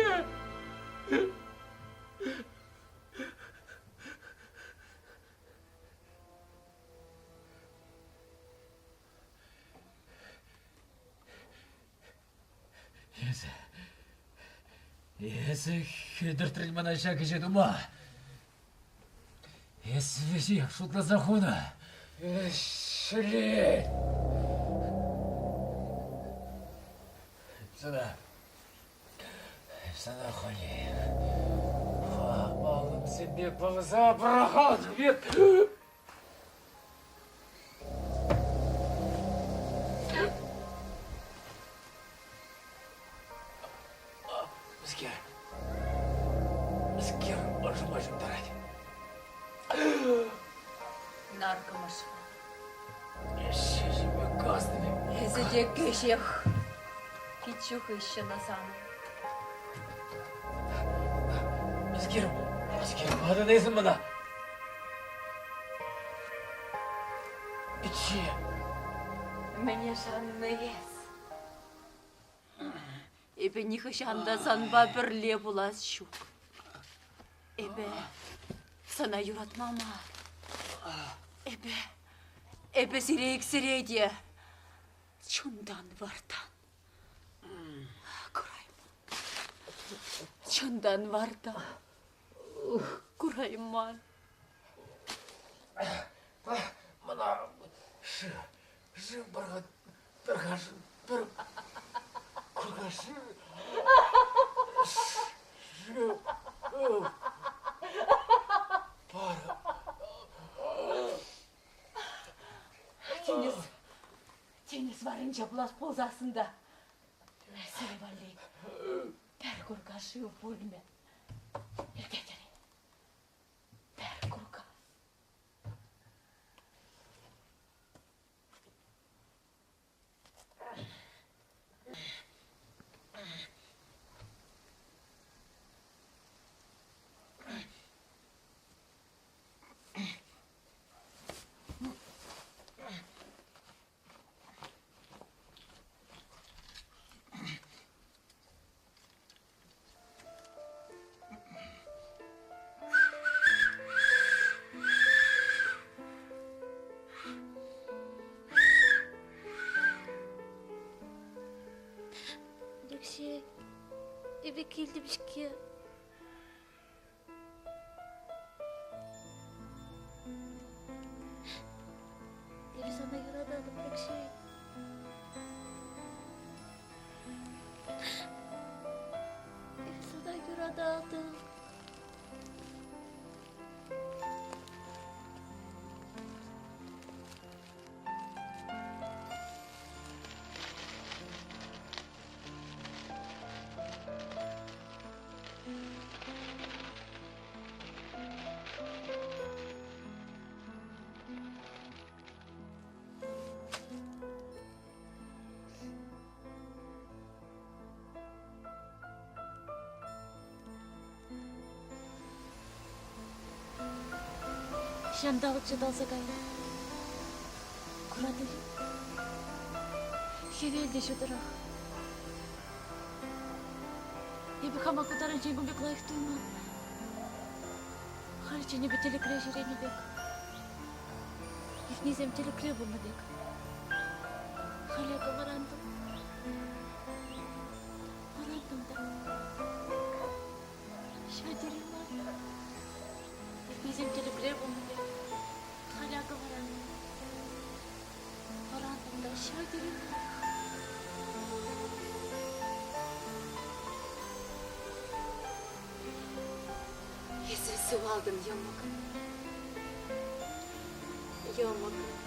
Эсӗ... Эсӗ хӗтӗртрӗн мана ҫак ӗҫе тума. Эс веҫех шутласа хунӑ. Ҫӗлен! Сана... Сана халех аллӑмсемпе пӑвса пӑрахатӑп эп. Мӗскер? Мӗскер ӑшӑма ҫунтарать? Наркӑмӑш. Ҫиҫӗмпе каснӑ. Эсӗ те кӗҫех пиччӳ хыҫҫӑн ӑсанӑ. Мӗскер, мӗскер патӑн эсӗ мана? Пичче. Мӗне шаннӑ эс? Эпӗ нихӑҫан та санпа пӗрле пулас ҫук. Эпӗ сана юратма мар. Эпӗ, эпӗ сире иксӗре те чунтан вартан курайман. Чунтан вартан курайман. Мана шыв, шыв пар-ха, пӗр пӗр курка шыв. Шыв. Пар. Тинӗс, тинӗс варринче пулас пулсассӑн та сире валли пӗр курка шыв пулмӗ. Илтетӗр-и? Пӗр курка. Эпӗ килтӗм-ҫке. Эпӗ сана юрататӑп, Лекҫей. Эпӗ сана юрататӑп. Ҫанталӑк ҫуталса кайнӑ. Куратӑр-и? Хӗвел те ҫутӑрах. Эпӗ хама ку таранччен кун пек лайӑх туйман. Халиччен эпӗ тӗлӗкре ҫӳренӗ пек. Иртнисем тӗлӗкре пулнӑ пек. Халь акӑ вӑрантӑм. Вӑрантӑм та. Ҫав тери лайӑх. Иртнисем тӗлӗкре пулнӑ пек. Халь акӑ вӑрантӑм. Вӑрантӑм та ҫав тери лайӑх. Эсӗ сывалтӑн, йӑмӑк. Йӑмӑк.